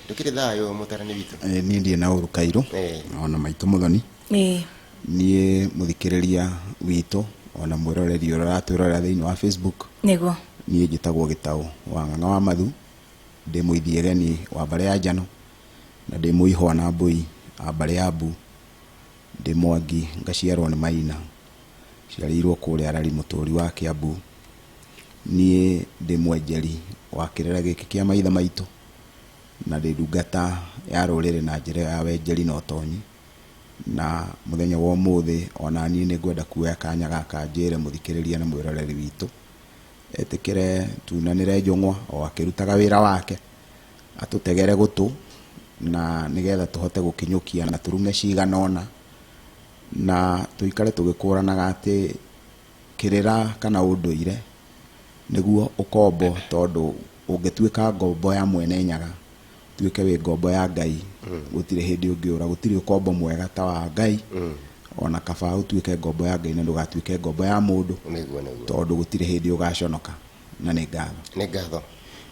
Ndũkĩrĩ thayũ, mũtarani witũ? Niĩ ndirĩ na ũru, Kairũ. Ona maitũ mũthoni. Niĩ mũthikĩrĩria witũ ona mwĩroreri ũrĩa ũratwĩrorera thĩinĩ wa Facebook, niĩ njĩtagwo Gĩtaũ wa Ng'ang'a wa Mathu, ndĩ mũithiegeni wa mbarĩ ya Njano na ndĩ mũihwa na mbũi a mbarĩ ya Mbu, ndĩ Mwangi ngaciarwo nĩ Maina, ciarĩirwo kũrĩa Rari mũtũri wa Kĩambu. Niĩ ndĩ mwenjeri wa kĩrĩra gĩkĩ kĩa maithe maitũ na ndĩ ndungata ya rũrĩrĩ na njĩra ĩyo ya wenjeri na ũtonyi. Na mũthenya wa ũmũthĩ ona niĩ nĩ ngwenda kuoya kanya gaka njĩre mũthikĩrĩria na mwĩroreri witũ etĩkĩre tunanĩre njũng'wa o akĩrutaga wĩra wake, atũtegere gũtũ na nĩgetha tũhote gũkinyũkia na tũrume cigana ũna na tũikare tũgĩkũranaga atĩ kĩrĩra kana ũndũire nĩguo ũkombo, tondũ ũngĩtuĩka ngombo ya Mwene Nyaga, tuĩke wĩ ngombo ya Ngai, gũtirĩ hĩndĩ ũngĩũra. Gũtirĩ ũkombo mwega ta wa Ngai. Ona kaba ũtuĩke ngombo ya Ngai na ndũgatuĩke ngombo ya mũndũ, nĩguo nĩguo tondũ gũtirĩ hĩndĩ ũgaconoka. Na nĩ ngatho. Nĩ ngatho.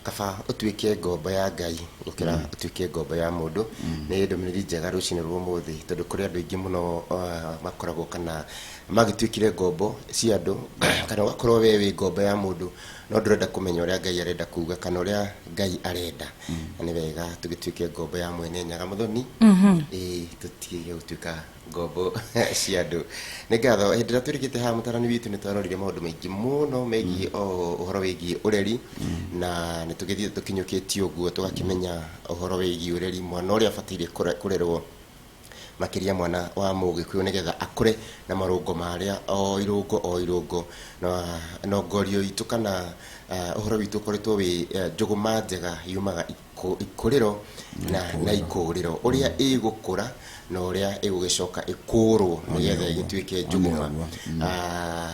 Kaba ũtuĩke ngombo ya Ngai gũkĩra ũtuĩke ngombo ya mũndũ. Nĩ ndũmĩrĩri njega rũcinĩ rwa ũmũthĩ, tondũ kũrĩ andũ aingĩ mũno makoragwo kana magĩtuĩkire ngombo cia andũ, kana ũgakorwo we wĩ ngombo ya mũndũ no ndũrenda kũmenya ũrĩa Ngai arenda kuga kana ũrĩa Ngai arenda. Na nĩ wega tũgĩtuĩke ngombo ya Mwene Nyaga. Mũthoni, ĩĩ, tũtige gũtuĩka ngombo cia andũ. Nĩ ngatho. Hĩndĩ ĩrĩa twĩrĩkĩte haha, mũtarani witũ, nĩ twarorire maũndũ maingĩ mũno megiĩ o ũhoro wĩgiĩ ũreri, na nĩ tũgĩthiĩte tũkinyũkĩtie ũguo tũgakĩmenya ũhoro wĩgiĩ ũreri, mwana ũrĩa abataire kũrerwo, makĩria mwana wa Mũgĩkũyũ, nĩgetha akũre na marũngo marĩa o irũngo o irũngo, na nongorio itũ kana ũhoro witũ ũkoretwo wĩ njũgũma njega yumaga ikũrĩro na ikũrĩro, ũrĩa ĩgũkũra na ũrĩa ĩgũgĩcoka ĩkũrwo nĩgetha ĩgĩtuĩke njũgũma.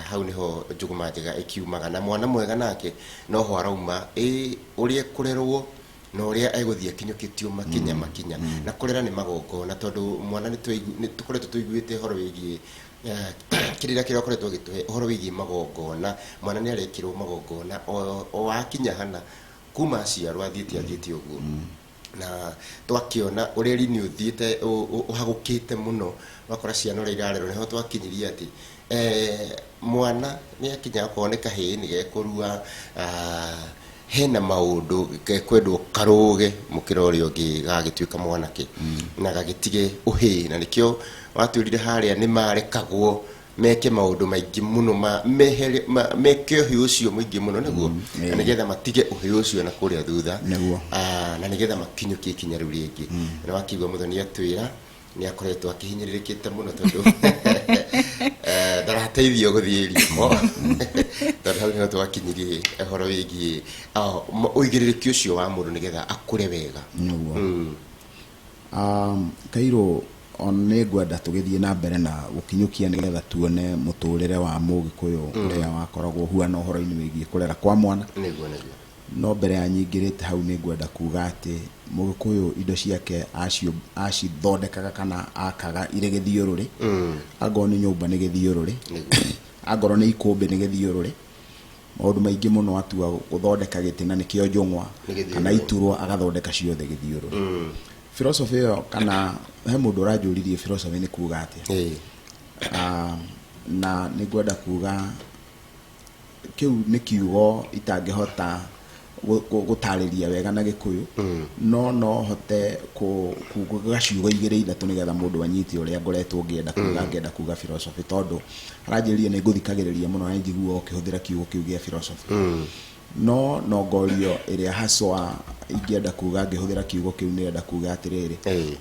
Hau nĩho njũgũma njega ĩkiumaga, na mwana mwega nake noho arauma, ĩ ũrĩa ekũrerwo na ũrĩa egũthiĩ akinyũkĩtio makinya makinya. Na kũrera nĩ magongona, tondũ mwana nĩ tũkoretwo tũiguĩte ũhoro wĩgiĩ kĩrĩra kĩrĩa ũkoretwo ũgĩtũhe ũhoro wĩgiĩ magongona. Mwana nĩ arekĩrwo magongona o akinya hana, kuma aciarwo athiĩte athiĩte ũguo. Na twakĩona ũreri nĩ ũthiĩte ũhagũkĩte mũno, ũgakora ciana ũrĩa irarerwo. Nĩho twakinyirie atĩ mwana nĩ akinya, okorwo nĩ kahĩĩ nĩ gekũrua, hena maũndũ gekwendwo karũge mũkĩra ũrĩa ũngĩ gagĩtuĩka mwanake na gagĩtige ũhĩĩ. Na nĩkĩo watwĩrire harĩa nĩ marekagwo meke maũndũ maingĩ mũno mehere meke ũhĩ ũcio mũingĩ mũno nĩguo na nĩgetha matige ũhĩ ũcio na kũrĩa thutha. Na nĩgetha makinyũkie ikinya rĩu rĩngĩ. Na wakĩigua mũthoni atwĩra nĩ akoretwo akĩhinyĩrĩrĩkĩte mũno tondũ ndarateithio gũthiĩ riko, tondũ hau nĩho twakinyirie ũhoro wĩgiĩ ũigĩrĩrĩki ũcio wa mũndũ nĩgetha akũre wega. Nĩguo. Kairũ, ona nĩ ngwenda tũgĩthiĩ na mbere na gũkinyũkia nĩgetha tuone mũtũrĩre wa Mũgĩkũyũ ũrĩa wakoragwo ũhuana ũhoro-inĩ wĩgiĩ kũrera kwa mwana. nĩguo nĩguo No mbere ya nyingĩrĩte hau, nĩ ngwenda kuga atĩ Mũgĩkũyũ indo ciake acithondekaga kana akaga irĩ gĩthiũrũrĩ. Angorwo nĩ nyũmba nĩ gĩthiũrũrĩ, angorwo nĩ ikũmbĩ nĩ gĩthiũrũrĩ. Maũndũ maingĩ mũno, atua gũthondeka gĩtĩ na nĩkĩo njũng'wa Nĩ gĩthiũrũrĩ. kana iturwa, agathondeka ciothe gĩthiũrũrĩ. Philosophy ĩyo, kana he mũndũ ũranjũririe philosophy nĩ kuga atĩa. Na nĩ ngwenda kuga kĩu nĩ kiugo itangĩhota gũtarĩria wega na Gĩkũyũ, no no hote kuga ciugo igĩrĩ ithatũ nĩgetha mũndũ anyite ũrĩa ngoretwo ngĩenda kuga, ngĩenda kuga philosophy, tondũ aranjĩrire nĩ ngũthikagĩrĩria mũno na njiguaga ũkĩhũthĩra kiugo kĩu gĩa philosophy. No nongorio ĩrĩa haswa ingĩenda kuga ngĩhũthĩra kiugo kĩu, nĩrenda kuga atĩrĩrĩ,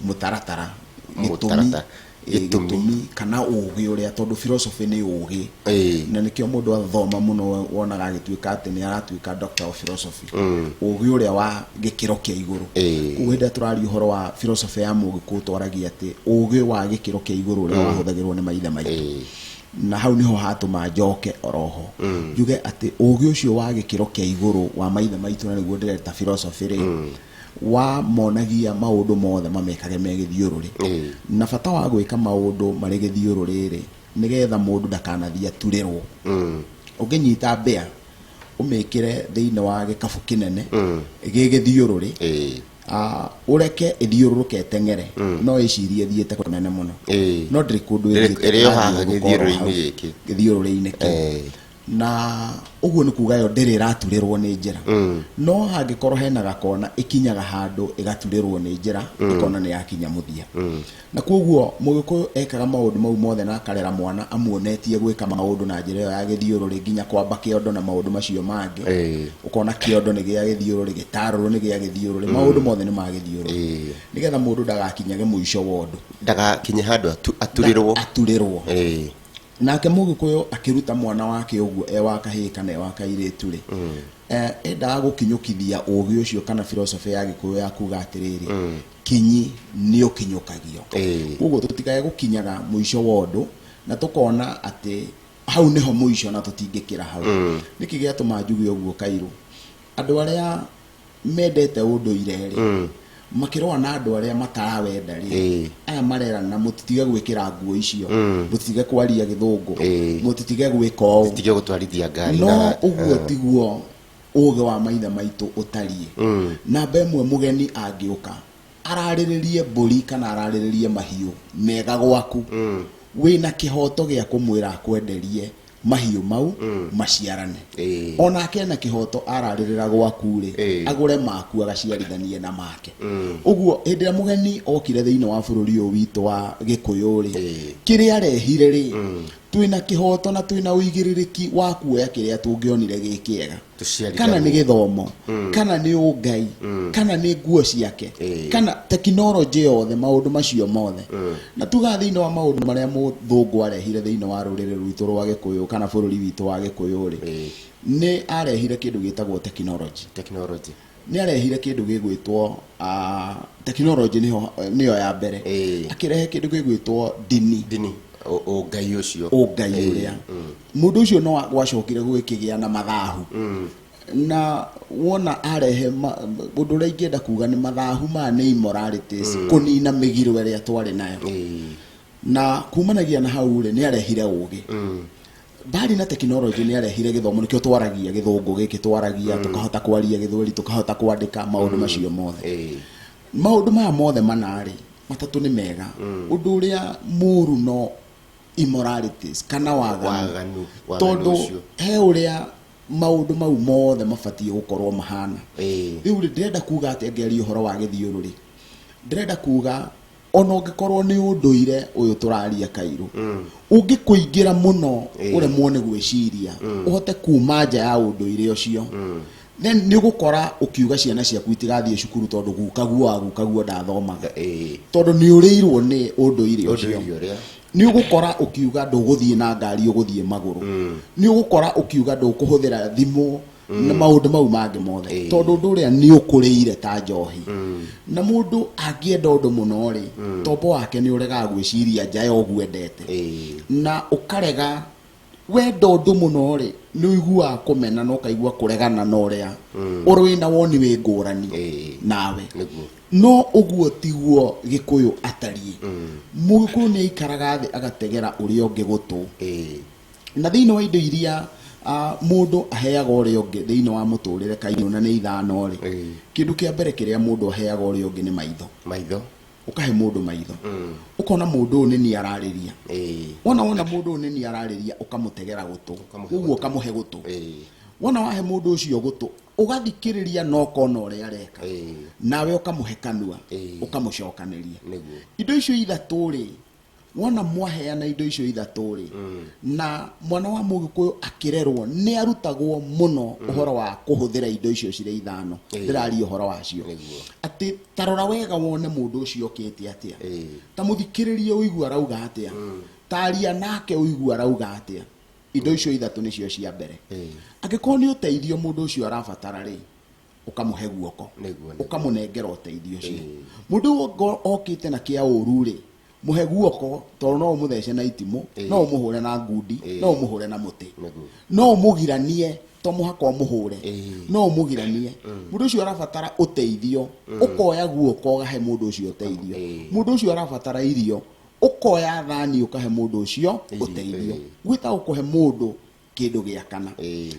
mũtaratara, gĩtũmi. Mũtaratara. Gĩtũmi. Gĩtũmi kana ũgĩ ũrĩa, tondũ philosophy nĩ ũgĩ. Na nĩkĩo mũndũ athoma mũno wonaga agĩtuĩka atĩ nĩ aratuĩka doctor of philosophy, ũgĩ ũrĩa wa gĩkĩro kĩa igũrũ. Koguo hĩndĩ ĩrĩa tũraria ũhoro wa philosophy ya Mũgĩkũyũ, twaragia atĩ ũgĩ wa gĩkĩro kĩa igũrũ ũrĩa wahũthagĩrwo nĩ maithe maitũ. Na hau nĩho hatũma njoke oroho njuge atĩ ũgĩ ũcio wa gĩkĩro kĩa igũrũ wa maithe maitũ, na nĩguo ndĩreta philosophy rĩ, wa monagia maũndũ mothe mamekage me gĩthiũrũrĩ. Na bata wa gwĩka maũndũ marĩ gĩthiũrũrĩ rĩ, nĩgetha mũndũ ndakanathiĩ aturĩrwo. Ũngĩnyita mbĩa ũmĩkĩre thĩinĩ wa gĩkabu kĩnene gĩ gĩthiũrũrĩ, Ũreke ĩthiũrũrũke ĩteng'ere, no ĩcirie ĩthiĩte kũnene mũno, no ndĩrĩ kũndũ ĩthiĩte. Ĩrĩ o haha gĩthiũrũrĩ-inĩ gĩkĩ. Gĩthiũrũrĩ-inĩ kĩu. Na ũguo nĩ kuga yo ndĩrĩ ĩraturĩrwo nĩ njĩra. No hangĩkorwo hena gakona, ĩkinyaga handũ ĩgaturĩrwo nĩ njĩra, ĩkona nĩ yakinya mũthia. Na koguo mũgĩkũyũ ekaga maũndũ mau mothe na akarera mwana amuonetie gwĩka maũndũ na njĩra ĩyo ya gĩthiũrũrĩ, nginya kwamba kĩondo na maũndũ macio mangĩ. Ũkona kĩondo nĩ gĩa gĩthiũrũrĩ, gĩtarũrũ nĩ gĩa gĩthiũrũrĩ, maũndũ mothe nĩ ma gĩthiũrũrĩ, nĩgetha mũndũ ndagakinyage mũico wa ũndũ. Ndagakinye handũ aturĩrwo. Aturĩrwo. Nake mũgĩkũyũ akĩruta mwana wake ũguo, e wa kahĩĩ kana e wa kairĩtu rĩ, endaga gũkinyũkithia ũgĩ ũcio kana philosophy ya gĩkũyũ ya kuga atĩrĩrĩ, kinyi nĩ ũkinyũkagio. Koguo tũtikae gũkinyaga mũico wa ũndũ na tũkona atĩ hau nĩho mũico na tũtingĩkĩra hau. Nĩkĩ gĩatũma njuge ũguo, Kairũ? Andũ arĩa mendete ũndũire rĩ, makĩrũa na andũ arĩa matarawenda rĩ, aya marerana mũtitige gwĩkĩra nguo icio, mũtitige kwaria gĩthũngũ, mũtitige gwĩka ũũ, tige gũtwarithia ngari. No ũguo tiguo ũgĩ wa maithe maitũ ũtariĩ. Namba ĩmwe, mũgeni angĩũka ararĩrĩrie mbũri kana ararĩrĩrie mahiũ mega gwaku, wĩna kĩhoto gĩa kũmwĩra akwenderie mahiũ mau maciarane. Onake ena kĩhoto, ararĩrĩra gwaku rĩ, agũre maku agaciarithanie na make. Ũguo hĩndĩ ĩrĩa mũgeni okire thĩinĩ wa bũrũri ũyũ witũ wa gĩkũyũ rĩ, kĩrĩa arehire rĩ, twĩna kĩhoto na twĩna ũigĩrĩrĩki wa kuoya kĩrĩa tũngĩonire gĩ kĩega, kana nĩ gĩthomo, kana nĩ ũngai, kana nĩ nguo ciake, kana tekinoronjĩ yothe, maũndũ macio mothe. Na tugaga thĩinĩ wa maũndũ marĩa mũthũngũ arehire thĩinĩ wa rũrĩrĩ rwitũ rwa gĩkũyũ kana bũrũri witũ wa gĩkũyũ rĩ, nĩ arehire kĩndũ gĩtagwo tekinoronjĩ. Technology. Nĩ arehire kĩndũ gĩgwĩtwo tekinoronjĩ, nĩho nĩyo ya mbere. Akĩrehe kĩndũ gĩgwĩtwo ndini. Ndini, ũngai ũcio. Ũngai ũrĩa mũndũ ũcio no gwacokire gũgĩkĩgĩa na mathahu. Na wona arehe ũndũ ũrĩa ingĩenda kuga nĩ mathahu maya nĩ immoralities, kũnina mĩgiro ĩrĩa twarĩ nayo. Na kumanagia na hau rĩ, nĩ arehire ũgĩ mbari na tekinoronjĩ, nĩ arehire gĩthomo, nĩkĩo twaragia gĩthũngũ gĩkĩ twaragia, tũkahota kwaria gĩthweri, tũkahota kwandĩka maũndũ macio mothe. Maũndũ maya mothe manarĩ matatũ nĩ mega. Ũndũ ũrĩa mũru no immoralities kana waganu. Waganu, waganu tondũ ũcio. He ũrĩa maũndũ mau mothe mabatiĩ gũkorwo mahana. Rĩu rĩ, ndĩrenda kuga atĩ ngĩaria ũhoro wa gĩthiũrũrĩ, ndĩrenda kuga ona ũngĩkorwo nĩ ũndũire ũyũ tũraria, Kairũ, ũngĩkũingĩra mũno, ũremwo nĩ gwĩciria ũhote kuma nja ya ũndũire ũcio, then nĩ ũgũkora ũkiuga ciana ciaku itigathiĩ cukuru tondũ gukaguo wa gukaguo ndathomaga, tondũ nĩ ũrĩirwo nĩ ũndũire ũcio. Ũndũire ũrĩa. Nĩ ũgũkora ũkiuga ndũgũthiĩ na ngari, ũgũthiĩ magũrũ. Nĩ ũgũkora ũkiuga ndũkũhũthĩra thimũ na maũndũ mau mangĩ mothe, tondũ ũndũ ũrĩa nĩ ũkũrĩire ta njohi. Na mũndũ angĩenda ũndũ mũno rĩ, tombo wake nĩ ũregaga gwĩciria nja ya ũguo endete. Na ũkarega wenda ũndũ mũno rĩ, nĩ ũiguaga kũmena na ũkaigua kũregana na ũrĩa ũrĩ wĩna woni wĩ ngũrani nawe. No ũguo tiguo gĩkũyũ atariĩ. Mũgĩkũyũ nĩ aikaraga thĩ agategera ũrĩa ũngĩ gũtũ. Na thĩinĩ wa indo iria mũndũ aheaga ũrĩa ũngĩ thĩinĩ wa mũtũrĩre, kairũ, na nĩ ithano rĩ, kĩndũ kĩa mbere kĩrĩa mũndũ aheaga ũrĩa ũngĩ nĩ maitho. Maitho. Ũkahe mũndũ maitho, ũkona mũndũ ũyũ nĩ niĩ ararĩria. Wona mũndũ ũyũ nĩ niĩ ararĩria, ũkamũtegera gũtũ. Ũkamũhe. Ũguo ũkamũhe gũtũ. Wona wahe mũndũ ũcio gũtũ, ũgathikĩrĩria na ũkona ũrĩa areka, nawe ũkamũhe kanua, ũkamũcokanĩria. Indo icio ithatũ rĩ, wona mwaheana indo icio ithatũ rĩ, na mwana wa mũgĩkũyũ akĩrerwo nĩ arutagwo mũno ũhoro wa kũhũthĩra indo icio cirĩ ithano. Ndĩraria ũhoro wacio atĩ tarora wega wone mũndũ ũcio okĩte atĩa, ta mũthikĩrĩrie ũigua arauga atĩa, taria nake ũigua arauga atĩa. Indo icio ithatũ nĩcio cia mbere. Angĩkorwo nĩ ũteithio mũndũ ũcio arabatara rĩ, ũkamũhe guoko, ũkamũnengera ũteithio ũcio. Mũndũ ũyũ okĩte na kĩa ũru rĩ, mũhe guoko, tondũ no ũmũthece na itimũ, no ũmũhũre na ngundi, no ũmũhũre na mũtĩ, no ũmũgiranie, to mũhaka ũmũhũre, no ũmũgiranie. Mũndũ ũcio arabatara ũteithio, ũkoya guoko ũgahe mũndũ ũcio ũteithio. Mũndũ ũcio arabatara irio, ũkoya thani ũkahe mũndũ ũcio ũteithio. Gwĩtagwo kũhe mũndũ. Kĩndũ gĩa kana.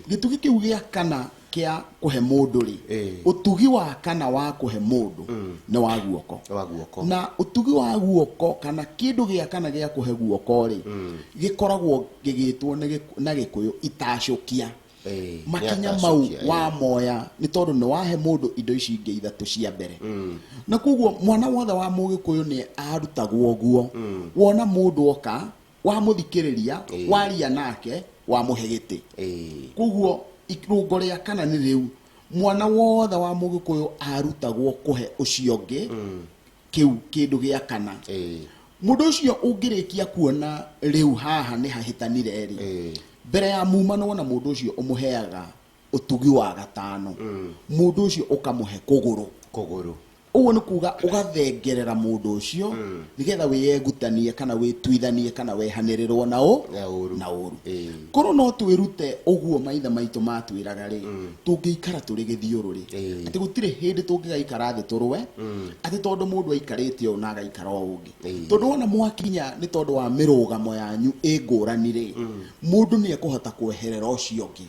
Gĩtugi kĩu gĩa kana kĩa kũhe mũndũ rĩ, ũtugi wa kana wa kũhe mũndũ nĩ wa guoko. Wa guoko. Na ũtugi wa guoko kana kĩndũ gĩa kana gĩa kũhe guoko rĩ, gĩkoragwo gĩgĩtwo na Gĩkũyũ itacũkia. Makinya mau wamoya nĩ tondũ nĩ wahe mũndũ indo ici ingĩ ithatũ cia mbere. Na koguo mwana wothe wa Mũgĩkũyũ nĩ arutagwo ũguo. Wona mũndũ oka, wamũthikĩrĩria, waria nake, wamũhe gĩtĩ. Koguo irũngo rĩa kana nĩ rĩu mwana wothe wa Mũgĩkũyũ arutagwo kũhe ũcio ũngĩ kĩu kĩndũ gĩa kana. Mũndũ ũcio ũngĩrĩkia kuona rĩu haha nĩ hahĩtanire rĩ, mbere ya mumanwo na mũndũ ũcio ũmũheaga ũtugi wa gatano, mũndũ ũcio ũkamũhe kũgũrũ. Kũgũrũ. Ũguo nĩ kuga ũgathengerera mũndũ ũcio nĩgetha wĩyengutanie kana wĩtuithanie kana wehanĩrĩrwo na ũ Na ũru. Na ũru. Korwo no twĩrute ũguo maithe maitũ matwĩraga rĩ, tũngĩikara tũrĩ gĩthiũrũrĩ, atĩ gũtirĩ hĩndĩ tũngĩgaikara thĩ tũrũe, atĩ tondũ mũndũ aikarĩte ũũ na agaikara ũũ ũngĩ. Tondũ wona mwakinya nĩ tondũ wa mĩrũgamo yanyu ĩ ngũrani rĩ, mũndũ nĩ ekũhota kweherera ũcio ũngĩ,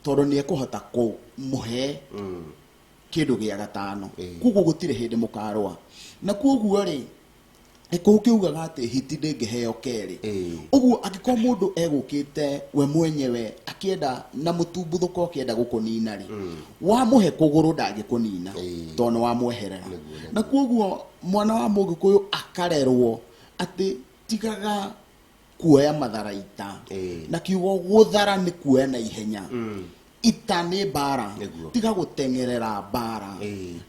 tondũ nĩ ekũhota kũmũhe kĩndũ gĩa gatano. Koguo gũtirĩ hĩndĩ mũkarũa. Na koguo rĩ, gĩkũyũ kĩugaga atĩ hiti ndĩngĩheo kerĩ. Ũguo angĩkorwo mũndũ egũkĩte we mwenyewe akĩenda na mũtumbuthũko akĩenda gũkũnina rĩ, wamũhe kũgũrũ ndangĩkũnina, tondũ nĩ wamweherera. Na koguo mwana wa Mũgĩkũyũ akarerwo atĩ tigaga kuoya matharaita. Na kiugo gũthara nĩ kuoya na ihenya. Ita nĩ mbara. Tiga gũteng'erera mbara.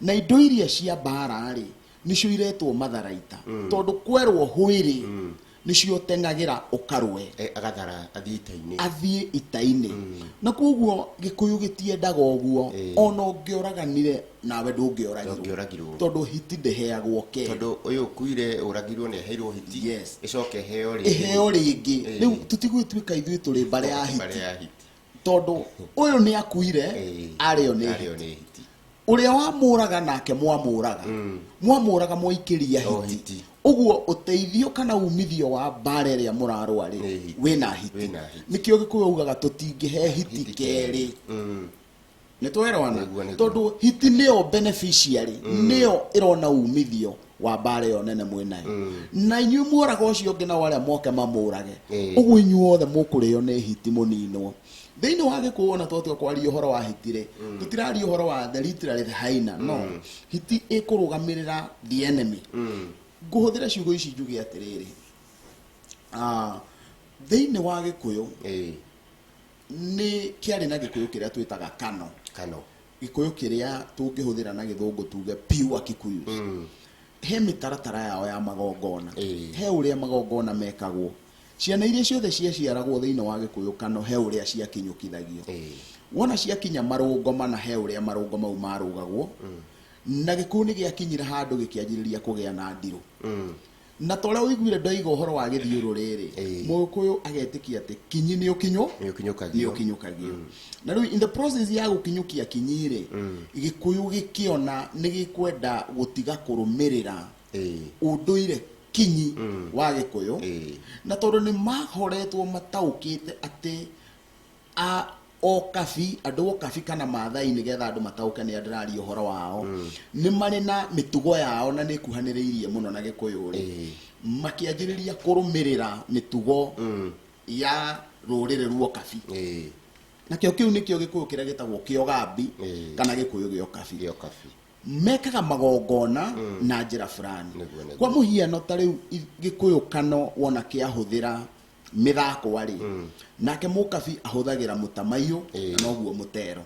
Na indo iria cia mbara rĩ, nĩcio iretwo matharaita, tondũ kwerwo hwĩrĩ, nĩcio ũteng'agĩra ũkarũe. Agathara athiĩ ita-inĩ. Athiĩ ita-inĩ. Na koguo Gĩkũyũ gĩtiendaga ũguo. Ona ũngĩoraganire nawe ndũngĩoragirwo. Ndũngĩoragirwo. Tondũ hiti ndĩheagwo kerĩ. Tondũ ũyũ ũkuire ũragirwo nĩ aheirwo hiti. Ĩcoke ĩheo rĩngĩ. Ĩheo rĩngĩ. Rĩu tũtigũtuĩka ithuĩ tũrĩ mbarĩ ya hiti. Mbarĩ ya hiti. Tondũ ũyũ nĩ akuire, arĩo nĩ Arĩo hiti. nĩ hiti. Ũrĩa wamũraga nake mwamũraga. Mwamũraga mwaikĩria O hiti. hiti. Ũguo ũteithio kana umithio wa mbara ĩrĩa mũrarũa rĩ, Nĩ hiti. wĩna hiti. Wĩna hiti. Nĩkĩo Gĩkũyũ augaga tũtingĩhe hiti Hiti kerĩ. kerĩ. Nĩ twerwana? Nĩguo, nĩguo. Tondũ hiti nĩyo beneficiary, nĩyo ĩrona umithio wa mbara ĩyo nene mwĩnayo. Na inyuĩ muoraga ũcio ũngĩ nao arĩa moke mamũrage. Ũguo inyuothe mũkũrĩo nĩ hiti mũninwo. Thĩinĩ wa Gĩkũyũ ona twatua kwaria ũhoro wa hiti rĩ, tũtiraria ũhoro wa the literally the hyena, no. Hiti ĩkũrũgamĩrĩra the enemy. Ngũhũthĩra ciugo ici njuge atĩrĩrĩ, thĩinĩ wa Gĩkũyũ, nĩ kĩarĩ na Gĩkũyũ kĩrĩa twĩtaga Kano. Kano. Gĩkũyũ kĩrĩa tũngĩhũthĩra na Gĩthũngũ tuge pure Kikuyu. He mĩtaratara yao ya magongona. He ũrĩa magongona mekagwo. Ciana iria ciothe ciaciaragwo thĩinĩ wa Gĩkũyũ Kano he ũrĩa ciakinyũkithagio. Wona ciakinya marũngo mana he ũrĩa marũngo mau marũgagwo. Na Gĩkũyũ nĩ gĩakinyire handũ gĩkĩanjĩrĩria kũgĩa na ndirũ. Na ta ũrĩa ũiguire ndoiga ũhoro wa gĩthiũrũrĩ rĩ, Mũgĩkũyũ agetĩkia atĩ kinyi nĩ ũkinyũ, Nĩ ũkinyũkagio. nĩ ũkinyũkagio. Na rĩu in the process ya gũkinyũkia kinyi rĩ, Gĩkũyũ gĩkĩona nĩ gĩkwenda gũtiga kũrũmĩrĩra ũndũire kinyi wa Gĩkũyũ. Na tondũ nĩ mahoretwo mataũkĩte atĩ a o kabi, andũ o kabi kana Maathai nĩgetha andũ mataũke nĩ ndĩraria ũhoro wao, nĩ marĩ na mĩtugo yao na nĩ ĩkuhanĩrĩirie mũno na Gĩkũyũ rĩ, makĩanjĩrĩria kũrũmĩrĩra mĩtugo ya rũrĩrĩ rwa Ũkabi. Nakĩo kĩu nĩkĩo Gĩkũyũ kĩrĩa gĩtagwo Kĩogambi kana Gĩkũyũ gĩa Ũkabi. Gĩa Ũkabi. Mekaga magongona na njĩra fulani. Nĩguo, nĩguo. Kwa mũhiano ta rĩu Gĩkũyũ Kano wona kĩahũthĩra mĩthako rĩ, nake Mũkabi ahũthagĩra mũtamaiyũ na noguo mũtero.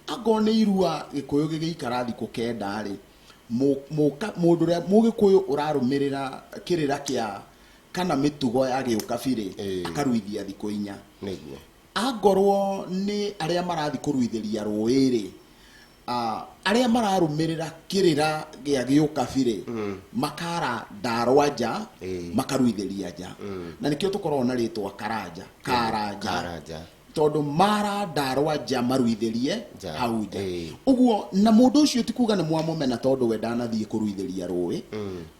Angorwo nĩ irua Gĩkũyũ gĩgĩikara thikũ kenda rĩ, mũndũ ũrĩa Mũgĩkũyũ ũrarũmĩrĩra kĩrĩra kĩa kana mĩtugo ya gĩũkabi rĩ, akaruithia thikũ inya. Nĩguo. Angorwo nĩ arĩa marathiĩ kũruithĩria rũĩ rĩ, arĩa mararũmĩrĩra kĩrĩra gĩa gĩũkabi rĩ, makara ndarwa nja, makaruithĩria nja. Na nĩkĩo tũkoragwo na rĩtwa Karanja, Karanja. Karanja. Tondũ mara ndarwa nja maruithĩrie Nja. hau nja. Ũguo na mũndũ ũcio ti kuga nĩ mwamũmena tondũ we ndanathiĩ kũruithĩria rũĩ,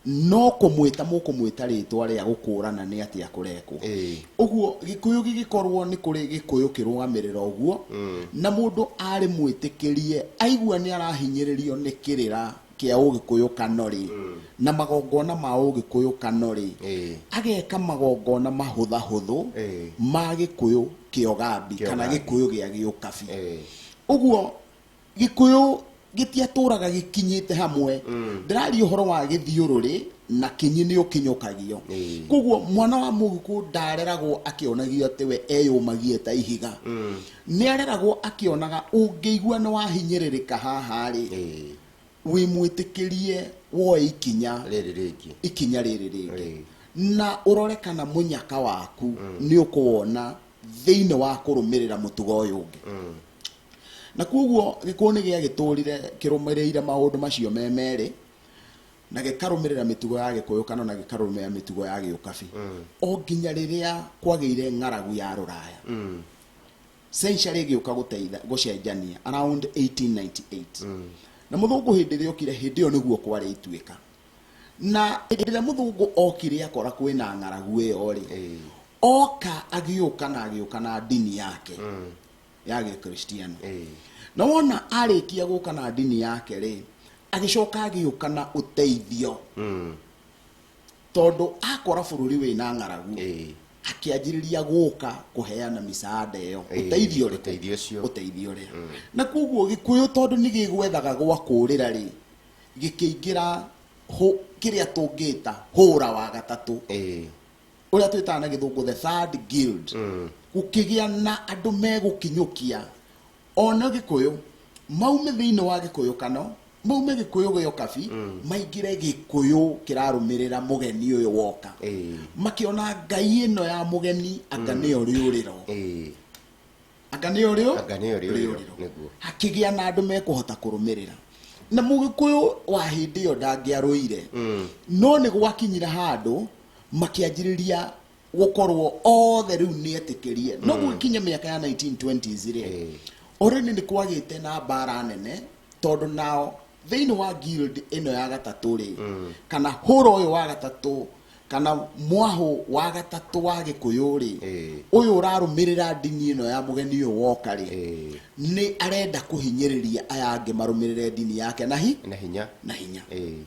no kũmwĩta mũkũmwĩta rĩtwa rĩa gũkũrana nĩ atĩa kũrekwo. Ũguo Gĩkũyũ gĩgĩkorwo nĩ kũrĩ Gĩkũyũ kĩrũgamĩrĩra ũguo, na mũndũ arĩ mwĩtĩkĩrie aigua nĩ arahinyĩrĩrio nĩ kĩrĩra kĩa Ũgĩkũyũ kano rĩ, na magongona ma Ũgĩkũyũ kano rĩ, ageka magongona mahũthahũthũ ma Gĩkũyũ kĩa Ũgambi kana Kĩa Ũgambi. Gĩkũyũ gĩa Gĩũkabi. Ũguo Gĩkũyũ gĩtiatũraga gĩkinyĩte hamwe. Ndĩraria ũhoro wa gĩthiũrũrĩ na kinyi nĩ ũkinyũkagio. Koguo mwana wa Mũgĩkũyũ ndareragwo akĩonagio atĩ we eyũmagie ta ihiga. Nĩ areragwo akĩonaga ũngĩigua nĩ wahinyĩrĩrĩka haha rĩ, wĩ mwĩtĩkĩrie woe ikinya rĩrĩ rĩngĩ. Ikinya rĩrĩ rĩngĩ. Na ũrore kana mũnyaka waku nĩ ũkũwona thĩinĩ wa kũrũmĩrĩra mũtugo ũyũ ũngĩ. Na koguo Gĩkũyũ nĩ gĩagĩtũrire kĩrũmĩrĩire maũndũ macio me merĩ, na gĩkarũmĩrĩra mĩtugo ya Gĩkũyũ kana na gĩkarũmĩrĩra mĩtugo ya Gĩũkabi, o nginya rĩrĩa kwagĩire ng'aragu ya rũraya. Century ĩgĩũka gũteitha gũcenjania around 1898. Na mũthũngũ hĩndĩ ĩrĩa okire, hĩndĩ ĩyo nĩguo kwarĩ ituĩka. Na hĩndĩ ĩrĩa mũthũngũ okire akora kwĩna ng'aragu ĩyo rĩ, oka agĩũka na agĩũka na ndini yake ya Gĩkristiano. Na wona arĩkia gũka na ndini yake rĩ, agĩcoka agĩũka na ũteithio, tondũ akora bũrũri wĩna ng'aragu, akĩanjĩrĩria gũka kũheana misaada ĩyo, ũteithio ũrĩkũ? Ũteithio ũcio. Ũteithio ũrĩa. Na koguo Gĩkũyũ tondũ nĩ gĩgwethaga gwa kũũrĩra rĩ, gĩkĩingĩra kĩrĩa tũngĩta hũra wa gatatũ, ũrĩa twĩtaga na Gĩthũngũ the third guild. Gũkĩgĩa na andũ megũkinyũkia ona Gĩkũyũ maume thĩinĩ wa Gĩkũyũ kano maume Gĩkũyũ gĩa Ũkabi, maingĩre Gĩkũyũ kĩrarũmĩrĩra mũgeni ũyũ woka. Makĩona ngai ĩno ya mũgeni anga nĩyo rĩũrĩro. Anga nĩyo rĩũ Anga nĩyo rĩũrĩro, nĩguo. Hakĩgĩa na andũ mekũhota kũrũmĩrĩra. Na Mũgĩkũyũ wa hĩndĩ ĩyo ndangĩarũire, no nĩ gwakinyire handũ makĩanjĩrĩria gũkorwo othe rĩu nĩ etĩkĩrie. No gũgĩkinya mĩaka ya 1920s rĩ, already nĩ kwagĩte na mbara nene, tondũ nao thĩinĩ wa guild ĩno ya gatatũ rĩ, kana hũra ũyũ wa gatatũ, kana mwahũ wa gatatũ wa Gĩkũyũ rĩ, ũyũ ũrarũmĩrĩra ndini ĩno ya mũgeni ũyũ woka rĩ, nĩ arenda kũhinyĩrĩria aya angĩ marũmĩrĩre ndini yake na hi Na hinya. Na hinya.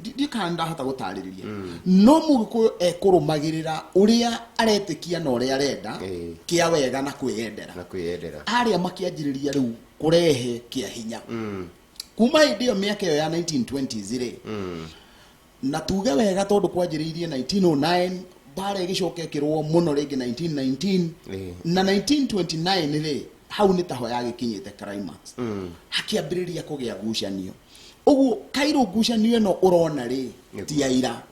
Ndiũ kana ndahota gũtarĩrĩria, no Mũgĩkũyũ ekũrũmagĩrĩra ũrĩa aretĩkia na ũrĩa arenda kĩa wega na kwĩyendera. Na kwĩyendera. Arĩa makĩanjĩrĩria rĩu kũrehe kĩa hinya kuma hĩndĩ ĩyo mĩaka ĩyo ya 1920s rĩ. Na tuge wega, tondũ kwanjĩrĩirie 1909, mbara ĩgĩcoka ĩkĩrũo mũno rĩngĩ 1919, na 1929 rĩ, hau nĩ taho yagĩkinyĩte climax. Hakĩambĩrĩria kũgĩa ngucanio. Ũguo kairũ ngucanio ĩno ũrona rĩ, ti ya ira,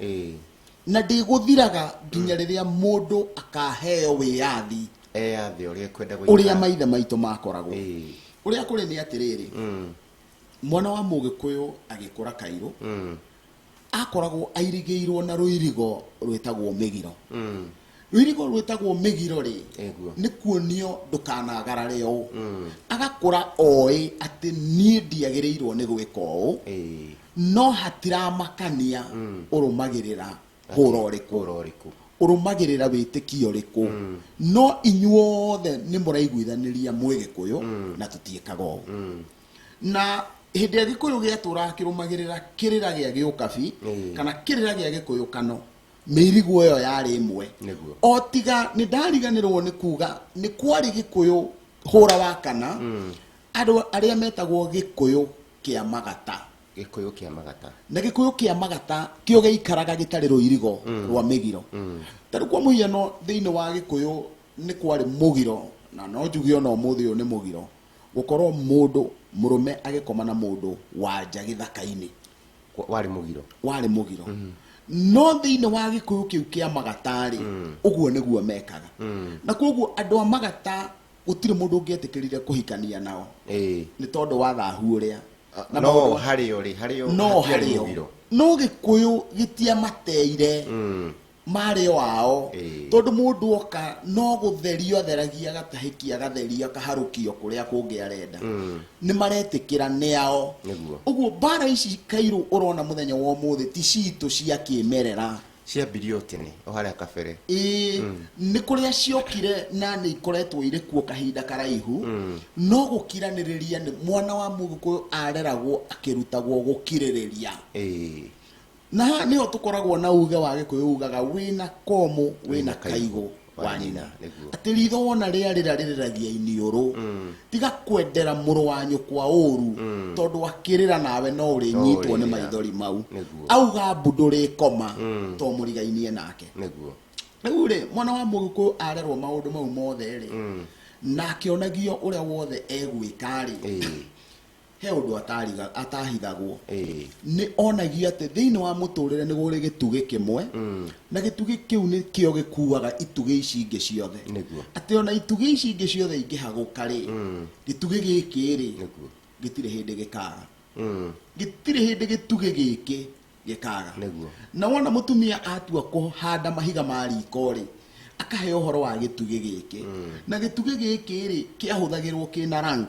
na ndĩgũthiraga nginya rĩrĩa mũndũ akaheo wĩyathi Eyathe ũrĩa ekwenda gũikara. Ũrĩa maithe maitũ makoragwo. Ũrĩa kũrĩ nĩ atĩrĩrĩ, mwana wa Mũgĩkũyũ agĩkũra kairũ akoragwo airigĩirwo na rũirigo rwĩtagwo mĩgiro. Rũirigo rwĩtagwo mĩgiro rĩ, nĩ kuonio ndũkanagarare ũũ. Agakũra oĩ atĩ niĩ ndiagĩrĩirwo nĩ gwĩka ũũ, no hatiramakania ũrũmagĩrĩra hũra ũrĩkũ, Hũra ũrĩkũ. Ũrũmagĩrĩra wĩtĩkio ũrĩkũ, no inyuothe nĩ mũraiguithanĩria mwĩ Gĩkũyũ na tũtiĩkaga ũũ. Na hĩndĩ ĩrĩa Gĩkũyũ gĩatũraga kĩrũmagĩrĩra kĩrĩra gĩa Gĩũkabi kana kĩrĩra gĩa Gĩkũyũ kano, mĩirigo ĩyo yarĩ ĩmwe. O tiga nĩ ndariganĩrwo nĩ kuga nĩ kwarĩ Gĩkũyũ hũra wa kana, andũ arĩa metagwo Gĩkũyũ kĩa Magata. Gĩkũyũ kĩa Magata. Na Gĩkũyũ kĩa Magata kĩo gĩikaraga gĩtarĩ rũirigo rwa mĩgiro. Ta rĩu kwa mũhiano, thĩinĩ wa Gĩkũyũ nĩ kwarĩ mũgiro, na no njuge ona ũmũthĩ ũyũ nĩ mũgiro, gũkorwo mũndũ mũrũme agĩkoma na mũndũ wa nja gĩthaka-inĩ. Warĩ mũgiro. Warĩ mũgiro. No thĩinĩ wa Gĩkũyũ kĩu kĩa Magata rĩ, ũguo nĩguo mekaga. Na koguo andũ a Magata gũtirĩ mũndũ ũngĩetĩkĩrire kũhikania nao, nĩ tondũ wa thahu ũrĩa na no harĩo rĩ, harĩo no hatiarĩ harĩo mũgiro. No Gĩkũyũ gĩtiamateire. Marĩ o ao. Tondũ mũndũ oka no gũtherio atheragia gatahĩki, agatherio akaharũkio kũrĩa kũngĩ arenda, nĩ maretĩkĩra nĩ ao. Ũguo mbara ici kairũ ũrona mũthenya wa ũmũthĩ ti citũ cia kĩmerera. Ciambirio tene o harĩa kabere. Ĩĩ, nĩ kũrĩa ciokire na nĩ ikoretwo irĩ kuo kahinda karaihu, no gũkiranĩrĩria nĩ mwana wa Mũgĩkũyũ areragwo akĩrutagwo gũkirĩrĩria. Na haha nĩho tũkoragwo na uge wa Gĩkũyũ ugaga wĩna komũ wĩna kaigũ wa nyina. Atĩ ritho wona rĩarĩra rĩrĩragia iniũrũ. Tiga kwendera mũrũ wa nyũkwa ũru, tondũ akĩrĩra nawe no ũrĩnyitwo nĩ maithori mau. Auga mbu ndũrĩkoma to mũrigainie nake. Rĩu rĩ, mwana wa Mũgĩkũyũ arerwo maũndũ mau mothe rĩ, na akĩonagio ũrĩa wothe egwĩka rĩ, he ũndũ atahithagwo. Nĩ onagio atĩ thĩinĩ wa mũtũrĩre nĩ kũrĩ gĩtugĩ kĩmwe, na gĩtugĩ kĩu nĩkĩo gĩkuaga itugĩ ici ingĩ ciothe. Atĩ ona itugĩ ici ingĩ ciothe ingĩhagũka rĩ, gĩtugĩ gĩkĩ rĩ, gĩtirĩ hĩndĩ gĩkaga. Gĩtirĩ hĩndĩ gĩtugĩ gĩkĩ gĩkaga. Na wona mũtumia atua kũhanda mahiga ma riko rĩ, akaheo ũhoro wa gĩtugĩ gĩkĩ. Na gĩtugĩ gĩkĩ rĩ, kĩahũthagĩrwo kĩna rank.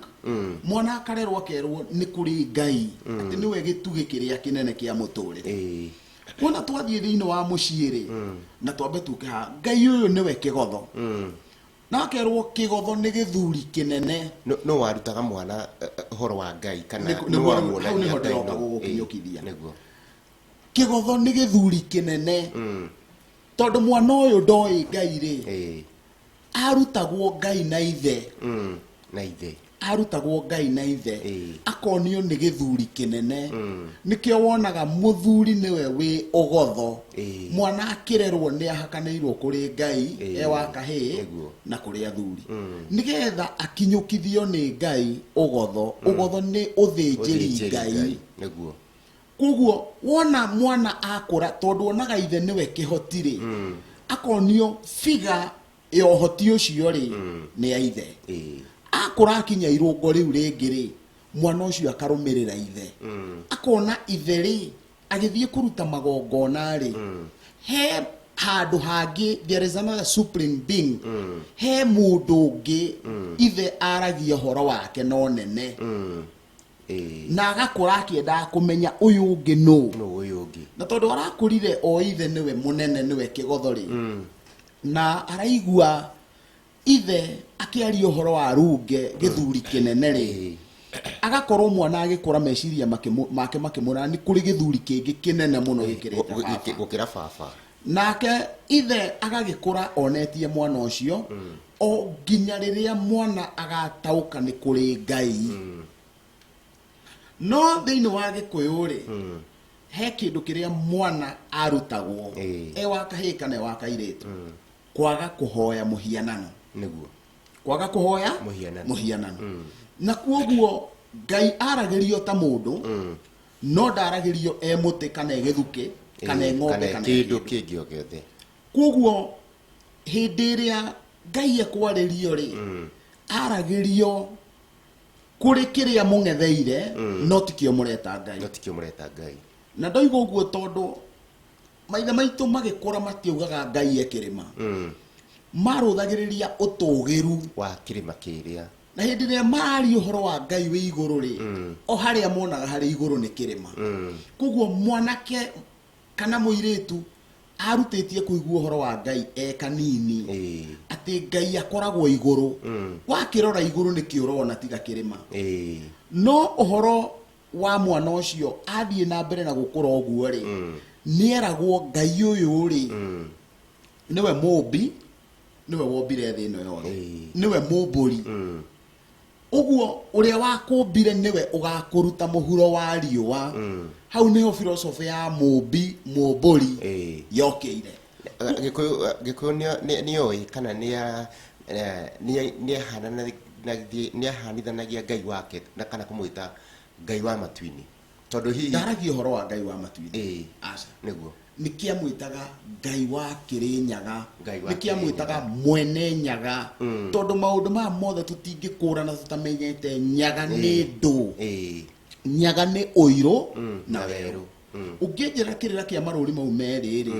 Mwana akarerwo akerwo nĩ kũrĩ Ngai, atĩ nĩwe gĩtugĩ kĩrĩa kĩnene kĩa mũtũrĩre. Wona twathiĩ thĩinĩ wa mũciĩ rĩ, na twambe tuke haha, Ngai ũyũ nĩwe kĩgotho. Na akerwo kĩgotho nĩ gĩthuri kĩnene. No warutaga mwana ũhoro wa Ngai kana no wamuonagia hau nĩho ndĩroka gũgũkinyũkithia. Kĩgotho nĩ gĩthuri kĩnene. Tondũ mwana ũyũ ndoĩ Ngai rĩ, arutagwo Ngai na ithe. Na ithe. Arutagwo Ngai na ithe. Akonio nĩ gĩthuri kĩnene. Nĩkĩo wonaga mũthuri nĩwe wĩ ũgotho. Mwana akĩrerwo nĩ ahakanĩirwo kũrĩ Ngai, e wa kahĩĩ, na kũrĩ athuri. Nĩgetha akinyũkithio nĩ Ngai ũgotho. Ũgotho nĩ ũthĩnjĩri Ngai. Koguo wona mwana akũra, tondũ onaga ithe nĩwe kĩhoti rĩ, akonio figa ya ũhoti ũcio rĩ, nĩ ya ithe. Akũra akinya irũngo rĩu rĩngĩ rĩ, mwana ũcio akarũmĩrĩra ithe. Akona ithe rĩ, agĩthiĩ kũruta magongona rĩ, he handũ hangĩ, there is another supreme being. He mũndũ ũngĩ ithe aragia ũhoro wake no nene. Na agakũra akĩendaga kũmenya ũyũ ũngĩ nũ. Nũ ũyũ ũngĩ. Na tondũ arakũrire o ithe nĩwe mũnene, nĩwe kĩgotho rĩ, na araigua ithe akĩaria ũhoro wa runge gĩthuri kĩnene rĩ, agakorwo mwana agĩkũra meciria make makĩmũra nĩ kũrĩ gĩthuri kĩngĩ kĩnene mũno gĩkĩrĩte baba. Gũkĩra baba. Nake ithe agagĩkũra onetie mwana ũcio, o nginya rĩrĩa mwana agataũka nĩ kũrĩ Ngai. No thĩinĩ wa Gĩkũyũ rĩ, he kĩndũ kĩrĩa mwana arutagwo e wa kahĩĩ kana e wa kairĩtu, kwaga kũhoya mũhianano. Kwaga kũhoya mũhianano. Mũhianano. Na kuoguo Ngai aragĩrio ta mũndũ, no ndaragĩrio e mũtĩ kana e gĩthukĩ kana e ng'ombe kana kĩndũ kĩngĩ o gĩothe. Kuoguo hĩndĩ ĩrĩa Ngai ekwarĩrio rĩ, aragĩrio kũrĩ kĩrĩa mũng'etheire, no tikĩo mũreta Ngai. No tikĩo mũreta Ngai. Na ndoiga ũguo tondũ maithe maitũ magĩkũra matiaugaga Ngai e kĩrĩma. Marũthagĩrĩria ũtũgĩru wa kĩrĩma kĩrĩa. Na hĩndĩ ĩrĩa mararia ũhoro wa Ngai wĩ igũrũ rĩ, o harĩa monaga harĩ igũrũ nĩ kĩrĩma. Koguo mwanake kana mũirĩtu arutĩtie kũigua ũhoro wa Ngai e kanini, atĩ Ngai akoragwo igũrũ. Wakĩrora igũrũ nĩkĩ ũrona tiga kĩrĩma? No ũhoro wa mwana ũcio athiĩ na mbere na gũkũra ũguo rĩ, nĩeragwo Ngai ũyũ rĩ, nĩwe mũmbi, nĩwe wombire thĩ ĩno yothe, nĩwe mũmbũri. Ũguo ũrĩa wakũmbire nĩwe ũgakũruta mũhuro wa riũa. Hau nĩho philosophy ya mũmbi mũmbũri yokĩire. Gĩkũyũ nĩoĩ kana nĩahanithanagia Ngai wake na kana kũmwĩta Ngai wa matu-inĩ. Tondũ hihi ndaragia ũhoro wa Ngai wa matu-inĩ. Aca. Nĩ kĩamwĩtaga Ngai wa Kĩrĩnyaga, nĩ kĩamwĩtaga Mwene Nyaga, tondũ maũndũ maya mothe tũtingĩkũrana tũtamenyete Nyaga nĩ ndũ. Nyaga nĩ ũirũ na werũ. Ũngĩnjĩra kĩrĩra kĩa marũri mau merĩ rĩ,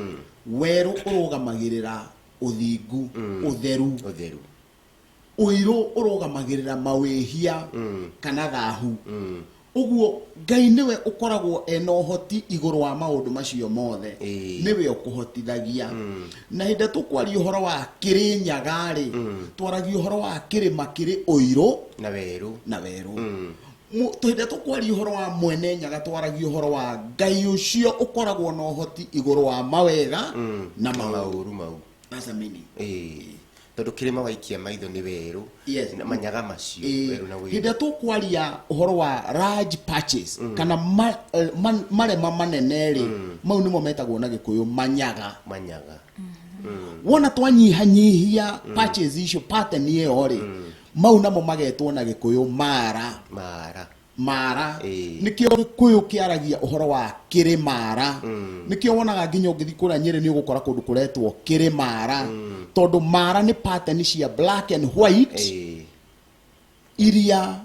Werũ ũrũgamagĩrĩra ũthingu, ũtheru. Ũtheru. Ũirũ ũrũgamagĩrĩra mawĩhia kana thahu. Ũguo Ngai nĩwe ũkoragwo ena ũhoti igũrũ wa maũndũ macio mothe. Nĩwe ũkũhotithagia. Na hĩndĩ ĩrĩa tũkwaria ũhoro wa Kĩrĩnyaga rĩ, twaragia ũhoro wa kĩrĩma kĩrĩ ũirũ na werũ. Na werũ. Hĩndĩ ĩrĩa tũkwaria ũhoro wa Mwene Nyaga, twaragia ũhoro wa Ngai ũcio ũkoragwo na ũhoti igũrũ wa mawega na na maũru. Maũru mau. That's a meaning. Tondũ kĩrĩma waikia maitho nĩ werũ. Na manyaga macio, werũ na ũirũ. Hĩndĩ ĩrĩa tũkwaria ũhoro wa large patches kana marema manene rĩ, mau nĩmo metagwo na Gĩkũyũ manyaga. Manyaga. Wona twanyihanyihia patches icio, pattern ĩyo rĩ, mau namo magetwo na Gĩkũyũ mara. Mara. Mara. Nĩkĩo Gĩkũyũ kĩaragia ũhoro wa kĩrĩmara. Nĩkĩo wonaga nginya ũngĩthiĩ kũrĩa Nyĩrĩ nĩ ũgũkora kũndũ kũretwo kĩrĩmara, tondũ mara nĩ pattern cia black and white iria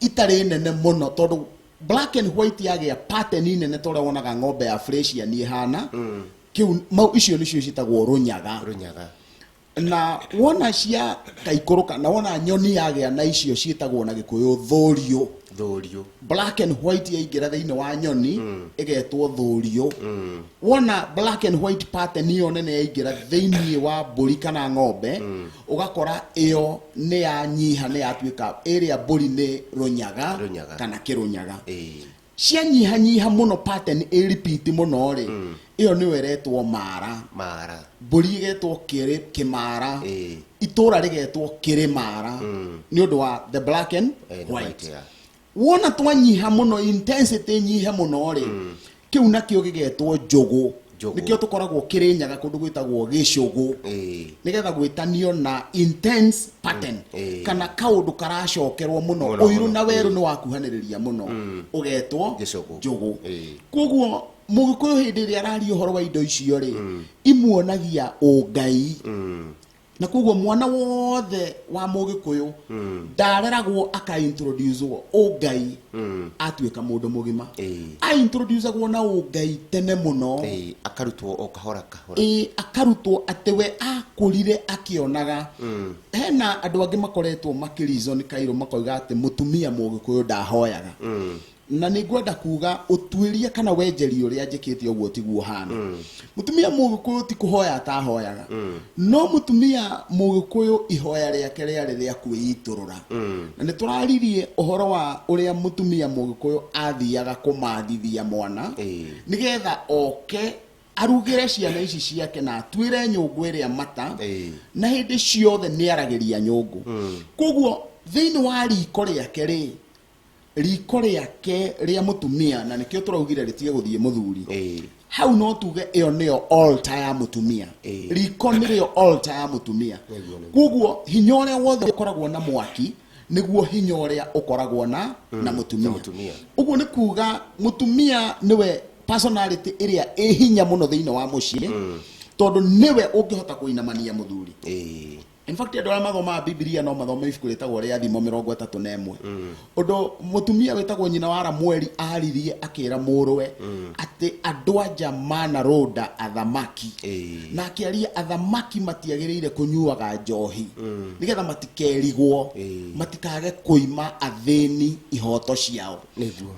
itarĩ nene mũno, tondũ black and white yagĩa pattern nene ta ũrĩa wonaga ng'ombe ya Fresian ĩhana, kĩu mau icio nĩcio ciĩtagwo rũnyaga. Rũnyaga. Na wona cia kaikũrũka, na wona nyoni yagĩa na icio ciĩtagwo na Gĩkũyũ thũriũ. Thũriũ. Black and white yaingĩra thĩinĩ wa nyoni ĩgetwo thũriũ. Wona black and white pattern ĩyo nene yaingĩra thĩinĩ wa mbũri kana ng'ombe, ũgakora ĩyo nĩ yanyiha, nĩ yatuĩka ĩrĩa mbũri nĩ rũnyaga. Rũnyaga. Kana kĩrũnyaga. Cianyihanyiha mũno, pattern ĩ repeat mũno rĩ, ĩyo nĩyo ĩretwo mara. Mara. Mbũri ĩgetwo kĩmara. Itũra rĩgetwo kĩrĩmara nĩ ũndũ wa the black and the white. White, yeah. Wona twanyiha mũno, intensity nyihe mũno rĩ, kĩu nakĩo gĩgetwo njũgũ. Njũgũ. Nĩkĩo tũkoragwo Kĩrĩnyaga kũndũ gwĩtagwo gĩcũgũ, nĩgetha gwĩtanio na intense pattern kana kaũndũ karacokerwo mũno. Mũno, ũirũ mũno. Na werũ nĩ wakuhanĩrĩria mũno, ũgetwo gĩcũgũ. Njũgũ. Koguo Mũgĩkũyũ hĩndĩ ĩrĩa araria ũhoro wa indo icio rĩ, imuonagia ũngai. Na koguo mwana wothe wa Mũgĩkũyũ ndareragwo aka-introducewo ũngai atuĩka mũndũ mũgima. A-introducagwo na ũngai tene mũno. Akarutwo o kahora kahora. Akarutwo atĩ we akũrire akĩonaga. Hena andũ angĩ makoretwo makĩreason kairũ, makoiga atĩ mũtumia Mũgĩkũyũ ndahoyaga. Na nĩ ngwenda kuga ũtuĩria kana wenjeri ũrĩa njĩkĩte ũguo tiguo hana. Mũtumia Mũgĩkũyũ ti kũhoya atahoyaga, no mũtumia Mũgĩkũyũ ihoya rĩake rĩarĩ rĩa kwĩitũrũra. Na nĩ tũraririe ũhoro wa ũrĩa mũtumia Mũgĩkũyũ athiaga kũmathithia mwana nĩgetha oke arugĩre ciana ici ciake na atuĩre nyũngũ ĩrĩa mata. Na hĩndĩ ciothe nĩ aragĩria nyũngũ. Koguo thĩinĩ wa riko rĩake rĩ, riko rĩake rĩa mũtumia, na nĩkĩo tũraugire rĩtige gũthiĩ mũthuri, hau no tuge ĩyo nĩyo altar ya mũtumia. Riko nĩrĩo altar ya mũtumia. Nĩguo. Koguo hinya ũrĩa wothe ũkoragwo na mwaki nĩguo hinya ũrĩa ũkoragwo na mũtumia. Na mũtumia. Ũguo nĩ kuga mũtumia nĩwe personality ĩrĩa ĩ hinya mũno thĩinĩ wa mũciĩ, tondũ nĩwe ũngĩhota kũinamania mũthuri. In fact, andũ arĩa mathomaga Bibilia no mathome ibuku rĩtagwo rĩa Thimo 31, ũndũ mũtumia wĩtagwo nyina wa Ramueli aririe akĩra mũrũwe atĩ andũ anja manarũnda athamaki. Na akĩaria athamaki matiagĩrĩire kũnyuaga njohi nĩgetha matikerigwo, matikage kũima athĩni ihoto ciao.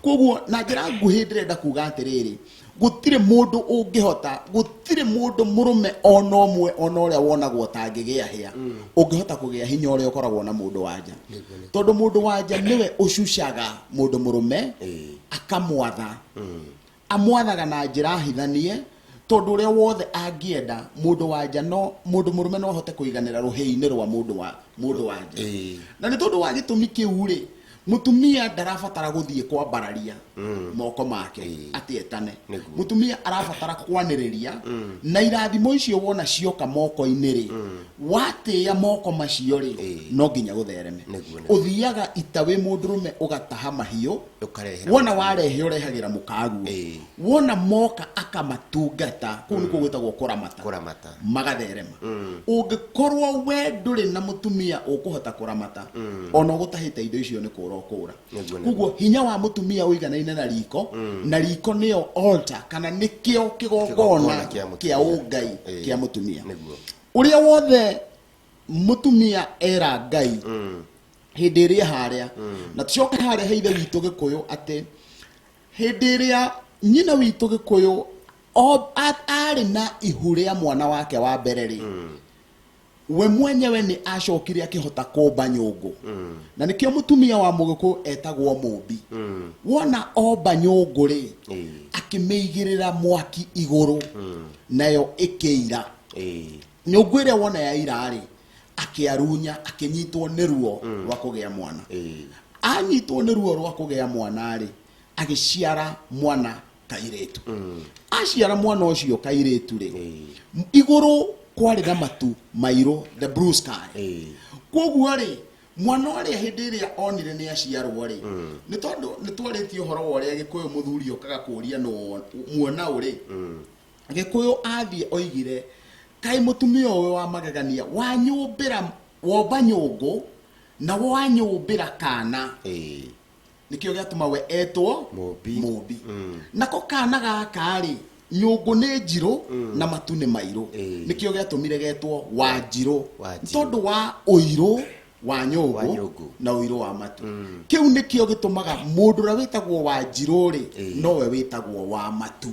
Koguo na njĩra nguhĩ ndĩrenda kuga atĩrĩrĩ, gũtirĩ mũndũ ũngĩhota, gũtirĩ mũndũ mũrũme ona ũmwe, ona ũrĩa wonagwo tangĩgĩa hĩa, ũngĩhota kũgĩa hinya ũrĩa ũkoragwo na mũndũ wa nja, tondũ mũndũ wa nja nĩwe ũcucaga mũndũ mũrũme, akamwatha. Amwathaga na njĩra hithanie, tondũ ũrĩa wothe angĩenda mũndũ wa nja, no mũndũ mũrũme no ahote kũiganĩra rũhĩ-inĩ rwa mũndũ wa nja. Na nĩ tondũ wa gĩtũmi kĩu rĩ, mũtumia ndarabatara gũthiĩ kwambararia moko make atĩ etane. Mũtumia arabatara kwanĩrĩria, na irathimo icio wona cioka moko-inĩ rĩ, watĩĩa moko macio rĩ, no nginya gũthereme. Nĩguo, nĩguo. Ũthiaga ita wĩ mũndũrũme ũgataha mahiũ. Ũkarehera wona mũtumia. Warehe ũrehagĩra mũkaguo. Wona moka akamatungata, kũu nĩkuo gwĩtagwo kũramata. Kũramata. Magatherema. Ũngĩkorwo we ndũrĩ na mũtumia ũkũhota kũramata, ona ũgũtahĩte indo icio nĩ kũra. ũkũra ũkũra. Koguo hinya wa mũtumia ũiganaine na riko, na riko nĩyo altar kana nĩkĩo kĩgongona kĩa ũngai kĩa mũtumia. Ũrĩa wothe mũtumia era Ngai hĩndĩ ĩrĩa harĩa, na tũcoke harĩa he ithe witũ Gĩkũyũ, atĩ hĩndĩ ĩrĩa nyina witũ Gĩkũyũ arĩ na ihu rĩa mwana wake wa mbere rĩ, we mwenyewe nĩ acokire akĩhota kũmba nyũngũ, na nĩkĩo mũtumia wa Mũgĩkũyũ etagwo mũmbi. Wona omba nyũngũ rĩ, akĩmĩigĩrĩra mwaki igũrũ, nayo ĩkĩira. Nyũngũ ĩrĩa wona yaira rĩ, akĩarunya, akĩnyitwo nĩ ruo rwa kũgĩa mwana. Anyitwo nĩ ruo rwa kũgĩa mwana rĩ, agĩciara mwana kairĩtu. Aciara mwana ũcio kairĩtu rĩ, igũrũ kwarĩ na matu mairũ, the blue sky. Koguo rĩ, mwana ũrĩa hĩndĩ ĩrĩa onire nĩ aciarwo rĩ, nĩ tondũ nĩ twarĩtie ũhoro wa ũrĩa Gĩkũyũ mũthuri okaga kũũria nũ muona ũrĩ. Gĩkũyũ athiĩ oigire, kaĩ mũtumia ũyũ wa magegania, wanyũmbĩra, womba nyũngũ na wanyũmbĩra kana. Nĩkĩo gĩatũma we etwo Mũmbi. Mũmbi. Nako kana gaka rĩ, nyũngũ nĩ njirũ na matu nĩ mairũ, nĩkĩo gĩatũmire getwo Wanjirũ. Wanjirũ. Tondũ wa ũirũ wa Wa nyũngũ nyũngũ. na ũirũ wa matu. Kĩu nĩkĩo gĩtũmaga mũndũ ũrĩa wĩtagwo Wanjirũ rĩ, nowe wĩtagwo wa matu.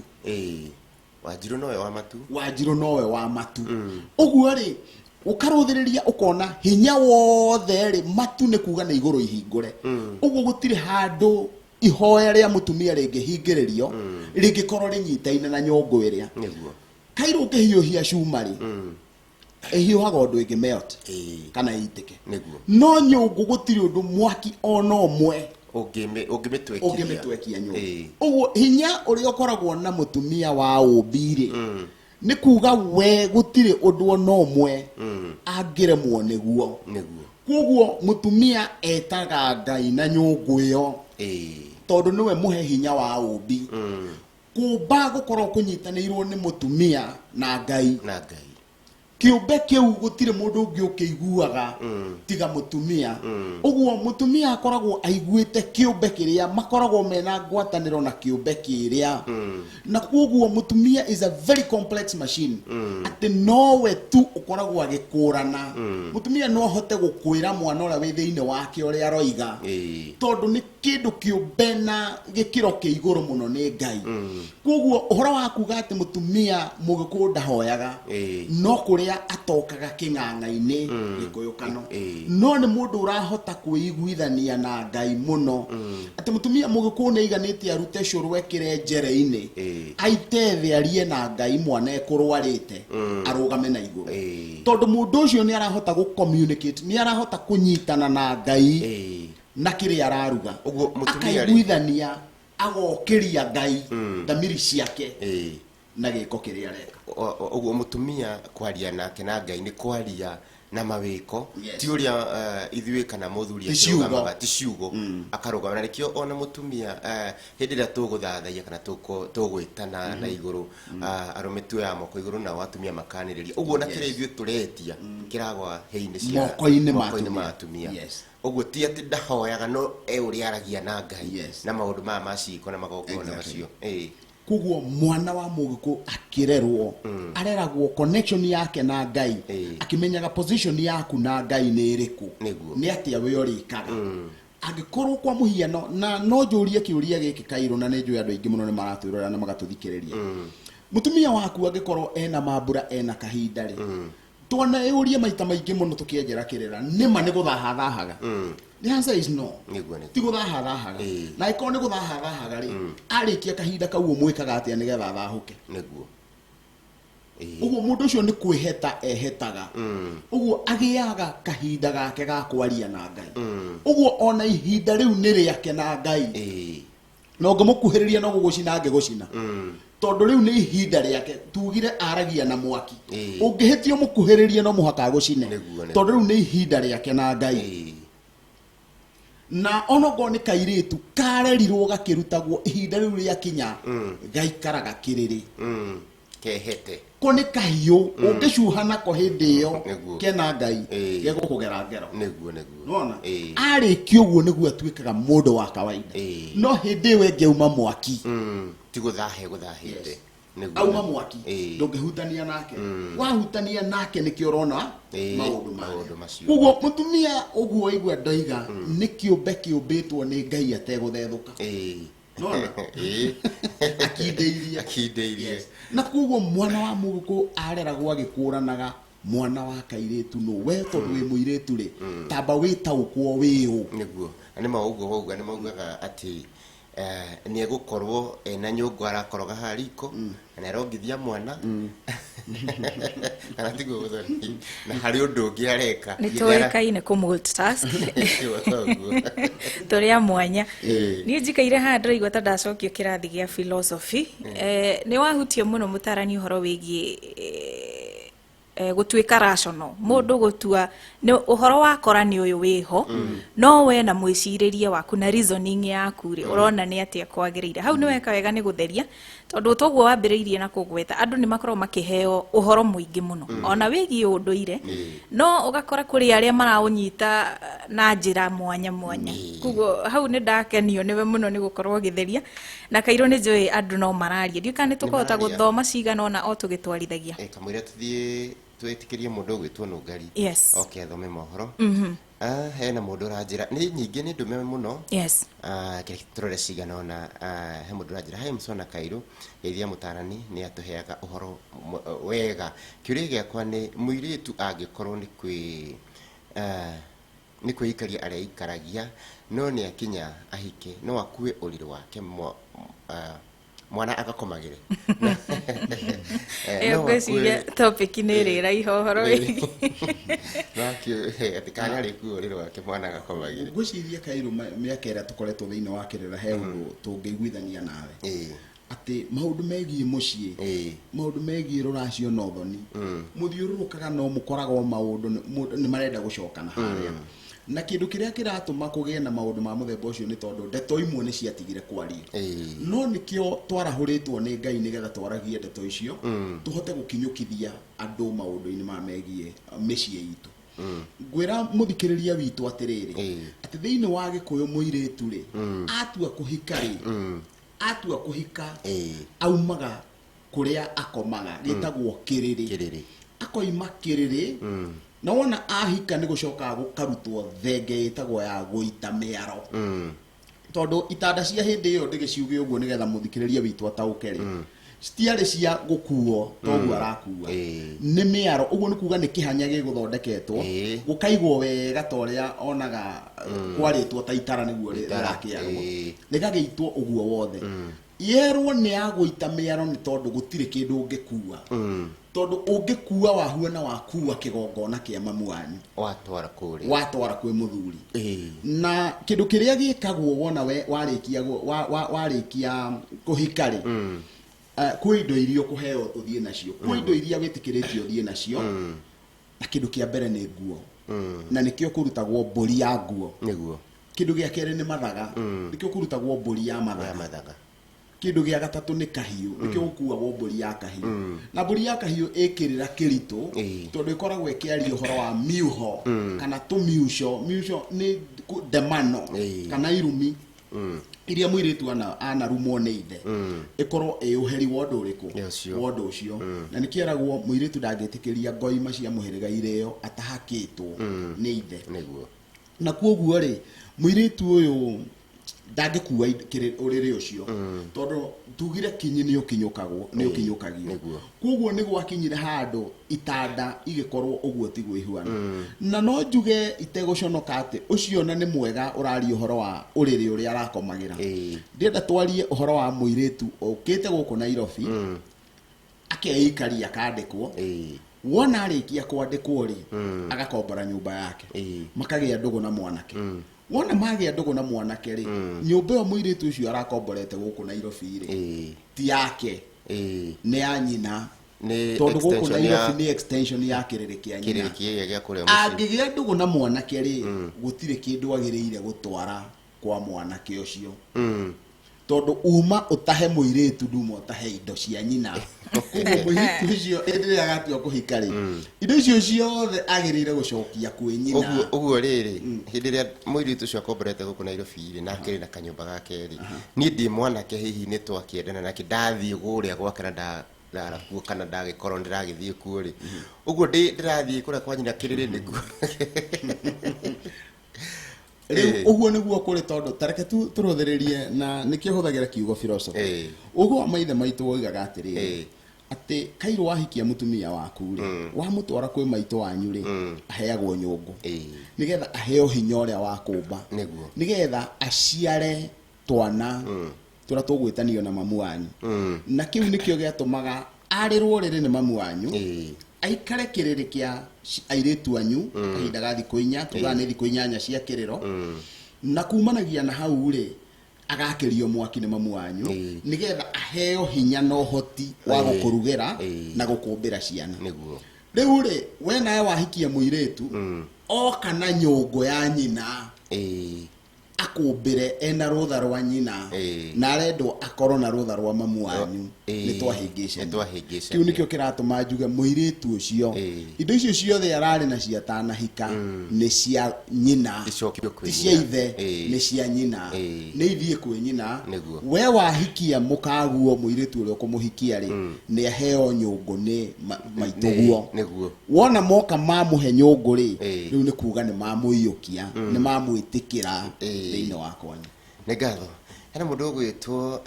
Wanjirũ nowe wa matu. Wanjirũ nowe wa matu. Ũguo rĩ, ũkarũthĩrĩria ũkona hinya wothe rĩ, matu nĩ kuga nĩ igũrũ ihingũre. Ũguo gũtirĩ handũ ihoya rĩa mũtumia rĩngĩhingĩrĩrio rĩngĩkorwo rĩnyitaine na nyũngũ ĩrĩa. Kairũ ũngĩhiũhia cuma rĩ, ĩhiũhaga ũndũ ĩngĩ melt kana ĩitĩke. No nyũngũ gũtirĩ ũndũ mwaki ona ũmwe Ũngĩmĩtwekia. Ũngĩmĩtwekia nyũngũ. Ũguo hinya ũrĩa ũkoragwo na mũtumia wa ũmbi rĩ, nĩ kuga we gũtirĩ ũndũ ona ũmwe angĩremwo nĩguo. Koguo mũtumia etaga Ngai na nyũngũ ĩyo, tondũ nĩwe mũhe hinya wa ũmbi. Kũmba gũkorwo kũnyitanĩirwo nĩ mũtumia na Ngai. Na Ngai. Kĩũmbe kĩu gũtirĩ mũndũ ũngĩ ũkĩiguaga tiga mũtumia. Ũguo mũtumia akoragwo aiguĩte kĩũmbe kĩrĩa, makoragwo mena ngwatanĩro na kĩũmbe kĩrĩa. Na koguo mũtumia is a very complex machine, atĩ nowe tu ũkoragwo agĩkũrana. Mũtumia no ahote gũkwĩra mwana ũrĩa wĩ thĩinĩ wake ũrĩa aroiga, tondũ nĩ kĩndũ kĩũmbe na gĩkĩro kĩa igũrũ mũno nĩ Ngai. Koguo ũhoro wa kuga atĩ mũtumia Mũgĩkũyũ ndahoyaga, no kũrĩa atokaga kĩng'ang'a-inĩ Gĩkũyũ kano, no nĩ mũndũ ũrahota kwĩiguithania na Ngai mũno, atĩ mũtumia Mũgĩkũyũ nĩ aiganĩte arute cũrũ ekĩre njere-inĩ, aite thĩ arie na Ngai mwana ekũrwarĩte arũgame na igũrũ, tondũ mũndũ ũcio nĩ arahota gũ communicate, nĩ arahota kũnyitana na Ngai na kĩrĩa araruga. Ũguo mũtumia rĩ- Akaiguithania, agokĩria Ngai thamiri ciake na gĩko kĩrĩa areka. Ũguo mũtumia kwaria nake na Ngai nĩ kwaria na mawĩko, ti ũrĩa ithuĩ kana mũthuri Ti ciugo. akĩrũgamaga, ti ciugo akarũgama. Na nĩkĩo ona mũtumia, hĩndĩ ĩrĩa tũgũthathaiya kana tũgwĩtana na igũrũ, arũme tuoyaga moko igũrũ nao atumia makanĩrĩria. Ũguo na kĩrĩa ithuĩ tũretia kĩragwa hĩ-inĩ cia Moko-inĩ ma moko-inĩ ma atumia. atumia. Ũguo ti atĩ ndahoyaga, no e ũrĩa aragia na Ngai na maũndũ maya ma ciĩko na magongona macio. Koguo mwana wa Mũgĩkũyũ akĩrerwo, areragwo connection yake na Ngai, akĩmenyaga position yaku na Ngai nĩ ĩrĩkũ, nĩ atĩa we ũrĩkaga angĩkorwo kwa mũhiano. Na no njũrie kĩũria gĩkĩ kairũ, na nĩ njũĩ andũ aingĩ mũno nĩ maratwĩrorera na magatũthikĩrĩria. Mũtumia waku angĩkorwo ena mambura, ena kahinda rĩ, twaneyũria maita maingĩ mũno tũkĩenjera kĩrĩra, nĩma nĩ gũthaha thahaga? The answer is no. Nĩguo. Ti gũthaha thahaga. Na angĩkorwo nĩ gũthaha thahaga rĩ, arĩkia kahinda kau ũmwĩkaga atĩa nĩgetha athahũke? Ũguo mũndũ ũcio nĩ kwĩheta ehetaga. Ũguo agĩaga kahinda gake ga kwaria na Ngai. Ũguo ona ihinda rĩu nĩ rĩake na Ngai, na ũngĩmũkuhĩrĩria no gũgũcina angĩgũcina, tondũ rĩu nĩ ihinda rĩake. Tugire aragia na mwaki. Ũngĩhĩtia mũkuhĩrĩrie, no mũhaka agũcine, tondũ rĩu nĩ ihinda rĩake na Ngai. Na onokorwo nĩ kairĩtu karerirwo gakĩrutagwo, ihinda rĩu rĩakinya gaikaraga kĩrĩrĩ. Kehete. Ko nĩ kahiũ ũngĩcuha nako hĩndĩ ĩyo Nĩguo. kena Ngai, gegũkũgera ngero. Nĩguo, nĩguo. Nĩwona? Ĩĩ. Arĩkia ũguo nĩguo atuĩkaga mũndũ wa kawaida. Ĩĩ. No hĩndĩ ĩyo ĩngĩ auma mwaki. Ti gũthahe gũthahĩte. Yes. Nĩguo. Auma mwaki, Ĩĩ. ndũngĩhutania nake. Wahutania nake nĩkĩo ũrona Ĩĩ, maũndũ maũndũ macio. Koguo mũtumia ũguo aigua ndoiga nĩ kĩũmbe kĩũmbĩtwo nĩ Ngai ategũthethũka. Ĩĩ. Nĩwona? Ĩĩ. Akindĩirie. Akindĩirie. Yes. Na koguo mwana wa mũgĩkũyũ areragwo agĩkũranaga mwana wa kairĩtu nũ. We tondũ wĩ mũirĩtu rĩ, tamba wĩtaũkwo wĩ ũ. Nĩguo. Na nĩ ma ũguo wauga, nĩ maugaga atĩ nĩ egũkorwo ena nyũngũ arakoroga haha riko, na nĩ arongithia mwana. Kana tiguo gũthoni? Na harĩ ũndũ ũngĩ areka. Nĩ tũĩkaine kũ multitask. Tũrĩ a mwanya. Ĩĩ. Niĩ njikaire haha ndĩraigua ta ndacokio kĩrathi gĩa philosophy. Nĩ wahutio mũno mũtarani ũhoro wĩgiĩ gũtuĩka rational. Mũndũ gũtua nĩ ũhoro wa kora nĩ ũyũ wĩho, no we na mwĩcirĩrie waku na reasoning yaku rĩ, ũrona nĩ atĩa kwagĩrĩire. Hau nĩ weka wega nĩ gũtheria, tondũ toguo wambĩrĩirie na kũgweta, andũ nĩ makoragwo makĩheo ũhoro mũingĩ mũno ona wĩgiĩ ũndũire, no ũgakora kũrĩ arĩa maraũnyita na njĩra mwanya mwanya. Koguo hau nĩ ndakenio nĩwe mũno nĩ gũkorwo ũgĩtheria, na kairũ nĩ njũĩ andũ no mararia. Ndiũĩ kana nĩ tũkũhota Nĩ mararia. gũthoma cigana ũna o tũgĩtwarithagia. Kamũira tũthiĩ twĩtĩkĩrie mũndũ ũgwĩtwo Nũngari. Yes. Oke athome mohoro. Hena mũndũ ũranjĩra nĩ nyingĩ nĩ ndũme mũno. Yes. Kĩrĩa tũrore cigana ũna, he mũndũ ũranjĩra hi Msona Kairũ, geithia mũtarani nĩ atũheaga ũhoro wega. Kĩũria gĩakwa nĩ mũirĩtu angĩkorwo nĩ kwĩ nĩ kwĩikaria areikaragia no nĩ akinya ahike no akue ũrĩrĩ wake mwana agakomagĩre. Ĩyo No ngwĩciria akue topic nĩ ĩrĩ ĩraiha ũhoro wĩgiĩ. No akue atĩ kana arĩkua ũrĩrĩ wake mwana agakomagĩre. Ngwĩciria Kairũ mĩaka ĩrĩa tũkoretwo thĩinĩ wa kĩrĩra he ũndũ tũngĩiguithania nawe. Ĩĩ. Atĩ maũndũ megiĩ mũciĩ, Ĩĩ. maũndũ megiĩ rũracio na ũthoni, mũthiũrũrũkaga no mũkoragwo maũndũ nĩ marenda gũcokana harĩa. Na kĩndũ kĩrĩa kĩratũma kũgĩe na maũndũ ma mũthemba ũcio nĩ tondũ ndeto imwe nĩ ciatigire kwario. Ĩĩ. No nĩkĩo twarahũrĩtwo nĩ Ngai nĩgetha twaragie ndeto icio, tũhote gũkinyũkithia andũ maũndũ-inĩ ma megiĩ mĩciĩ itũ. Ngwĩra mũthikĩrĩria witũ atĩrĩrĩ, Ĩĩ. atĩ thĩinĩ wa Gĩkũyũ mũirĩtu rĩ, atua kũhika rĩ, atua kũhika, Ĩĩ. aumaga kũrĩa akomaga, gĩtagwo kĩrĩrĩ. Kĩrĩrĩ. Akoima kĩrĩrĩ, na wona ahika nĩ gũcokaga gũkarutwo thenge ĩtagwo ya gũita mĩaro. Tondũ itanda cia hĩndĩ ĩyo ndĩgĩciuge ũguo nĩgetha mũthikĩrĩria witũ ataũke rĩ, citiarĩ cia gũkuo toguo arakua. Ĩĩ. Nĩ mĩaro, ũguo nĩ kuga nĩ kĩhanya gĩgũthondeketwo, Ĩĩ. gũkaigwo wega ta ũrĩa onaga kwarĩtwo ta itara nĩguo Itara, rĩrakĩarwo. ĩĩ. Rĩgagĩitwo ũguo wothe. Yerwo nĩ ya gũita mĩaro nĩ tondũ gũtirĩ kĩndũ ũngĩkua. Tondũ ũngĩkua wahuana wakua kĩgongona kĩa mamu wanyu. Watwara kũrĩa. Watwara kwĩ mũthuri. Ĩĩ. Na kĩndũ kĩrĩa gĩkagwo wona we warĩkia warĩkia kũhika rĩ, kwĩ indo iria ũkũheo ũthiĩ nacio, kwĩ indo iria wĩtĩkĩrĩtio ũthiĩ nacio, na kĩndũ kĩa mbere nĩ nguo. Na nĩkĩo kũrutagwo mbũri ya nguo. Nĩguo. Kĩndũ gĩa kerĩ nĩ mathaga. Nĩkĩo kũrutagwo mbũri ya mathaga. Ya mathaga. Kĩndũ gĩa gatatũ nĩ kahiũ. Nĩkĩo gũkuagwo mbũri ya kahiũ. Na mbũri ya kahiũ ĩkĩrĩra kĩritũ, tondũ ĩkoragwo ĩkĩaria ũhoro wa miuho, kana tũmiuco. Miuco nĩ ndemano, kana irumi. Iria mũirĩtu anarumwo nĩ ithe. Ĩkorwo ĩ ũheri wa ũndũ ũrĩkũ? Nĩ ũcio. Wa ũndũ ũcio. Na nĩkĩeragwo mũirĩtu ndangĩtĩkĩria ngoima cia mũhĩrĩga irĩo atahakĩtwo nĩ ithe. Nĩguo. Na koguo rĩ, mũirĩtu ũyũ ndangĩkua ũrĩrĩ ũcio. Tondũ tugire kinyi nĩ ũkinyũkagwo, nĩ ũkinyũkagio. Nĩguo. Koguo nĩ gwakinyire handũ itanda igĩkorwo ũguo tiguo ihuana. Na no njuge itegũconoka atĩ ũcio na nĩ mwega ũraria ũhoro wa ũrĩrĩ ũrĩa arakomagĩra. Ĩĩ. Ndĩrenda twarie ũhoro wa mũirĩtu ũkĩte gũkũ Nairobi, akeikaria akandĩkwo. Ĩĩ. Wona arĩkia kwandĩkwo rĩ, agakombora nyũmba yake. Ĩĩ. Makagĩa ndũgũ na mwanake. Wona magĩa ndũgũ na mwanake rĩ, nyũmba ĩyo mũirĩtu ũcio arakomborete gũkũ Nairobi rĩ, Ĩĩ. ti yake. Ĩĩ. Nĩ ya nyina. Nĩ Tondũ gũkũ extension ya Nairobi nĩ extension ya kĩrĩrĩ kĩa nyina. Kĩrĩrĩ kĩrĩa gĩa kũrĩa mũciĩ. Angĩgĩa ndũgũ na mwanake rĩ, gũtirĩ kĩndũ agĩrĩire gũtwara kwa mwanake ũcio. Tondũ uma ũtahe mũirĩtu nduma ũtahe indo cia nyina. Koguo mũirĩtu ũcio hĩndĩ ĩrĩa agatua kũhika rĩ, indo icio ciothe agĩrĩire gũcokia kwĩ nyina. Ũguo rĩrĩ, hĩndĩ ĩrĩa mũirĩtu ũcio akomborete gũkũ Nairobi rĩ, na akĩrĩ na kanyũmba gake rĩ, niĩ ndĩ mwanake hihi nĩ twakĩendana nake, ndathiĩ kũrĩa gwake na ndarara kuo kana ndagĩkorwo ndĩragĩthiĩ kuo rĩ, ũguo ndĩrathiĩ kũrĩa kwa nyina kĩrĩrĩ nĩkuo. Rĩu ũguo nĩguo kũrĩ, tondũ tareke tu tũrũthĩrĩrie na nĩkĩo hũthagĩra kiugo philosophy. Ũguo wa maithe maitũ woigaga atĩrĩrĩ, atĩ kairũ wahikia mũtumia waku rĩ, wamũtwara kwĩ maitũ wanyu rĩ, aheagwo nyũngũ nĩgetha aheo hinya ũrĩa wa kũmba, nĩgetha aciare twana tũrĩa tũgwĩtanio na mamu wanyu. Na kĩu nĩkĩo gĩatũmaga arĩrwo rĩrĩ nĩ mamu wanyu, aikare kĩrĩrĩ kĩa airĩtu anyu kahinda ga thikũ 4, tugaga nĩ thikũ 8 cia kĩrĩro. Na kumanagia na hau rĩ, agakĩrio mwaki nĩ mamu wanyu nĩgetha aheo hinya na ũhoti wa gũkũrugĩra na gũkũmbĩra ciana. Rĩu rĩ, we nawe wahikia mũirĩtu, oka na nyũngũ ya nyina, akũmbĩre ena rũtha rwa nyina, na arendwo akorwo na rũtha rwa mamu wanyu. Nĩ twahĩngĩcania. Nĩ twahĩngĩcania. Kĩu nĩkĩo kĩratũma njuge mũirĩtu ũcio, indo icio ciothe ararĩ nacio atanahika nĩ cia nyina. Icokio kwĩ Ti cia nyina. ithe, nĩ cia nyina. Nĩ ithiĩ kwĩ nyina. We wahikia mũkaguo, mũirĩtu ũrĩa ũkũmũhikia rĩ, nĩ aheo nyũngũ nĩ maitũguo. Wona moka mamũhe nyũngũ rĩ, rĩu nĩ kuga nĩ mamũiyũkia, nĩ mamwĩtĩkĩra thĩinĩ wa kwanyu. Nĩ ngatho. Hena mũndũ ũgwĩtwo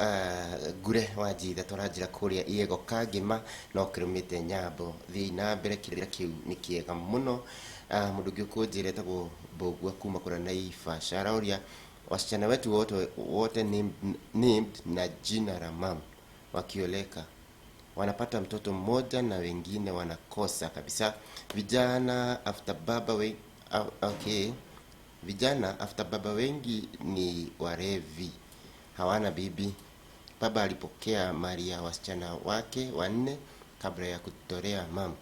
Ngure wa Njitha, twaranjĩra kũrĩa Iego Kangĩma no kĩrũmĩte nyambo. Thiĩi na mbere, kĩrĩra kĩu nĩ kĩega mũno. Mũndũ ũngĩ ũkũnjĩra etagwo Mbũgua kuma kũrĩa Naivasha, aroria wasichana wetu wote named na jina la mam wakioleka wanapata mtoto mmoja na wengine wanakosa kabisa. Vijana after baba we, okay. Vijana after baba wengi ni warevi, hawana bibi. Baba alipokea mali ya wasichana wake 4 kabla ya kutolea mam.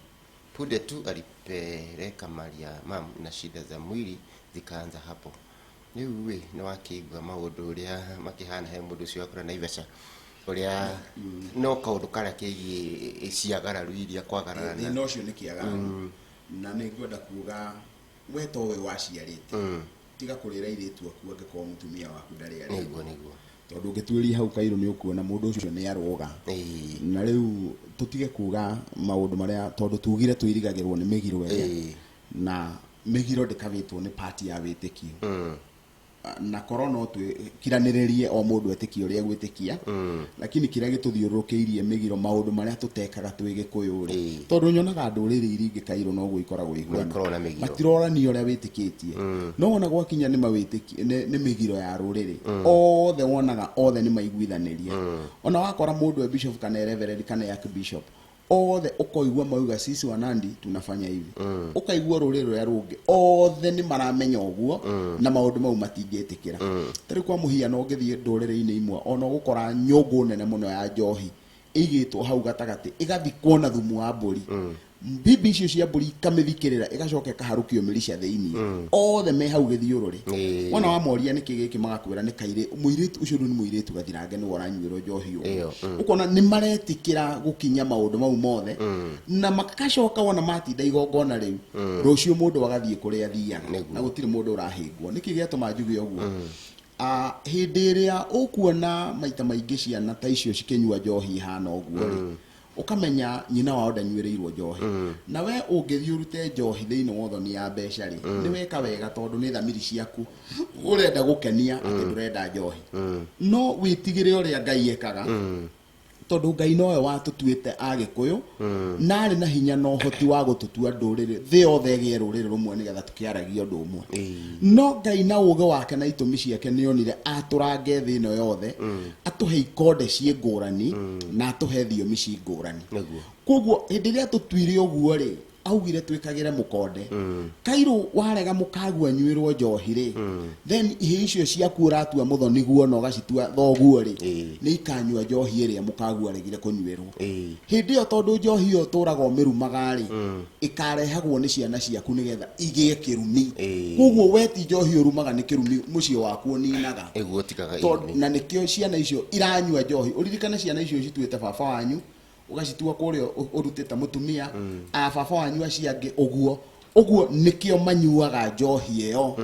Punde tu alipeleka mali ya mam na shida za mwili zikaanza hapo. Rĩu ĩ nĩ wakĩigua maũndũ ũrĩa makĩhana he mũndũ ũcio wakũra Naivasha, ũrĩa no kaũndũ karĩa kegiĩ ciagararu iria kwagararana. Thĩna ũcio nĩ kĩagararu, na nĩ ngwenda kuga we to we waciarĩte, tiga kũrĩra airĩtu aku angĩkorwo mũtumia waku ndarĩ arĩ. Nĩguo. Tondũ ũngĩtuĩria hau kairũ nĩ ũkuona mũndũ ũcio nĩ arũga. Na rĩu tũtige kuga maũndũ marĩa, tondũ tugire twĩrigagĩrwo nĩ mĩgiro ĩrĩa. Na mĩgiro ndĩkabĩtwo nĩ part ya wĩtĩkio. Na korwo no twĩkiranĩrĩrie o mũndũ etĩkie ũrĩa egwĩtĩkia, lakini kĩrĩa gĩtũthiũrũrũkĩirie mĩgiro, maũndũ marĩa tũtekaga twĩ Gĩkũyũ rĩ, tondũ nyonaga ndũrĩrĩ iria ingĩ kairũ noguo ikoragwo ihuana. Ikoragwo na mĩgiro. Matirorania ũrĩa wĩtĩkĩtie, no wona gwakinya nĩ mawĩtĩki, nĩ mĩgiro ya rũrĩrĩ, othe wonaga othe nĩ maiguithanĩria. Ona wakora mũndũ e bishop kana e reverend kana e archbishop, othe ũkoigua mauga sisi wa Nandi tunafanya hivi. Ũkaigua rũrĩrĩ rũrĩa rũngĩ othe nĩ maramenya ũguo, na maũndũ mau matingĩtĩkĩra. Ta rĩu kwa mũhiano, ũngĩthiĩ ndũrĩrĩ-inĩ imwe, ona ũgũkora nyũngũ nene mũno ya njohi ĩigĩtwo hau gatagatĩ, ĩgathikwo na thumu wa mbũri. Mbimbi icio cia mbũri ikamĩthikĩrĩra, ĩgacoka ĩkaharũkio mĩrica thĩinĩ. Othe me hau gĩthiũrũrĩ. Wona wamoria nĩkĩ gĩkĩ, magakwĩra nĩ kairĩ mũirĩtu ũcio rĩu nĩ mũirĩtu gathirange nĩwe ũranyuĩrwo njohi ũguo. Ĩyo. Ũkona nĩ maretĩkĩra gũkinya maũndũ mau mothe, na makacoka wona matinda igongona rĩu, rũciũ mũndũ agathiĩ kũrĩa athiaga, na gũtirĩ mũndũ ũrahĩngwo. Nĩkĩ gĩatũma njuge ũguo? Hĩndĩ ĩrĩa ũkuona maita maingĩ ciana ta icio cikĩnyua njohi ihana ũguo rĩ, ũkamenya nyina wao ndanyuĩrĩirwo njohi. Na we ũngĩthiĩ ũrute njohi thĩinĩ wa ũthoni ya mbeca rĩ, nĩ weka wega, tondũ nĩ thamiri ciaku ũrenda gũkenia atĩ ndũrenda njohi. No wĩtigĩre ũrĩa Ngai ekaga, tondũ Ngai nowe watũtuĩte Agĩkũyũ, na arĩ na hinya na ũhoti wa gũtũtua ndũrĩrĩ, thĩ yothe ĩgĩe rũrĩrĩ rũmwe nĩgetha tũkĩaragie ũndũ ũmwe. No Ngai na ũũgĩ wake na itũmi ciake nĩ onire atũrange thĩ ĩno yothe, atũhe ikonde ciĩ ngũrani na atũhe thiomi ci ngũrani. Koguo hĩndĩ ĩrĩa tũtuire ũguo rĩ, Augire twĩkagĩre mũkonde. Kairũ warega mũkagu anyuĩrwo njohi rĩ, then ihĩ icio ciaku ũratua mũthoni guo na ũgacitua thoguo rĩ, nĩ ikanyua njohi ĩrĩa mũkagu aregire kũnyuĩrwo. Hĩndĩ ĩyo tondũ njohi ĩyo ũtũraga ũmĩrumaga rĩ, ĩkarehagwo nĩ ciana ciaku nĩgetha igĩe kĩrumi. Koguo we ti njohi ũrumaga, nĩ kĩrumi mũciĩ waku ũninaga. Ĩguo tigaga irumi. Na nĩkĩo ciana icio iranyua njohi. Ũririkane ciana icio cituĩte baba wanyu, ũgacitua kũrĩa ũrutĩte mũtumia, a baba wanyu acio angĩ ũguo ũguo, nĩkĩo manyuaga njohi ĩyo,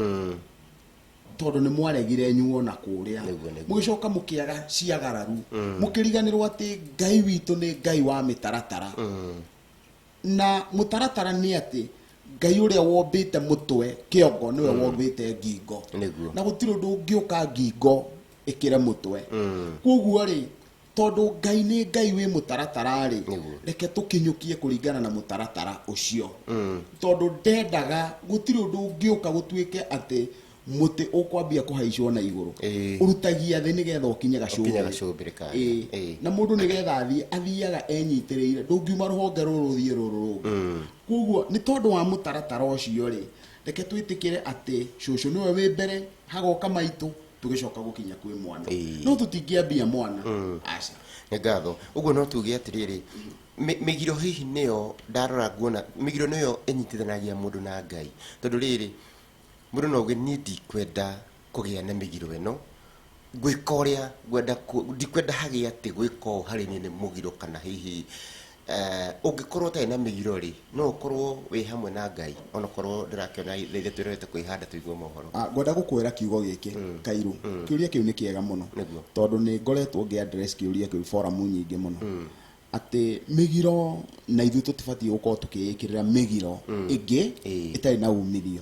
tondũ nĩ mwaregire nyuo na kũrĩa. Nĩguo, nĩguo. Mũgĩcoka mũkĩaga ciagararu, mũkĩriganĩrwo atĩ Ngai witũ nĩ Ngai wa mĩtaratara, na mũtaratara nĩ atĩ Ngai ũrĩa wombĩte mũtwe kĩongo nĩwe wombĩte ngingo. Na gũtirĩ ũndũ ũngĩũka ngingo ĩkĩre mũtwe. Koguo rĩ, tondũ Ngai nĩ Ngai wĩ mũtaratara rĩ, reke tũkinyũkie kũringana na mũtaratara ũcio, tondũ ndendaga gũtirĩ ũndũ ũngĩũka gũtuĩke atĩ mũtĩ ũkwambia kũhaicwo na igũrũ. Ũrutagia thĩ nĩgetha ũkinye ũkinye gacũmbĩrĩ. Gacũmbĩrĩ karĩa. Na mũndũ nĩgetha athiĩ athiaga enyitĩrĩire, ndũngiuma rũhonge rũrũ ũthiĩ rũrũ rũngĩ. Koguo nĩ tondũ wa mũtaratara ũcio rĩ, reke twĩtĩkĩre atĩ cũcũ nĩwe wĩ mbere, hagoka maitũ, tũgĩcoka gũkinya kwĩ mwana. No tũtingĩambia mwana, aca. Nĩ ngatho. Ũguo no tuge atĩrĩrĩ, mĩgiro hihi nĩyo ndarora nguona mĩgiro nĩyo ĩnyitithanagia mũndũ na Ngai, tondũ rĩrĩ, mũndũ no auge niĩ ndikwenda kũgĩa na mĩgiro ĩno, ngwĩka ũrĩa ngwenda, ndikwenda hagĩe atĩ gwĩka ũũ harĩ niĩ nĩ mũgiro, kana hihi ũngĩkorwo ũtarĩ na mĩgiro rĩ, no ũkorwo wĩ hamwe na Ngai onakorwo ndĩrakĩona ithe twĩrorete kwĩhanda tũigue mohoro. Ah, ngwenda gũkwĩra kiugo gĩkĩ, Kairu. Kĩũria kĩu nĩ kĩega mũno, tondũ nĩ ngoretwo ngĩ address kĩũria kĩu forum nyingĩ mũno, atĩ mĩgiro na ithuĩ tũtibatiĩ gũkorwo tũkĩĩkĩrĩra mĩgiro ĩngĩ ĩtarĩ na umithio.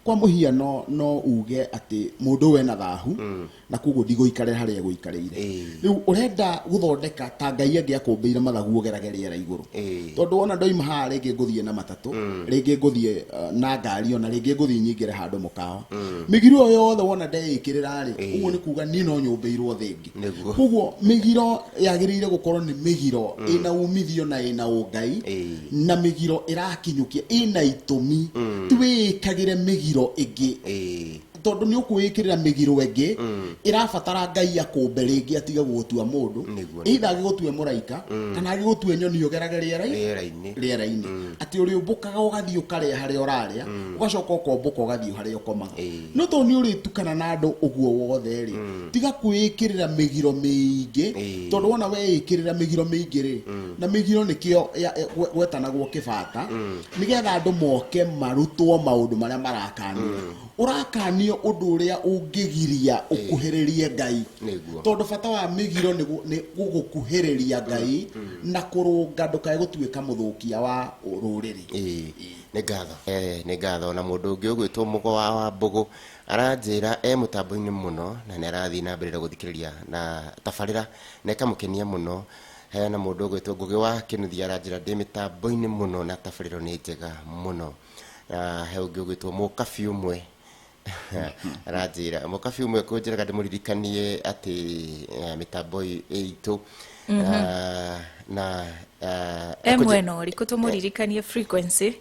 Kwa mũhiano, no uge atĩ mũndũ ũyũ ena thahu na koguo ndigũikarĩra harĩa egũikarĩire. Rĩu ũrenda gũthondeka ta Ngai angĩakũmbĩire mathagu ũgerage rĩera igũrũ, tondũ wona ndoima haha rĩngĩ ngũthiĩ na matatũ, rĩngĩ ngũthiĩ na ngari, ona rĩngĩ ngũthiĩ nyingĩre handũ mũkawa. Mĩgiro ĩyo yothe wona ndeĩkĩrĩra rĩ, ũguo nĩ kuga niĩ no nyũmbĩirwo thĩ ĩngĩ. Koguo mĩgiro yagĩrĩire gũkorwo nĩ mĩgiro ĩna umithio na ĩna ũngai, na mĩgiro ĩrakinyũkia ĩna itũmi. Ti wĩĩkagĩre mĩgiro ĩngĩ, tondũ nĩ ũkwĩĩkĩrĩra mĩgiro ĩngĩ ĩrabatara Ngai akũmbe rĩngĩ atige gũgũtua mũndũ, either agĩgũtue mũraika kana agĩgũtue nyoni ũgerage rĩera-inĩ, rĩera-inĩ, rĩera-inĩ, atĩ ũrĩũmbũkaga ũgathiĩ ũkarĩa harĩa ũrarĩa, ũgacoka ũkombũka ũgathiĩ harĩa ũkomaga. No tondũ nĩ ũrĩtukana na andũ ũguo wothe rĩ, tiga kwĩĩkĩrĩra mĩgiro mĩingĩ, tondũ wona weĩkĩrĩra mĩgiro mĩingĩ rĩ, na mĩgiro nĩkĩo gwetanagwo kĩbata, nĩgetha andũ moke marutwo maũndũ marĩa marakanio. Ũrakanio ũndũ ũrĩa ũngĩgiria ũkuhĩrĩrie Ngai, tondũ bata wa mĩgiro nĩ nĩ gũgũkuhĩrĩria Ngai na kũrũnga ndũkae gũtuĩka mũthũkia wa rũrĩrĩ. Nĩ ngatho. Nĩ ngatho. Na mũndũ ũngĩ ũgwĩtwo Mũgo wa Wambũgũ aranjĩra e mũtambo-inĩ mũno na nĩ arathiĩ na mbere na gũthikĩrĩria na tabarĩra na ĩkamũkenia mũno. Hena mũndũ ũgwĩtwo Ngũgĩ wa Kĩnuthia aranjĩra ndĩ mĩtambo-inĩ mũno na tabarĩra nĩ njega mũno. Na he ũngĩ ũgwĩtwo Mũkabi ũmwe aranjĩra, Mũkabi ũmwe kũnjĩraga ndĩmũririkanie atĩ mĩtambo itũ na e mwena ũrĩkũ tũmũririkanie frequency?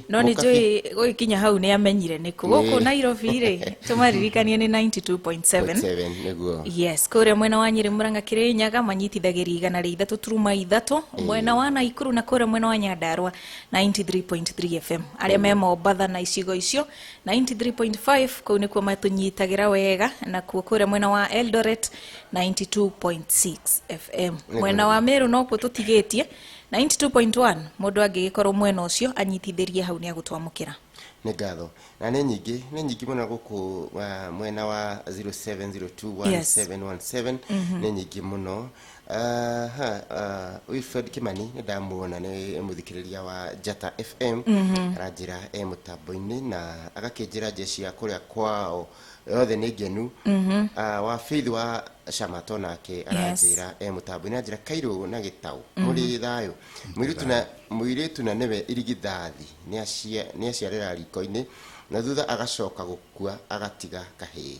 No nĩ njũĩ gũgĩkinya hau nĩ amenyire nĩkũ gũkũ Nairobi rĩ, tũmaririkanie nĩ 92.7. 7, nĩguo. Yes, kũrĩa mwena wa Nyĩrĩ, Mũrang'a, Kĩrĩnyaga manyitithagĩria 103.3, mwena wa Naikuru na kũrĩa mwena wa Nyandarua 93.3 FM, arĩa me Mombatha na icigo icio 93.5, kũu nĩkuo matũnyitagĩra wega, nakuo kũrĩa mwena wa Eldoret 92.6 FM, mwena wa Meru nokuo tũtigĩtie 92.1. Mũndũ angĩgĩkorwo mwena ũcio anyitithĩrie hau nĩ agũtwamũkĩra. Nĩ ngatho. Na nĩ nyingĩ, nĩ nyingĩ mũno gũkũ mwena wa 07021717, nĩ nyingĩ mũno. Ha, Wilfred Kimani nĩ ndamuona, nĩ mũthikĩrĩria wa Njata FM, aranjĩra e mũtambo-inĩ na agakĩnjĩra jeshi ya kũrĩa kwao yothe nĩ ngenu. Wa Faith wa Shamato nake aranjĩra e mũtambo-inĩ, aranjĩra Kairũ na Gĩtaũ mũrĩ thayũ, mũirĩtu na nĩwe irigithathi nĩ aciarĩra riko-inĩ na thutha agacoka gũkua agatiga kahĩĩ.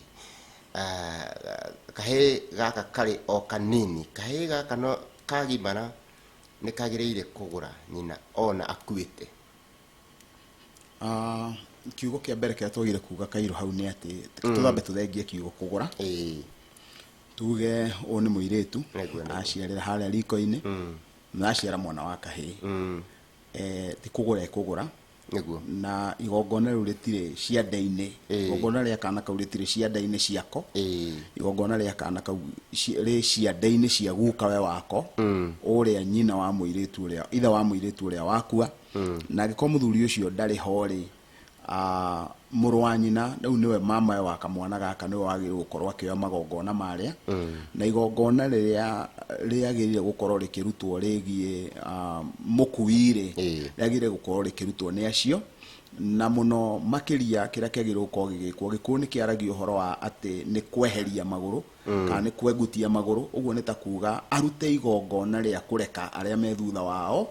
Kahĩĩ gaka karĩ o kanini, kahĩĩ gaka no kagimara nĩ kagĩrĩire kũgũra nyina ona akuĩte. Kiugo kĩa mbere kĩrĩa twagire kuga Kairũ hau nĩ atĩ tũthambe tũthengie kiugo kũgũra. Tuge ũyũ nĩ mũirĩtu aciarĩra harĩa riko-inĩ na aciara mwana wa kahĩĩ. Ti kũgũra ĩkũgũra. Nĩguo. Na igongona rĩu rĩtirĩ ciande-inĩ. Igongona rĩa kana kau rĩtirĩ ciande-inĩ ciako. Igongona rĩa kana kau rĩ ciande-inĩ cia gukawe wako. Ũrĩa nyina wa mũirĩtu ũrĩa, ithe wa mũirĩtu ũrĩa wakua. Na angĩkorwo mũthuri ũcio ndarĩ ho rĩ, mũrũ wa nyina rĩu nĩwe mamawe wa kamwana gaka, nĩwe wagĩrĩirwo gũkorwo akĩoya magongona marĩa. Na igongona rĩrĩa rĩagĩrĩire gũkorwo rĩkĩrutwo rĩgiĩ mũkui rĩ, rĩagĩrĩire gũkorwo rĩkĩrutwo nĩ acio. Na mũno makĩria kĩrĩa kĩagĩrĩirwo gũkorwo gĩgĩkwo, Gĩkũyũ nĩ kĩaragia ũhoro wa atĩ nĩ kweheria magũrũ kana nĩ kwengutia magũrũ. Ũguo nĩ ta kuga arute igongona rĩa kũreka arĩa me thutha wao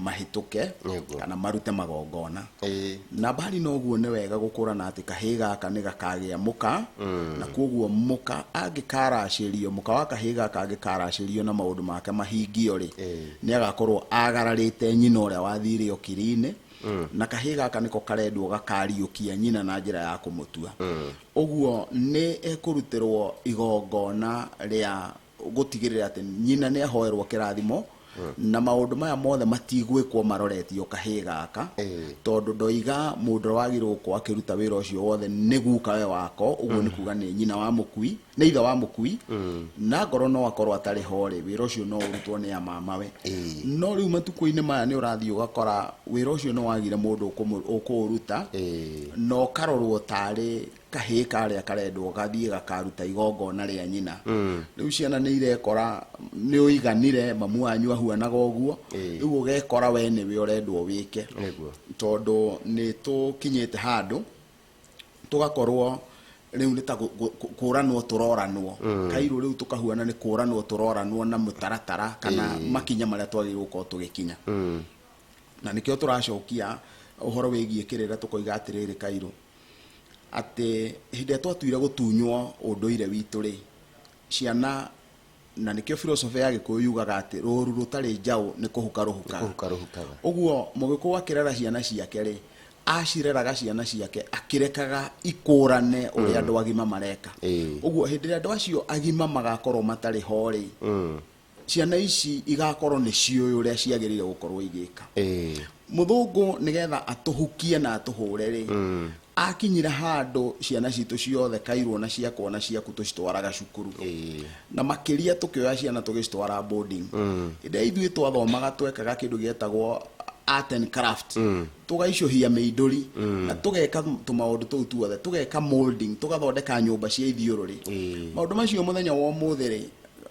mahĩtũke kana marute magongona. Na mbali na ũguo nĩ wega gũkũrana atĩ kahĩĩ gaka nĩ gakagĩa mũka, na koguo mũka angĩkaracĩrio, mũka wa kahĩĩ gaka angĩkaracĩrio na maũndũ make mahingio rĩ, nĩ agakorwo agararĩte nyina ũrĩa wathire ũkiri-inĩ. Na kahĩĩ gaka nĩko karendwo gakariũkia nyina na njĩra ya kũmũtua. Ũguo nĩ ekũrutĩrwo igongona rĩa gũtigĩrĩra atĩ nyina nĩ ahoerwo kĩrathimo, na maũndũ maya mothe matigwĩkwo maroretio kahĩĩ gaka, tondũ ndoiga mũndũ ũrĩa wagĩrĩirwo gũkorwo akĩruta wĩra ũcio wothe nĩ gukawe wako. Ũguo nĩ kuga nĩ nyina wa mũkui, nĩ ithe wa mũkui, na ngorwo no akorwo atarĩ ho rĩ, wĩra ũcio no ũrutwo nĩ amamawe. No rĩu matukũ-inĩ maya nĩ ũrathiĩ ũgakora wĩra ũcio nĩ wagire mũndũ ũkũũruta, na ũkarorwo tarĩ kahĩĩ karĩa karendwo gathiĩ gakaruta igongona rĩa nyina. Rĩu ciana nĩ irekora nĩ ũiganire, mamu wanyu ahuanaga ũguo, rĩu ũgekora we nĩwe ũrendwo wĩke. Tondũ nĩ tũkinyĩte handũ tũgakorwo rĩu nĩ ta kũranwo tũroranwo. Kairũ rĩu tũkahuana nĩ kũranwo tũroranwo na mũtaratara kana makinya marĩa twagĩrĩirwo gũkorwo tũgĩkinya. Na nĩkĩo tũracokia ũhoro wĩgiĩ kĩrĩra tũkoiga atĩrĩrĩ Kairũ, atĩ hĩndĩ ĩrĩa twatuire gũtunywo ũndũire witũ rĩ, ciana, na nĩkĩo philosophy ya Gĩkũyũ yugaga atĩ rũru rũtarĩ njaũ nĩ kũhuka rũhukaga. Kũhuka rũhukaga. Ũguo Mũgĩkũyũ akĩrera ciana ciake rĩ, acireraga ciana ciake akĩrekaga ikũrane ũrĩa andũ agima mareka. Ũguo hĩndĩ ĩrĩa andũ acio agima magakorwo matarĩ ho rĩ, ciana ici igakorwo nĩ ciũĩ ũrĩa ciagĩrĩire gũkorwo igĩka. Mũthũngũ nĩgetha atũhukie na atũhũre rĩ, akinyire handũ ciana citũ ciothe Kairũ na ciakwa na ciaku tũcitwaraga cukuru. Na makĩria tũkĩoya ciana tũgĩcitwara boarding. Hĩndĩ ĩrĩa ithuĩ twathomaga twekaga kĩndũ gĩetagwo art and craft. Tũgaicũhia mĩindũri, na tũgeka tũmaũndũ tũu tuothe, tũgeka molding, tũgathondeka nyũmba cia ithiũrũrĩ. Maũndũ macio mũthenya wa ũmũthĩ rĩ,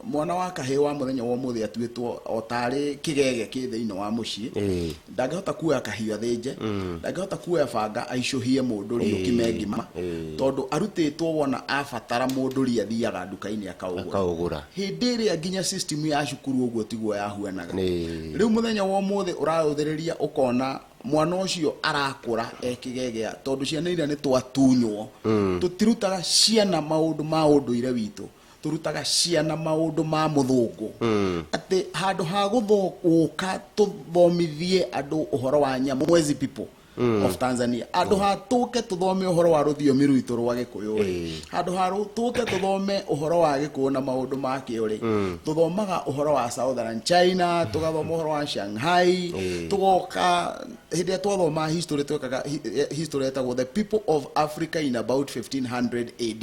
mwana wa kahĩĩ wa mũthenya wa ũmũthĩ atuĩtwo o tarĩ kĩgege kĩ thĩinĩ wa mũciĩ. Ndangĩhota kuoya kahiũ athĩnje, ndangĩhota kuoya banga aicũhie mũndũri ũkime ngima, tondũ arutĩtwo wona abatara mũndũri athiaga nduka-inĩ akaũgũra. Akaũgũra. Hĩndĩ ĩrĩa nginya system ya cukuru ũguo tiguo yahuanaga. Rĩu mũthenya wa ũmũthĩ ũraũthĩrĩria ũkona mwana ũcio arakũra ekĩgegea, tondũ ciana iria nĩ twatunywo. Tũtirutaga ciana maũndũ ma ũndũire witũ, tũrutaga ciana maũndũ ma mũthũngũ. Atĩ handũ ha gũka tũthomithie andũ ũhoro wa nyamũ, Mwezi people of Tanzania, handũ ha tũke tũthome ũhoro wa rũthiomi rwitũ rwa Gĩkũyũ rĩ, handũ ha tũke tũthome ũhoro wa Gĩkũyũ na maũndũ makĩo rĩ, tũthomaga ũhoro wa Southern China, tũgathoma ũhoro wa Shanghai, tũgoka hĩndĩ ĩrĩa twathoma history twekaga history etagwo the people of Africa in about 1500 AD.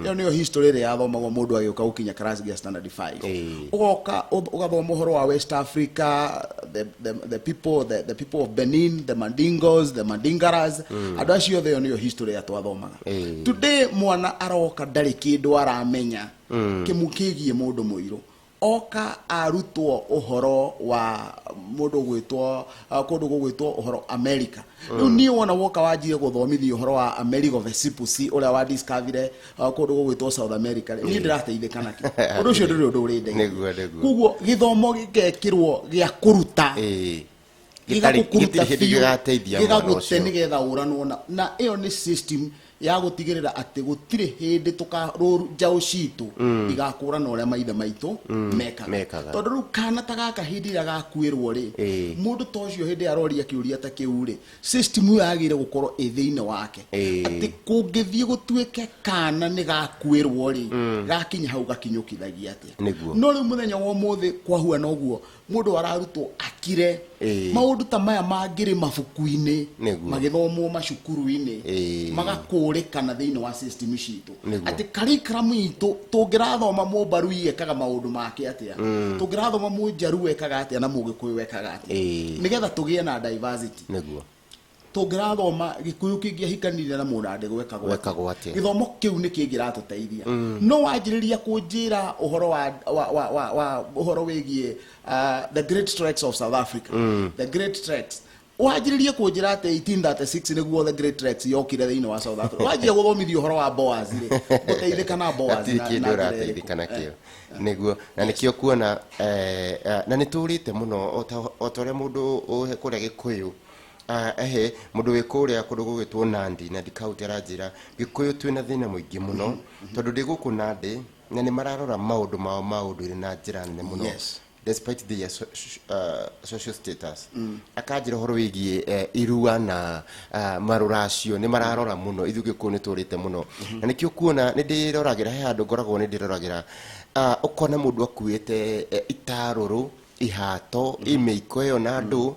Ĩyo nĩyo history ĩrĩa yathomagwo mũndũ agĩũka gũkinya class gĩa standard 5. Ũgoka ũgathoma ũhoro wa West Africa, the people of Benin, the Mandingos, the Mandingaras, andũ acio othe ĩyo nĩyo history ĩrĩa twathomaga. Today mwana aroka ndarĩ kĩndũ aramenya kĩmu kĩgiĩ mũndũ mũirũ. Oka arutwo ũhoro wa mũndũ ũgwĩtwo, kũndũ gũgwĩtwo ũhoro America. Rĩu niĩ wona woka wanjie gũthomithia ũhoro wa Amerigo Vespucci ũrĩa wa discoverire, kũndũ gũgwĩtwo South America rĩ, niĩ ndĩrateithĩka nakĩ? Ũndũ ũcio ndũrĩ ũndũ ũrĩ ndeithia. Nĩguo. Koguo gĩthomo gĩgekĩrwo gĩa kũruta. Gĩtarĩ Gĩgagũkũruta gĩtirĩ hĩndĩ biũ, gĩgateithia mwana gĩgagũte ũcio. nĩgetha ũranwo na ĩyo nĩ system Ya gũtigĩrĩra atĩ gũtirĩ hĩndĩ tũkarũru njaũ citũ igakũra na ũrĩa maithe maitũ mekaga. Mekaga. Tondũ rĩu kana ta gaka hĩndĩ ĩrĩa gakuĩrwo rĩ, mũndũ ta ũcio hĩndĩ ĩrĩa aroria kĩũria ta kĩu rĩ, system ĩyo yagĩrĩire gũkorwo ĩ thĩinĩ wake atĩ kũngĩthiĩ gũtuĩke kana nĩ gakuĩrwo rĩ, gakinya hau gakinyũkithagia atĩa. No rĩu mũthenya wa ũmũthĩ kwahuana ũguo, mũndũ ararutwo akire. Maũndũ ta maya mangĩrĩ mabuku-inĩ, magĩthomwo macukuru-inĩ, magakũrĩkana thĩinĩ wa system citũ, atĩ curriculum itũ tũngĩrathoma mũmbarui ekaga maũndũ make atĩa, tũngĩrathoma mũnjaruo ekaga atĩa, na mũgĩkũyũ ekaga atĩa, nĩgetha tũgĩe na diversity. Tũngĩrathoma gĩkũyũ kĩngĩahikanire na mũnandĩ gwekagwo Gwekagwo atĩa? Gĩthomo kĩu nĩ kĩngĩratũteithia. No wanjĩrĩria kũnjĩra ũhoro wa, wa, wa, wa, wa ũhoro wĩgiĩ the Great Treks of South Africa, the Great Treks, wanjĩrĩrie kũnjĩra atĩ 1836 nĩguo the Great Treks yokire thĩinĩ wa South Africa, wanjia gũthomithia ũhoro wa Boers rĩ, gũteithĩka na Boers Hatirĩ na kĩndũ na njĩra ũrateithĩka ĩrĩkũ? Nakĩo nĩguo na nĩkĩo kuona na nĩ tũrĩte mũno o ta ũrĩa mũndũ kũrĩa gĩkũyũ. Ah, ehe, mũndũ wĩ kũrĩa kũndũ gũgĩtwo Nandi, Nandi County, aranjĩra gĩkũyũ twĩna thĩna mũingĩ mũno tondũ ndĩ gũkũ Nandi na nĩ mararora maũndũ mao ma ũndũire na njĩra nene mũno despite their social status. Akanjĩra ũhoro wĩgiĩ irua na marũracio nĩ mararora mũno. Ithuĩ gĩkũyũ nĩ tũrĩte mũno na nĩkĩo kuona nĩ ndĩroragĩra he handũ ngoragwo nĩ ndĩroragĩra, ũkona mũndũ akuĩte itarũrũ, ihato, imĩiko ĩyo na ndũ.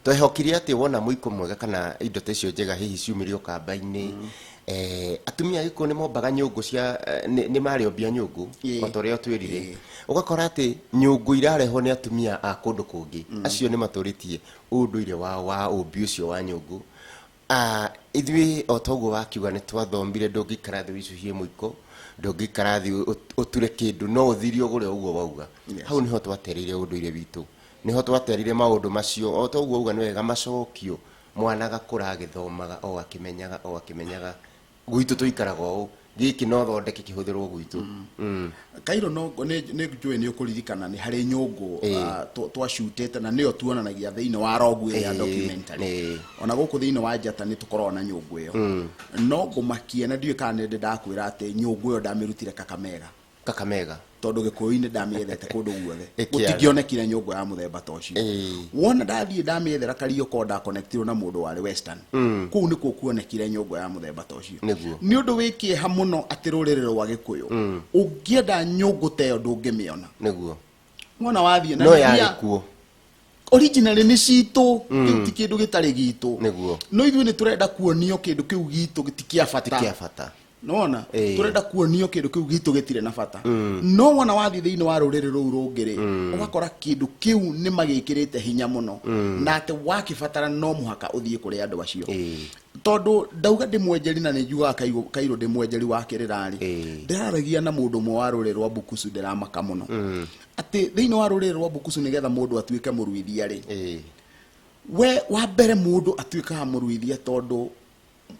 Twehokire atĩ wona mũiko mwega kana indo ta icio njega hihi ciumĩrio kamba-inĩ, atumia a gĩkũyũ nĩ mombaga nyũngũ cia nĩ marĩ ombia nyũngũ o ta ũrĩa ũtwĩrire. Ũgakora atĩ nyũngũ irarehwo nĩ atumia a kũndũ kũngĩ, acio nĩ matũrĩtie ũndũire wao wa ũmbi ũcio wa nyũngũ. Ithuĩ o ta ũguo wakiuga nĩ twathomire, ndũngĩikara thĩ wĩicũhie mũiko, ndũngĩikara thĩ ũture kĩndũ, no ũthire ũgũre ũguo wauga. Hau nĩho twatereire ũndũire witũ, nĩho twaterire maũndũ macio. O ta ũguo auga nĩ wega macokio, mwana agakũra agĩthomaga o akĩmenyaga o akĩmenyaga gwitũ tũikaraga ũũ, gĩkĩ no thondeke kĩhũthĩrwo gwitũ. Kairũ, no nĩ njũĩ nĩ ũkũririkana nĩ harĩ nyũngũ twacutĩte na nĩyo tuonanagia thĩinĩ wa rogu ĩrĩa documentary. Ona gũkũ thĩinĩ wa Njata nĩ tũkoragwo na nyũngũ ĩyo. No ngũmakia na ndiũĩ kana nĩ ndĩ ndakwĩra atĩ nyũngũ ĩyo ndamĩrutire Kakamega. Kakamega. Tondũ gĩkũyũ-inĩ ndamĩethete kũndũ guothe, Ĩkĩaga. Gũtingĩonekire nyũngũ ya mũthemba ta ũcio. Wona ndathiĩ ndamĩethera Karioko, ndakonektirwo na mũndũ warĩ Western, kũu nĩkuo kuonekire nyũngũ ya mũthemba ta ũcio. Nĩ ũndũ wĩ kĩeha mũno atĩ rũrĩrĩ rwa gĩkũyũ ũngĩenda nyũngũ ta ĩyo ndũngĩmĩona. Wona wathiĩ na No nĩ yarĩ kuo. Originally nĩ citũ, kĩu ti kĩndũ gĩtarĩ gitũ. No ithuĩ nĩ tũrenda kuonio kĩndũ kĩu gitũ ti kĩa bata. Kĩa bata. Nona turenda kuonio kĩndũ kĩu gitũ gĩtirĩ na bata, no wona wathiĩ thĩinĩ wa rũrĩrĩ rũu rũngĩ rĩ, ũgakora kĩndũ kĩu nĩ magĩkĩrĩte hinya mũno na atĩ wakĩbatara no mũhaka ũthiĩ kũrĩ andũ acio. Tondũ ndauga ndĩ mwenjeri na nĩ njugaga kairũ ndĩ mwenjeri wa kĩrĩra rĩ, ndĩraragia na mũndũ ũmwe wa rũrĩrĩ rwa Bukusu, ndĩramaka mũno atĩ thĩinĩ wa rũrĩrĩ rwa Bukusu nĩgetha mũndũ atuĩke mũruithia rĩ, we wa mbere mũndũ atuĩkaga mũruithia tondũ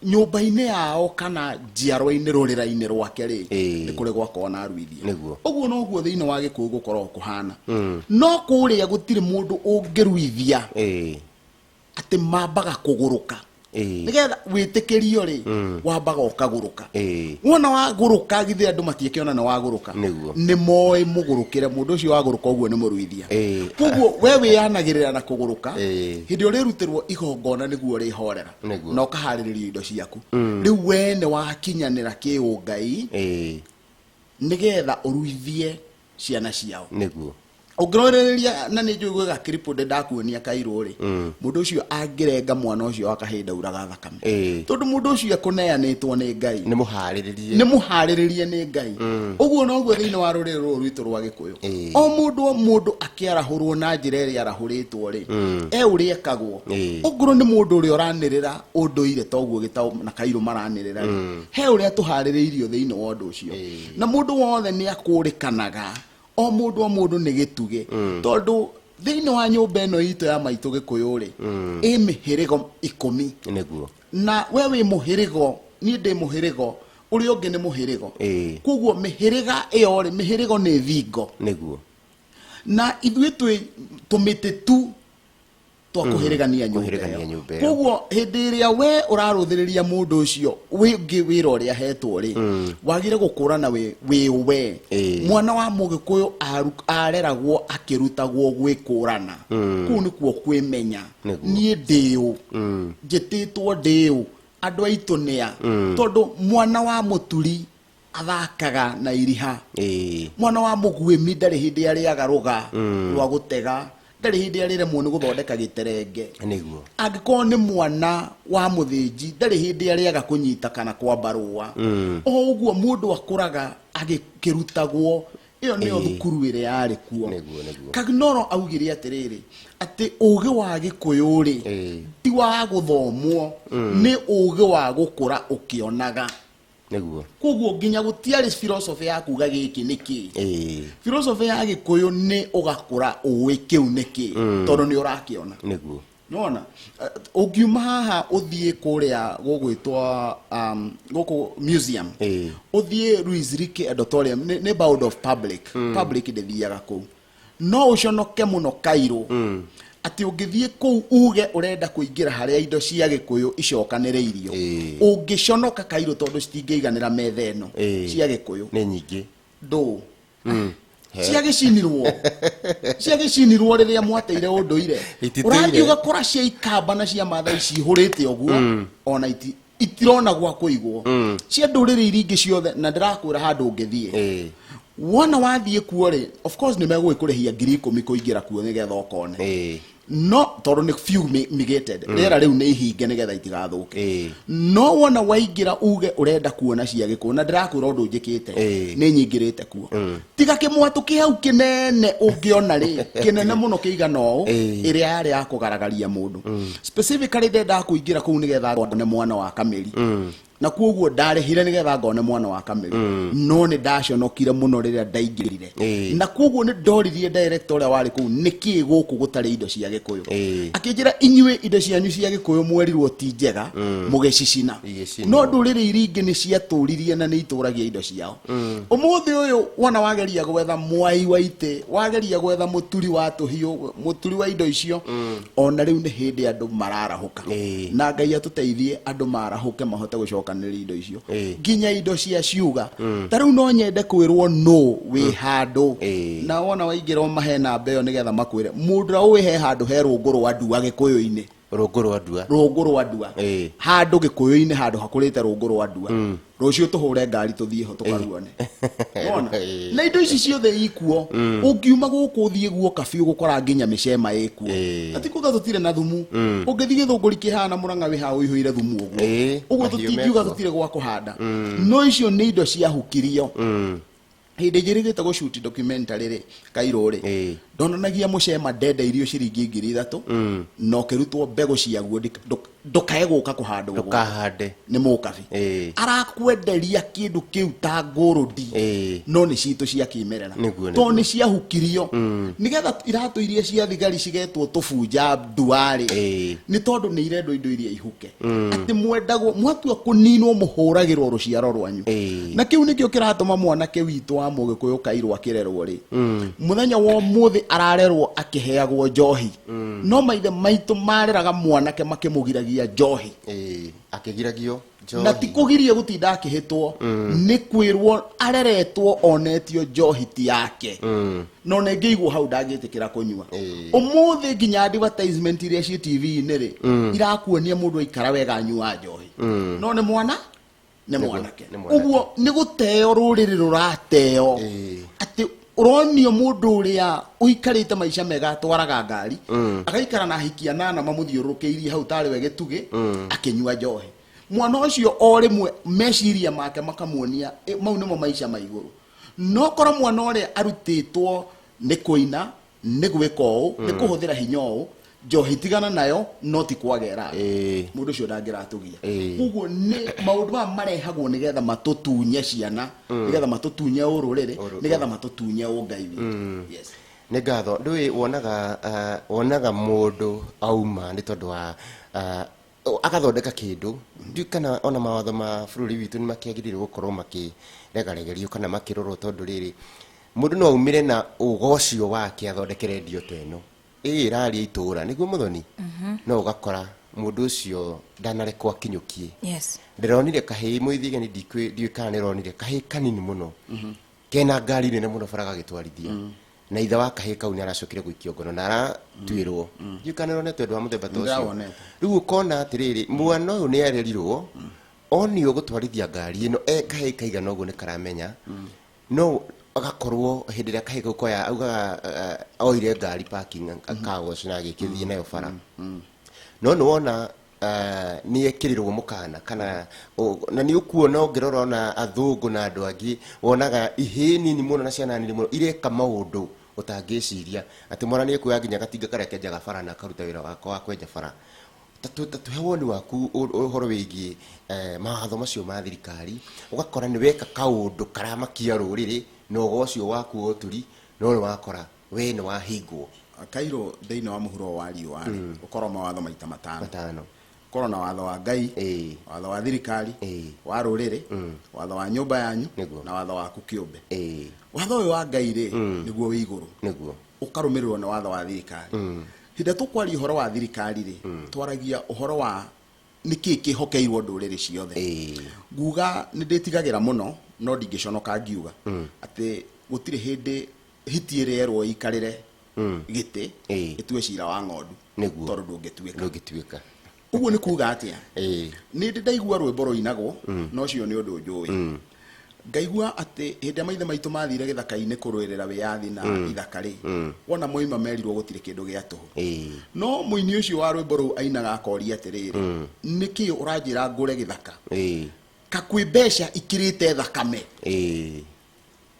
nyũmba-inĩ yao kana njiarwa-inĩ rũrĩra-inĩ rwake rĩ, nĩ kũrĩ gwakorwo na aruithia. Ũguo noguo thĩinĩ wa gĩkũyũ gũkoragwo kũhana, no kũrĩa gũtirĩ mũndũ ũngĩruithia atĩ mambaga kũgũrũka. Nĩgetha wĩtĩkĩrio rĩ, wambaga ũkagũrũka. Wona wagũrũka, githĩ andũ matiĩkĩona nĩ wagũrũka? Nĩ moĩ mũgũrũkĩre mũndũ ũcio wagũrũka ũguo nĩ mũruithia. Koguo we wĩyanagĩrĩra na kũgũrũka. Hĩndĩ ĩrĩa ũrĩrutĩrwo igongona nĩguo ũrĩhorera na ũkaharĩrĩrio indo ciaku, rĩu we nĩ wakinyanĩra kĩũngai nĩgetha ũruithie ciana ciao. Ũngĩrorereria na nĩ njũĩ gwĩ gakiripo ndĩ ndakuonia kairũ rĩ, mũndũ ũcio angĩrenga mwana ũcio wa kahĩĩ ndauraga thakame, tondũ mũndũ ũcio ekũneanĩtwo nĩ Ngai. Nĩ mũharĩrĩrie. Nĩ mũharĩrĩrie nĩ Ngai. Ũguo noguo thĩinĩ wa rũrĩrĩ rũrũ rwitũ rwa gĩkũyũ, o mũndũ o mũndũ akĩarahũrwo na njĩra ĩrĩa arahũrĩtwo rĩ, e ũrĩa ekagwo. Ongorwo nĩ mũndũ ũrĩa ũranĩrĩra ũndũire toguo gĩtaũ na kairũ maranĩrĩra rĩ, he ũrĩa tũharĩrĩirio thĩinĩ wa ũndũ ũcio, na mũndũ wothe nĩ akũrĩkanaga, o mũndũ o mũndũ nĩ gĩtugĩ, tondũ thĩinĩ wa nyũmba ĩno itũ ya maitũ gĩkũyũ rĩ, ĩ mĩhĩrĩgo 10. Na we wĩ mũhĩrĩgo, niĩ ndĩ mũhĩrĩgo, ũrĩa ũngĩ nĩ mũhĩrĩgo. Koguo mĩhĩrĩga ĩyo rĩ, mĩhĩrĩgo nĩ thingo. Na ithuĩ twĩ tũmĩtĩ tu. Twa kũhĩrĩgania nyũmba Kũhĩrĩgania ĩyo. Nyũmba ĩyo. Koguo hĩndĩ ĩrĩa we ũrarũthĩrĩria mũndũ ũcio wĩngĩ wĩra ũrĩa ahetwo rĩ, wagire gũkũrana wĩ we. Mwana wa mũgĩkũyũ areragwo akĩrutagwo gwĩkũrana. Kũu nĩkuo kwĩmenya. Niĩ ndĩũ, njĩtĩtwo ndĩũ, andũ aitũ nĩa? Tondũ mwana wa mũturi athakaga na iriha. Mwana wa mũguĩmi ndarĩ hĩndĩ arĩaga rũga rwa gũtega, ndarĩ hĩndĩ arĩremwo nĩ gũthondeka gĩterenge. Angĩkorwo nĩ mwana wa mũthĩnji, ndarĩ hĩndĩ arĩaga kũnyita kana kwamba rũa. O ũguo mũndũ akũraga agĩkĩrutagwo. Ĩyo nĩyo thukuru ĩrĩa yarĩ kuo. Nĩguo, nĩguo. Kagnoro augire atĩrĩrĩ, atĩ ũgĩ wa gĩkũyũ rĩ, ti wa gũthomwo, nĩ ũgĩ wa gũkũra ũkĩonaga. Koguo nginya gũtiarĩ philosophy ya kuga gĩkĩ nĩ kĩĩ. Philosophy ya gĩkũyũ nĩ ũgakũra ũĩ kĩu nĩ kĩĩ, tondũ nĩ ũrakĩona. Nona ũngiuma haha ũthiĩ kũrĩa gũgwĩtwo gũkũ museum, ũthiĩ Louis Leakey Auditorium, nĩ bound of public, public ndĩthiaga kũu, no ũconoke mũno kairũ atĩ ũngĩthiĩ kũu uge ũrenda kũingĩra harĩa indo cia gĩkũyũ icokanĩrĩirio, ũngĩconoka kairũ tondũ citingĩiganĩra metha ĩno cia gĩkũyũ. Nĩ nyingĩ. Ndũ ciagĩcinirwo, ciagĩcinirwo rĩrĩa mwateire ũndũire. Ititũire. Ũrathiĩ ũgakora cia ikamba na cia mathai cihũrĩte ũguo, ona itirona gwa kũigwo, cia ndũrĩrĩ iria ingĩ ciothe. Na ndĩrakwĩra handũ ũngĩthiĩ, wona wathiĩ kuo rĩ, of course nĩ megũgĩkũrĩhia 10,000 kũingĩra kuo nĩgetha ũkone, no tondũ nĩ fumigated, rĩera rĩu nĩ ihinge nĩgetha itigathũke. No wona waingĩra uge ũrenda kuona cia gĩkũyũ, na ndĩrakwĩra ũndũ njĩkĩte, nĩ nyingĩrĩte kuo, tiga kĩmwatũ kĩ hau kĩnene ũngĩona rĩ, kĩnene mũno kĩigana ũũ, ĩrĩa yarĩ ya kũgaragaria mũndũ. Specifically ndendaga kũingĩra kũu nĩgetha ngone mwana wa kamĩri, na koguo ndarĩhire nĩgetha ngone mwana wa kamĩri, no nĩ ndaconokire mũno rĩrĩa ndaingĩrire. Na koguo nĩ ndoririe director ũrĩa warĩ kũu, nĩkĩĩ gũkũ gũtarĩ indo cia gĩkũyũ? Akĩnjĩra, inyuĩ indo cianyu cia gĩkũyũ mwerirwo ti njega, mũgĩcicina. Igĩcinwo. No ndũrĩrĩ iria ingĩ nĩ ciatũririe na nĩ itũragia indo ciao. Ũmũthĩ ũyũ wona wageria gwetha mwai wa itĩ, wageria gwetha mũturi wa tũhiũ, mũturi wa indo icio, ona rĩu nĩ hĩndĩ andũ mararahũka. Na Ngai atũteithie andũ marahũke mahote gũcokanĩrĩria indo icio, nginya indo cia ciuga. Ta rĩu no nyende kwĩrwo nũ wĩ handũ, na wona waingĩra ũmahe namba ĩyo nĩgetha makwĩre mũndũ ũrĩa ũĩ he handũ he rũngũ rwa ndua gĩkũyũ-inĩ. Rũngũ rwa ndua. Rũngũ rwa ndua. Handũ gĩkũyũ-inĩ, handũ hakũrĩte rũngũ rwa ndua. Rũciũ tũhũre ngari tũthiĩ ho tũkaruone. Wona? Na indo ici ciothe ikuo. Ũngiuma gũkũ ũthiĩ guoka biũ, gũkora nginya mĩcema ĩkuo. Na ti kuga tũtirĩ na thumu. Ũngĩthiĩ gĩthũngũri kĩhana mũrang'a wĩ haha ũihũire thumu ũguo. Ũguo Mahiũ tũtingiuga mekuo. Tũtirĩ gwa kũhanda, no icio nĩ indo ciahukirio. Hĩndĩ njĩrĩgĩte gũshoot documentary rĩ, kairũ rĩ, ndonanagia mũcema ndendeirio ciringi 3,000, na ũkĩrutwo mbegũ ciaguo ndũkae gũka kũhandwo gũkũ. Ndũkahande. Nĩ mũkabi arakwenderia kĩndũ kĩu ta ngũrũndi, no nĩ citũ cia kĩmerera, tondũ nĩ ciahukirio nĩgetha iratũ iria cia thigari cigetwo tũbunja nduarĩ, nĩ tondũ nĩ irendwo indo iria ihuke. Atĩ mwendagwo mwatua kũninwo, mũhũragĩrwo rũciaro rwanyu. Na kĩu nĩkĩo kĩratũma mwanake witũ wa mũgĩkũyũ kairwo akĩrerwo rĩ, mũthenya wa ũmũthĩ ararerwo akĩheagwo njohi, no maithe maitũ mareraga mwanake makĩmũgiragia njohi. Akĩgiragio Na ti njohi. Kũgiria gũtinda akĩhĩtwo, nĩ kwĩrwo areretwo onetio njohi ti yake, no na ĩngĩigwo hau ndangĩtĩkĩra kũnyua. Ũmũthĩ nginya advertisement iria ciĩ TV-inĩ rĩ, irakuonia mũndũ aikara wega anyua njohi, no nĩ mwana, nĩ mwanake. Nĩ mwanake. Ũguo nĩ gũteo rũrĩrĩ rũrateo, atĩ ũronio mũndũ ũrĩa ũikarĩte maica mega atwaraga ngari, agaikara na ahiki anana mamũthiũrũrũkĩirie hau tarĩ we gĩtugĩ, akĩnyua njohi. Mwana ũcio o rĩmwe meciria make makamuonia mau nĩmo maica ma igũrũ. No korwo mwana ũrĩa arutĩtwo nĩ kũina, nĩ gwĩka ũũ, nĩ kũhũthĩra hinya ũũ, njohi tigana nayo, no ti kwagera, mũndũ ũcio ndangĩratũgia. Koguo nĩ maũndũ maya marehagwo nĩgetha matũtunye ciana, nĩgetha matũtunye ũrũrĩrĩ, nĩgetha matũtunye ũngai witũ. Yes. Nĩ ngatho. Ndũĩ wonaga wonaga mũndũ auma nĩ tondũ wa agathondeka kĩndũ. Ndiũĩ kana ona mawatho ma bũrũri witũ nĩ makĩagĩrĩire gũkorwo makĩregaregerio kana makĩrorwo, tondũ rĩrĩ, mũndũ no aumĩre na ũga ũcio wake athondeke rendio ta ĩno. Ĩraria itũra nĩguo mũthoni no ũgakora mũndũ ũcio ndanarekwo akinyũkie. Ndĩronire kahĩĩ mũithigani, ndiũĩ kana nĩronire kahĩĩ kanini mũno kena ngari nene mũno bara gagĩtwarithia, na ithe wa kahĩĩ kau nĩ aracokire gũikio ngono na aratuĩrwo. Ndiũĩ kana nĩronete ũndũ wa mũthemba ta ũcio. Nĩndĩrawonete. Rĩu ũkona atĩrĩrĩ, mwana ũyũ nĩ arerirwo onio gũtwarithia ngari ĩno e kahĩĩ kaigana ũguo nĩ karamenya, no agakorwo hĩndĩ ĩrĩa kahĩĩ kau koya augaga oire ngari parking car wash na agĩkĩthiĩ nayo bara, no nĩ wona nĩ ekĩrĩrwo mũkana kana na nĩ ũkuona ũngĩrora ona athũngũ na andũ angĩ wonaga ihĩĩ nini mũno na ciana nini mũno ireka maũndũ ũtangĩciria atĩ mwana nĩ ekuoya nginya gatinga karĩa kenjaga bara na akaruta wĩra wako wa kwenja bara. Ta tũhe woni waku ũhoro wĩgiĩ mawatho macio ma thirikari, ũgakora nĩ weka kaũndũ karamakia rũrĩrĩ na ũgo ũcio waku wa ũturi, no nĩ wakora we nĩ wahingwo. Kairũ thĩinĩ wa mũhuro wa riũa rĩ, ũkorwo mawatho maita matano. Matano. Ũkorwo na watho wa Ngai, watho wa thirikari, wa rũrĩrĩ, watho wa nyũmba yanyu, na watho waku kĩũmbe. Watho ũyũ wa Ngai rĩ, nĩguo wĩ igũrũ, ũkarũmĩrĩrwo nĩ watho wa thirikari. Hĩndĩ ĩrĩa tũkwaria ũhoro wa thirikari rĩ, twaragia ũhoro wa nĩkĩ kĩhokeirwo ndũrĩrĩ ciothe. Nguga nĩ ndĩtigagĩra mũno, no ndingĩconoka ngiuga atĩ gũtirĩ hĩndĩ hiti ĩrĩa ĩrwo ĩikarĩre gĩtĩ ĩtue cira wa ng'ondu, tondũ ndũngĩtuĩka. Ndũngĩtuĩka. Ũguo nĩ kuga atĩa? Nĩ ndĩ ndaigua rwĩmbo rũinagwo, na ũcio nĩ ũndũ njũĩ. Ngaigua atĩ hĩndĩ ĩrĩa maithe maitũ mathire gĩthaka-inĩ kũrũĩrĩra wĩyathi na ithaka rĩ, wona moima merirwo gũtirĩ kĩndũ gĩa tũhũ. No mũini ũcio wa rwĩmbo rũu ainaga akoria atĩrĩrĩ, nĩkĩ ũranjĩra ngũre gĩthaka kakwĩ mbeca ikĩrĩte thakame?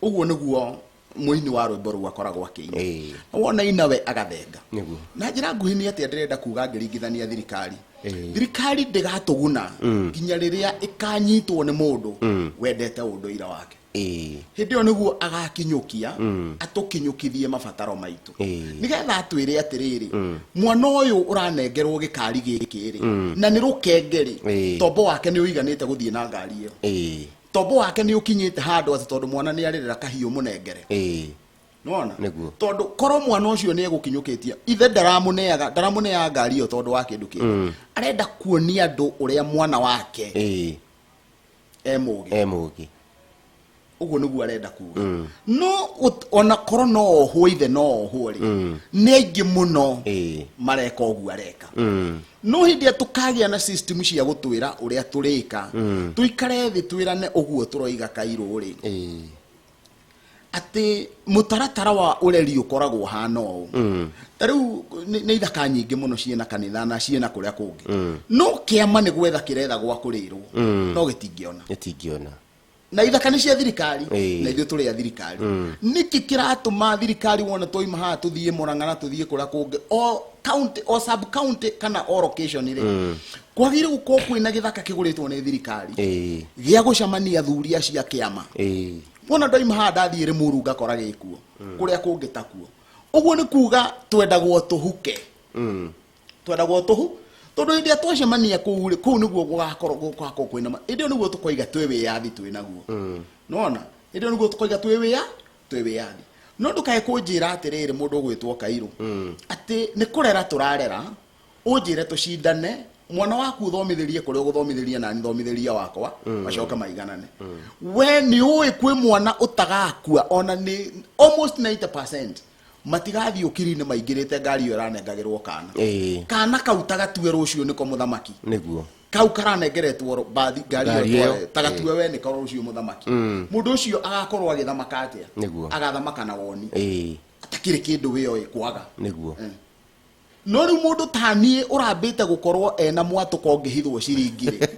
Ũguo nĩguo mũini wa rwĩmbo rũu akoragwo akĩina. Na wona ina we agathenga. Na njĩra nguhĩ nĩ atĩa ndĩrenda kuga ngĩringithania thirikari? Thirikari ndĩgatũguna nginya rĩrĩa ĩkanyitwo nĩ mũndũ wendete ũndũire wake. Hĩndĩ ĩyo nĩguo agakinyũkia, atũkinyũkithie mabataro maitũ, nĩgetha atwĩre atĩrĩrĩ, mwana ũyũ ũranengerwo gĩkari gĩkĩ rĩ, na nĩ rũkenge rĩ, tombo wake nĩ ũiganĩte gũthiĩ na ngari ĩyo? Tombo wake nĩ ũkinyĩte handũ atĩ tondũ mwana nĩ arĩrĩra kahiũ mũnengere? Nĩwona? Nĩguo. Tondũ korwo mwana ũcio nĩ egũkinyũkĩtie, ithe ndaramũneaga ndaramũneaga ngari ĩyo tondũ wa kĩndũ kĩngĩ, arenda kuonia andũ ũrĩa mwana wake e mũgĩ. E mũgĩ. Ũguo nĩguo arenda kuga. No ona korwo no ohwo ithe, no ohwo rĩ, nĩ aingĩ mũno mareka ũguo areka. No hĩndĩ ĩrĩa tũkagĩa na system cia gũtwĩra ũrĩa tũrĩka, tũikare thĩ twĩrane ũguo tũroiga kairũ rĩ, atĩ mũtaratara wa ũreri ũkoragwo ũhana ũũ. Ta rĩu nĩ ithaka nyingĩ mũno ciĩna kanitha na ciĩna kũrĩa kũngĩ, no kĩama nĩ gwetha kĩretha gwa kũrĩrwo, no gĩtingĩona. Gĩtingĩona. Na ithaka nĩ cia thirikari, na ithuĩ tũrĩ a thirikari. Nĩkĩ kĩratũma thirikari wona twaima haha tũthiĩ Mũrang'a na tũthiĩ kũrĩa kũngĩ, o county, o sub county kana o location rĩ, kwagĩrĩire gũkorwo kwĩna gĩthaka kĩgũrĩtwo nĩ thirikari gĩa gũcemania athuri acio a kĩama? Wona ndoima haha ndathiĩ Rĩmuru ngakora gĩkuo, kũrĩa kũngĩ takuo. Ũguo nĩ kuga twendagwo tũhuke, twendagwo tũhu, tondũ hĩndĩ ĩrĩa twacemania kũu rĩ, kũu nĩguo gũgakorwo gũgakorwo kwĩna hĩndĩ ĩyo nĩguo tũkoiga twĩ wĩyathi twĩ naguo. Nĩwona, hĩndĩ ĩyo nĩguo tũkoiga twĩ wĩyathi. No ndũkae kũnjĩra atĩrĩrĩ, mũndũ ũgwĩtwo Kairũ, atĩ nĩ kũrera tũrarera, ũnjĩre tũcindane, mwana waku ũthomithĩrie kũrĩa ũgũthomithĩria na thomithĩria wakwa, macoke maiganane. We nĩ ũĩ kwĩ mwana ũtagakua, ona nĩ almost 90% matigathiĩ ũkiri-inĩ maingĩrĩte ngari ĩyo ĩranengagĩrwo kana. Kana kau tagatue rũciũ nĩko mũthamaki. Kau karanengeretwo bathi ngari Ngari ĩyo ĩyo, tagatue we nĩko rũciũ mũthamaki. Mũndũ ũcio agakorwo agĩthamaka atĩa? Agathamaka na woni atakĩrĩ kĩndũ wĩoĩ kwaga. No rĩu mũndũ ta niĩ ũrambĩte gũkorwo ena mwatũko ũngĩhithwo ciringi rĩ,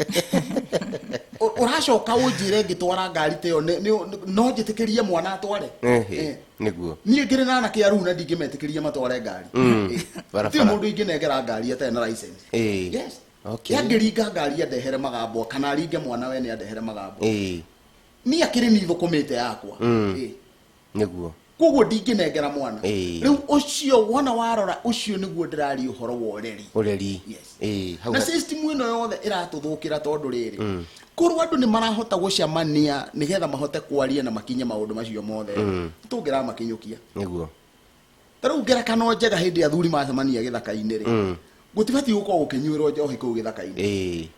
ũracoka ũnjĩre ngĩtwara ngari ta ĩyo no njĩtĩkĩrie mwana atware? Niĩ ngĩrĩ na anake a rĩu na ndingĩmetĩkĩria matware ngari. Barabara. Gũtirĩ mũndũ ingĩnengera ngari atarĩ na license. Yes. Yangĩringa ngari andehere magambo, kana aringe mwana wene andehere magambo. Niĩ akĩrĩ ni thũkũmĩte yakwa. Koguo ndingĩnengera mwana. Rĩu ũcio wona warora, ũcio nĩguo ndĩraria ũhoro wa ũreri. Ũreri. Yes. Hau Na system ĩno yothe ĩratũthũkĩra tondũ rĩrĩ, korwo andũ nĩ marahota gũcemania nĩgetha mahote kwaria na makinye maũndũ macio mothe, tũngĩramakinyũkia. Ta rĩu ngerekano njega hĩndĩ athuri macemania gĩthaka-inĩ rĩ, gũtibatiĩ gũkorwo gũkĩnyuĩrwo njohi kũu gĩthaka-inĩ.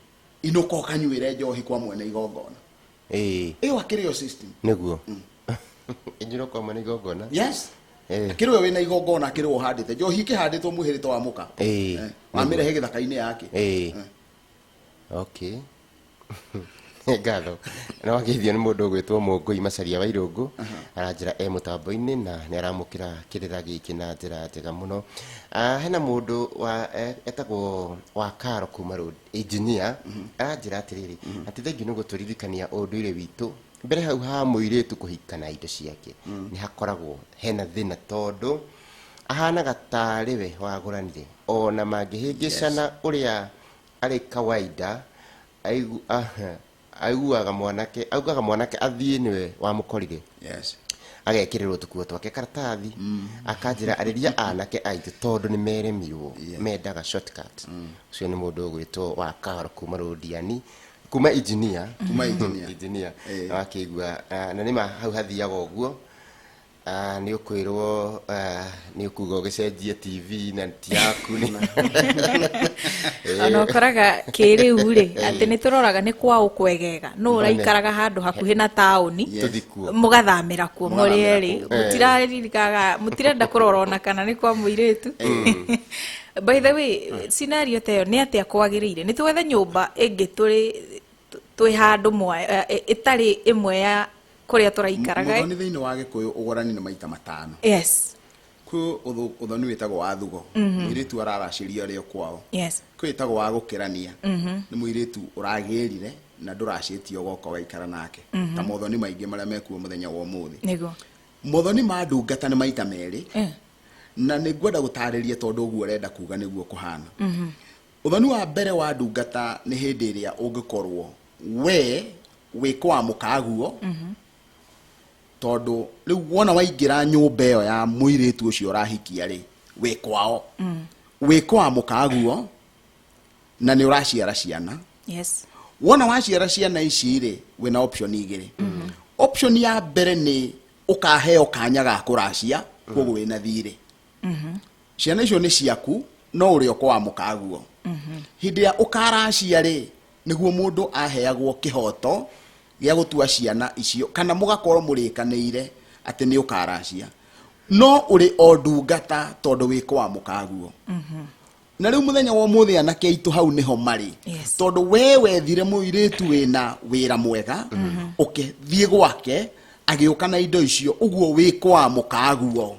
Inũka ũkanyuĩre njohi kwa mwene igongona. Ĩyo akĩrĩ o system. Nĩguo inyuĩrwo kwa mwene igongona. Yes. Akĩrĩ we wĩna igongona, akĩrĩ we ũhandĩte njohi, ĩkĩhandĩtwo mwĩhĩrĩto wa mũka. Wamĩrehe gĩthaka-inĩ yake. Okay, ngatho. Na wageithio nĩ mũndũ ũgwĩtwo Mũngũi Macaria wa Irũngũ, aranjĩra e mũtambo-inĩ na nĩ aramũkĩra kĩrĩra gĩkĩ na njĩra njega mũno. Hena mũndũ wa etagwo wa Karo kuma road engineer, aranjĩra atĩrĩrĩ, atĩ thengiũ nĩ gũtũririkania ũndũire witũ. Mbere hau ha mũirĩtu kũhika na indo ciake nĩ hakoragwo hena thĩna, tondũ ahanaga tarĩ we wagũranire, ona mangĩhĩngĩcana ũrĩa arĩ kawaida, aiguaga mwanake, augaga mwanake athiĩ nĩwe wamũkorire. Agekĩrĩrwo tũkuo twake karatathi. Akanjĩra arĩria anake aitũ tondũ nĩ meremirwo, mendaga shortcut. Ũcio nĩ mũndũ ũgwĩtwo wa Karo kuma Rũndiani, kuma engineer. Kuma engineer. Engineer. Wakĩigua, na nĩma hau hathiaga ũguo. Nĩ ũkwĩrwo, nĩ ũkuga ũgĩcenjie TV na ti yaku nĩ. Ona ũkoraga kĩrĩu rĩ, atĩ nĩ tũroraga nĩ kwaũ kwegega, nũ ũraikaraga handũ hakuhĩ na taũni. Tũthi kuo. Mũgathamĩra kuo mũrĩ Mũgathamĩra erĩ. kuo. Mũtiraririkaga, mũtirenda kũrora ona kana nĩ kwa mũirĩtu. By the way, scenario ta ĩyo nĩ atĩa kwagĩrĩire? Nĩ twethe nyũmba ĩngĩ tũrĩ twĩ handũ ĩtarĩ ĩmwe ya kũrĩa tũraikaraga. Mũthoni, thĩinĩ wa Gĩkũyũ ũgũrani nĩ maita matano. Kwĩ ũthoni wĩtagwo wa thugo, mũirĩtu araracĩria ũrĩa kwao. Kwĩ wĩtagwo wa gũkĩrania, nĩ mũirĩtu ũragĩrire na ndũracĩtie, ũgoka ũgaikara nake, ta mothoni maingĩ marĩa mekuo mũthenya wa ũmũthĩ. Mothoni ma ndungata nĩ maita merĩ. Na nĩ ngwenda gũtarĩria, tondũ ũguo ũrenda kuga nĩguo kũhana. Ũthoni wa mbere wa ndungata nĩ hĩndĩ ĩrĩa ũngĩkorwo we wĩ kwa mũkaguo, tondũ rĩu wona waingĩra nyũmba ĩyo ya mũirĩtu ũcio ũrahikia rĩ, wĩ kwao, wĩ kwa mũkaguo na nĩ ũraciara ciana. Wona waciara ciana ici rĩ, wĩna option igĩrĩ. Option ya mbere nĩ ũkaheo kanya ga kũracia, koguo wĩna thirĩ, ciana icio nĩ ciaku, no ũrĩ o kwa mũkaguo. Hĩndĩ ĩrĩa ũkaracia rĩ, nĩguo mũndũ aheagwo kĩhoto gĩa gũtua ciana icio, kana mũgakorwo mũrĩkanĩire atĩ nĩ ũkaracia, no ũrĩ o ndungata tondũ wĩ kwa mũkaguo. Na rĩu mũthenya wa ũmũthĩ anake aitũ hau nĩho marĩ. Tondũ we wethire mũirĩtu wĩna wĩra mwega, ũkĩthiĩ gwake, agĩũka na indo icio, ũguo wĩ kwa mũkaguo.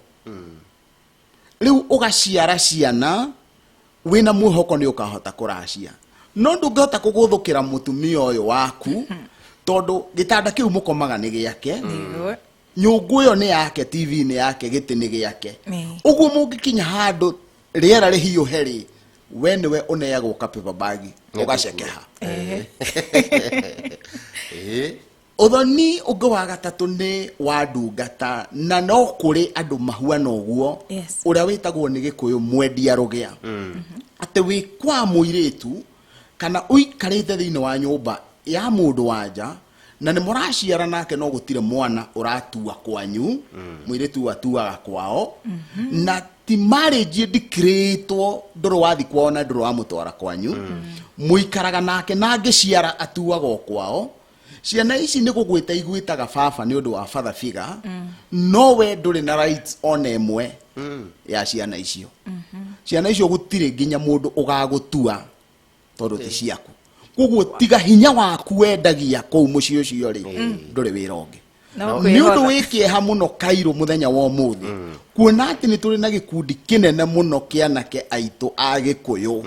Rĩu ũgaciara ciana wĩna mwĩhoko nĩ ũkahota kũracia, no ndũngĩhota kũgũthũkĩra mũtumia ũyũ waku, tondũ gĩtanda kĩu mũkomaga nĩ gĩake, nyũngũ ĩyo nĩ yake, TV nĩ yake, gĩtĩ nĩ gĩake. Ũguo mũngĩkinya handũ rĩera rĩhiũhe rĩ, we nĩwe ũneagwo ka paper bag ũgacekeha. Ũthoni ũngĩ wa gatatũ nĩ wa ndungata, na no kũrĩ andũ mahuana ũguo, ũrĩa wĩtagwo nĩ Gĩkũyũ mwendia rũgĩa, atĩ wĩ kwa mũirĩtu kana ũikarĩte thĩinĩ wa nyũmba ya mũndũ wa nja na nĩ mũraciara nake, no gũtirĩ mwana ũratua kwanyu, mũirĩtu ũyũ atuaga kwao, na ti marriage ndikirĩtwo, ndũrĩ wathi kwao na ndũrĩ wamũtwara kwanyu, mũikaraga nake na angĩciara atuaga o kwao. Ciana ici nĩ gũgwĩta igwĩtaga baba nĩ ũndũ wa father figure, no we ndũrĩ na rights ona ĩmwe ya ciana icio. Ciana icio gũtirĩ nginya mũndũ ũgagũtua, tondũ ti ciaku. Koguo tiga hinya waku wendagia kũu mũciĩ ũcio rĩ, ndũrĩ wĩra ũngĩ. No Nĩ ũndũ kwĩhotha. wĩ kĩeha mũno kairũ mũthenya wa ũmũthĩ kuona atĩ nĩ tũrĩ na gĩkundi kĩnene mũno kĩa anake aitũ a Gĩkũyũ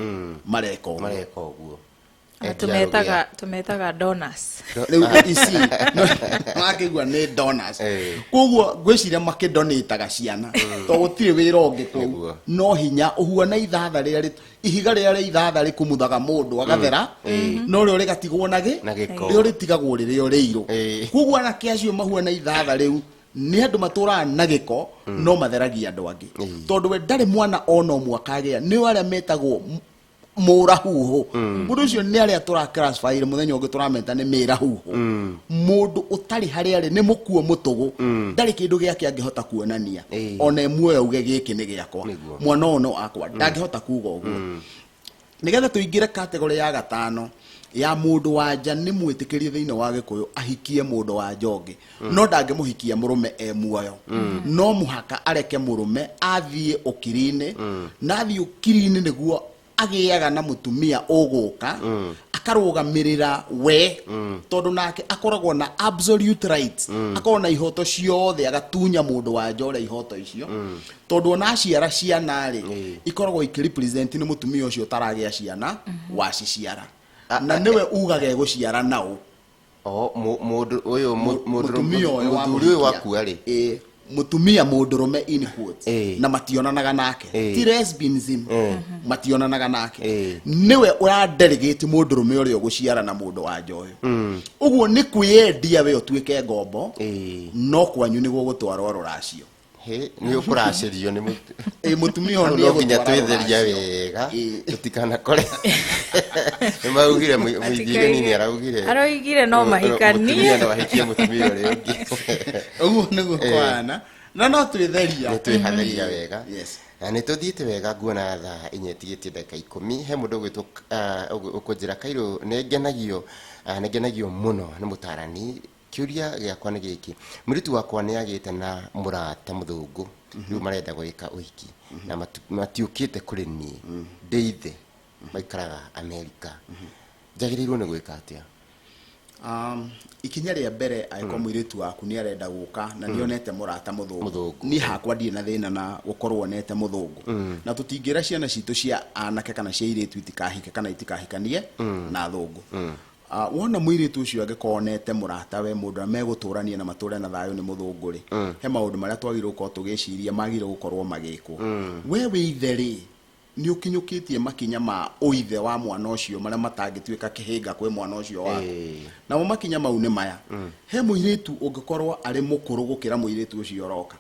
mareka ũguo. Mareka ũguo. Na Endia tũmetaga donors. Rĩu ici makĩigua nĩ donors. Koguo ngwĩciria makĩdonĩtaga ciana to gũtirĩ wĩra ũngĩ kũu. No hinya ũhuana ithatha rĩrĩa ihiga rĩrĩa rĩa ithatha rĩkumuthaga mũndũ agathera, no rĩo rĩgatigwo na gĩ Na gĩko. Rĩo rĩtigagwo rĩrĩa rĩirũ. Koguo anake acio mahuana ithatha rĩu nĩ andũ matũraga na gĩko, no matheragia andũ angĩ, tondũ we ndarĩ mwana ona ũmwe akagĩa. Nĩo arĩa metagwo Mũrahuhu mũndũ ũcio nĩ arĩa tũra classify mũthenya ũngĩ tũrameta nĩ mĩrahuhu. Mũndũ ũtarĩ harĩa arĩ nĩ mũkuo mũtũgũ, ndarĩ kĩndũ gĩake angĩhota kuonania. Ona ĩmuoyo auge gĩkĩ nĩ gĩakwa, mwana ũyũ no akwa, ndangĩhota kuga ũguo. Nĩgetha tũingĩre category ya gatano ya mũndũ wa nja, nĩ mwĩtĩkĩrie thĩinĩ wa Gĩkũyũ ahikie mũndũ wa nja ũngĩ, no ndangĩmũhikia mũrũme e muoyo. No mũhaka areke mũrũme athiĩ ũkiri-inĩ, na athiĩ ũkiri-inĩ nĩguo agĩaga na mũtumia ũgũka akarũgamĩrĩra we, tondũ nake akoragwo na absolute rights, akoragwo na ihoto ciothe, agatunya mũndũ wa nja ũrĩa ihoto icio, tondũ ona aciara ciana rĩ, ikoragwo ikĩrepresent nĩ mũtumia ũcio ũtaragĩa ciana waciciara, na nĩwe ugaga egũciara nao. O mũndũ ũyũ mũtumia ũyũ wa mũthuri ũyũ wakua rĩ? Ĩĩ, mũtumia mũndũrũme in quotes. Na mationanaga nake. Ti lesbianism, mationanaga nake. Nĩwe ũradelegate mũndũrũme ũrĩa ũgũciara na mũndũ wa nja ũyũ. Ũguo nĩ kwĩyendia we ũtuĩke ngombo, no kwanyu nĩguo gũtwarwo rũracio. Hĩ, nĩ ũkũracĩrio nĩ Ĩĩ, mũtumia ũyũ no nginya nĩegũtwara twĩtheria rũracio. Wega tũtikanakore nĩ maugire mũithigeni nĩ araugire. Aroigire no mahikanie. Mũtumia no ahikie mũtumia ũrĩa ũngĩ. Ũguo nĩguo kũhana na no twĩtheria. Nĩ twĩhatheria wega. Yes. Na nĩ tũthiĩte wega, nguona thaa 4 ĩtigĩtie ndagĩka 10. He mũndũ ũgwĩtwo ũkũnjĩra Kairũ, nĩ ngenagio mũno nĩ mũtarani. Kĩũria gĩakwa nĩ gĩkĩ: mũirĩtu wakwa nĩ agĩte na mũrata mũthũngũ, rĩu marenda gwĩka ũhiki na matiũkĩte kũrĩ niĩ ndĩ ithe, maikaraga Amerika. Njagĩrĩirwo nĩ gwĩka atĩa? Ikinya rĩa mbere, angĩkorwo mũirĩtu waku nĩ arenda gũka na nĩ onete mũrata mũthũngũ, Mũthũngũ. Niĩ hakwa ndirĩ na thĩna na gũkorwo onete mũthũngũ, na tũtingĩra ciana citũ cia anake kana cia airĩtu itikahike kana itikahikanie na athũngũ. Wona mũirĩtu ũcio angĩkorwo onete mũrata we, mũndũ ũrĩa megũtũrania na matũre na thayũ nĩ mũthũngũ rĩ, he maũndũ marĩa twagĩrĩirwo gũkorwo tũgĩciria magĩrĩirwo gũkorwo magĩkwo. We wĩ ithe rĩ, nĩ ũkinyũkĩtie makinya ma ũithe wa mwana ũcio marĩa matangĩtuĩka kĩhĩnga kwĩ mwana ũcio waku? Namo makinya mau nĩ maya: he mũirĩtu ũngĩkorwo arĩ mũkũrũ gũkĩra mũirĩtu ũcio ũroka,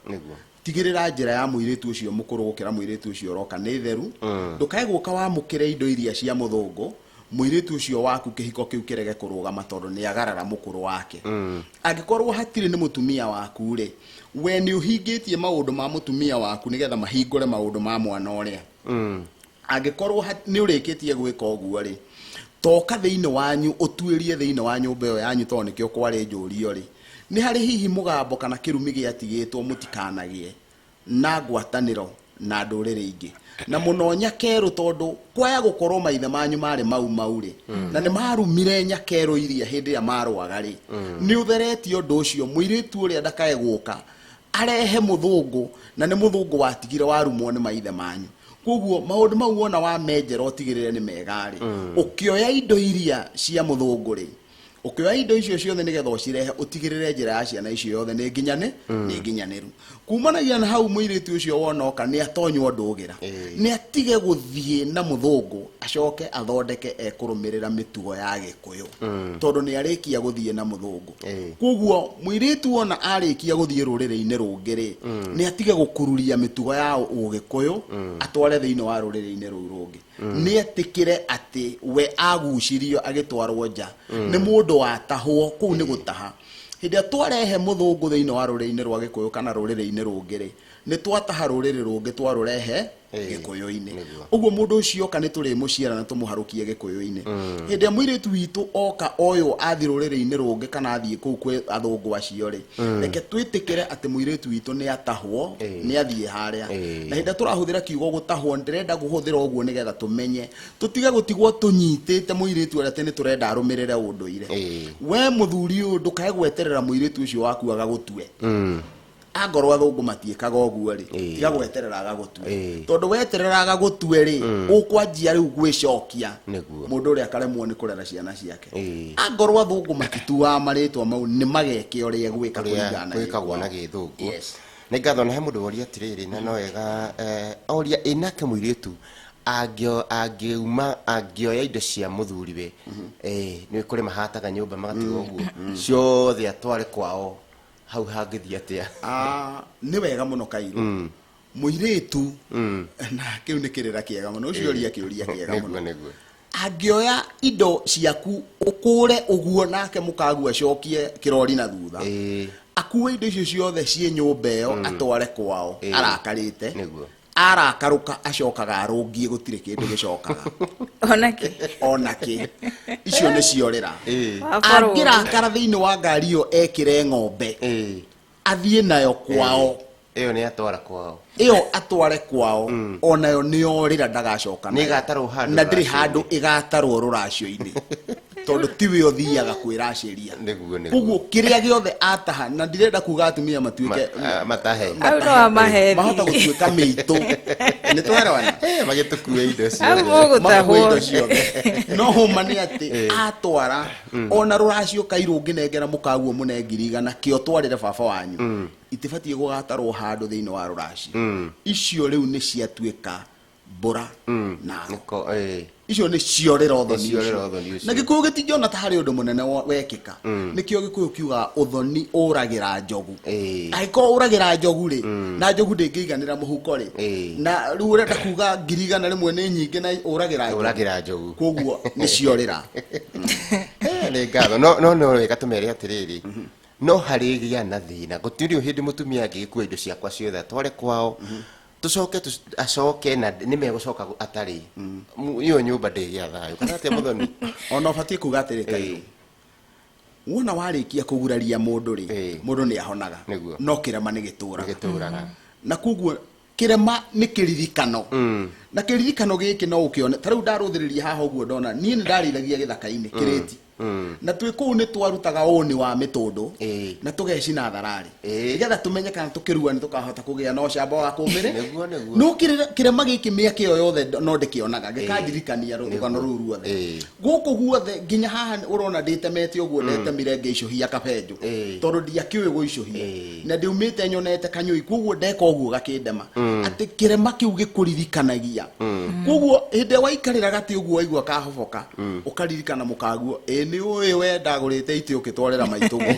tigĩrĩra njĩra ya mũirĩtu ũcio mũkũrũ gũkĩra mũirĩtu ũcio ũroka nĩ theru. Ndũkae gũka wamũkĩre indo iria cia mũthũngũ, mũirĩtu ũcio waku kĩhiko kĩu kĩrege kũrũgama tondũ nĩ agarara mũkũrũ wake. Angĩkorwo hatirĩ nĩ mũtumia waku rĩ, we nĩ ũhingĩtie maũndũ ma mũtumia waku nĩgetha mahingũre maũndũ ma mwana ũrĩa. Angĩkorwo nĩ ũrĩkĩtie gwĩka ũguo rĩ, toka thĩinĩ wanyu ũtuĩrie thĩinĩ wa nyũmba ĩyo yanyu, tondũ nĩkĩo kwarĩ njũrio rĩ, nĩ harĩ hihi mũgambo kana kĩrumi gĩatigĩtwo mũtikanagĩe na ngwatanĩro na ndũrĩrĩ ingĩ, na mũno nyakerũ, tondũ kwaya gũkorwo maithe manyu marĩ mau mau rĩ, na nĩ marumire nyakerũ iria hĩndĩ ĩrĩa marũaga rĩ, nĩ ũtheretie ũndũ ũcio. Mũirĩtu ũrĩa ndakae gũka arehe mũthũngũ, na nĩ mũthũngũ watigire warumwo nĩ maithe manyu. Koguo maũndũ mau wona wamenjera ũtigĩrĩre nĩ mega rĩ, ũkĩoya indo iria cia mũthũngũ rĩ, ũkĩoya indo icio ciothe nĩgetha ũcirehe, ũtigĩrĩre njĩra ya ciana icio yothe nĩ nginyane nĩ nginyanĩru. Kumanagia na hau, mũirĩtu ũcio wonoka nĩ atonywo ndũgĩra, nĩ atige gũthiĩ na mũthũngũ, acoke athondeke ekũrũmĩrĩra mĩtugo ya Gĩkũyũ, tondũ nĩ arĩkia gũthiĩ na mũthũngũ. Koguo mũirĩtu wona arĩkia gũthiĩ rũrĩrĩ-inĩ rũngĩ rĩ, nĩ atige gũkururia mĩtugo ya Ũgĩkũyũ atware thĩinĩ wa rũrĩrĩ-inĩ rũu rũngĩ. Nĩ etĩkĩre atĩ we agucirio agĩtwarwo nja nĩ mũndũ watahwo. Kũu nĩ gũtaha. Hĩndĩ ĩrĩa twarehe mũthũngũ thĩinĩ wa rũrĩrĩ-inĩ rwa Gĩkũyũ kana rũrĩrĩ-inĩ rũngĩ rĩ, nĩ twataha rũrĩrĩ rũngĩ twarũrehe Gĩkũyũ-inĩ. Ũguo mũndũ ũcio oka nĩ tũrĩmũciara na tũmũharũkie Gĩkũyũ-inĩ. Hĩndĩ ĩrĩa mũirĩtu witũ oka oywo athiĩ rũrĩrĩ-inĩ rũngĩ kana athiĩ kũu kwĩ athũngũ acio rĩ, reke twĩtĩkĩre atĩ mũirĩtu witũ nĩ atahwo, nĩ athiĩ harĩa. Na hĩndĩ ĩrĩa tũrahũthĩra kiugo gũtahwo, ndĩrenda kũhũthĩra ũguo nĩgetha tũmenye tũtige gũtigwo tũnyitĩte mũirĩtu ũrĩa atĩ nĩ tũrenda arũmĩrĩre ũndũire. We mũthuri ũyũ, ndũkae gweterera mũirĩtu ũcio waku agagũtue. Angorwo athũngũ matiĩkaga ũguo rĩ, tiga gweterera agagũtue, tondũ weterera agagũtue rĩ, ũkwanjia rĩu gwĩcokia. Mũndũ ũrĩa akaremwo nĩ kũrera ciana ciake. Angorwo athũngũ matituaga marĩtwa mau, nĩ mageke ũrĩa gwĩka ũrĩa kũringana na gwĩkagwo na gĩkwao. Gĩthũngũ. Yes. Nĩ ngatho. Na he mũndũ woria atĩrĩrĩ, na no wega oria ĩ nake mũirĩtu angĩuma angĩoya indo cia mũthuriwe, nĩ kũrĩ mahataga nyũmba magatigwo ũguo ciothe atware kwao, hau hangĩthiĩ atĩa? Ah, nĩ wega mũno, Kairũ. Mũirĩtu, na kĩu nĩ kĩrĩra kĩega mũno, ũcio ũria kĩũria kĩega Nĩguo. mũno. Nĩguo. Angĩoya indo ciaku ũkũre ũguo, nake mũkagu acokie kĩrori na thutha, akue indo icio ciothe ciĩ nyũmba ĩyo, atware kwao arakarĩte. Arakarũka, acokaga arũngiĩ, gũtirĩ kĩndũ gĩcokaga. Onake. Onake icio nĩ ciorĩra. Waborwo. Angĩrakara thĩinĩ wa ngari ĩyo, ekĩre ng'ombe, athiĩ nayo kwao. Ĩyo nĩ atwara kwao. Ĩyo atware kwao, onayo nĩyorĩra, ndagacoka Nĩ nayo. ĩgatarwo handũ Na ndĩrĩ rũracio-inĩ. handũ ĩgatarwo rũracio-inĩ, tondũ tiwe ũthiaga kwĩracĩria. Nĩguo, nĩguo. Koguo kĩrĩa gĩothe ataha, na ndirenda kuga atumia matuĩke Matahe. Hau no amahe. Mahota gũtuĩka mĩitũ, nĩ twerewana? Magĩtũkue indo Hau ciothe. mũgũtahwo. Makue indo ciothe, no hũma nĩ atĩ atwara ona rũracio kairũ, ũngĩnengera mũkaguo mũne 100,000 kĩo twarĩre baba wanyu, itibatiĩ gũgatarwo handũ thĩinĩ wa rũracio. Icio rĩu nĩ ciatuĩka mbũra na Nĩko. Icio nĩ ciorĩra ũthoni Nĩ ciorĩra ũcio. ũthoni ũcio. Na Gĩkũyũ gĩtingĩona ta harĩ ũndũ mũnene wekĩka. Nĩkĩo Gĩkũyũ kiugaga ũthoni ũragĩra njogu. Angĩkorwo ũragĩra njogu rĩ, na njogu ndĩngĩiganĩra mũhuko rĩ, na rĩu ũrenda kuga 100,000 nĩ nyingĩ na ũragĩra njogu. Ũragĩra njogu. Koguo nĩ ciorĩra. Nĩ ngatho, no wega tũmere atĩrĩrĩ, no harĩ gĩa na thĩna, gũtirĩ hĩndĩ mũtumia angĩgĩkua indo ciakwa ciothe atware kwao, tũcoke acoke na nĩ megũcoka atarĩ ĩyo nyũmba ndĩgĩa thayũ, kana atĩa, mũthoni? Ona ũbatiĩ kuga atĩrĩ, kairũ, wona warĩkia kũguraria mũndũ rĩ, mũndũ nĩ ahonaga. No kĩrema nĩ gĩtũraga. Gĩtũraga. Na koguo kĩrema nĩ kĩririkano, na kĩririkano gĩkĩ no ũkĩone. Ta rĩu ndarũthĩrĩria haha ũguo, ndona niĩ nĩ ndarĩithagia gĩthaka-inĩ kĩrĩti, na twĩ kũu nĩ twarutaga ũni wa mĩtũndũ na tũgecina thararĩ, nĩgetha tũmenye kana tũkĩrua nĩ tũkahota kũgĩa na ũcamba wa kũmĩrĩ. Nĩguo, nĩguo. No kĩrema gĩkĩ mĩaka ĩyo yothe no ndĩkĩonaga, gĩkandirikania rũgano rũu ruothe. Gũkũ guothe nginya haha ũrona ndĩtemete ũguo, ndetemire ngĩicũhia kabenjũ, tondũ ndiakĩũĩ gũicũhia, na ndiumĩte nyonete kanyũi, koguo ndeka ũguo gakĩndema. Atĩ kĩrema kĩu gĩkũririkanagia. Koguo hĩndĩ ĩrĩa waikarĩra gatĩ ũguo, waigua kahoboka, ũkaririkana mũkaguo, ĩ nĩ ũĩ we ndagũrĩte itĩ ũkĩtwarĩra maitũguo.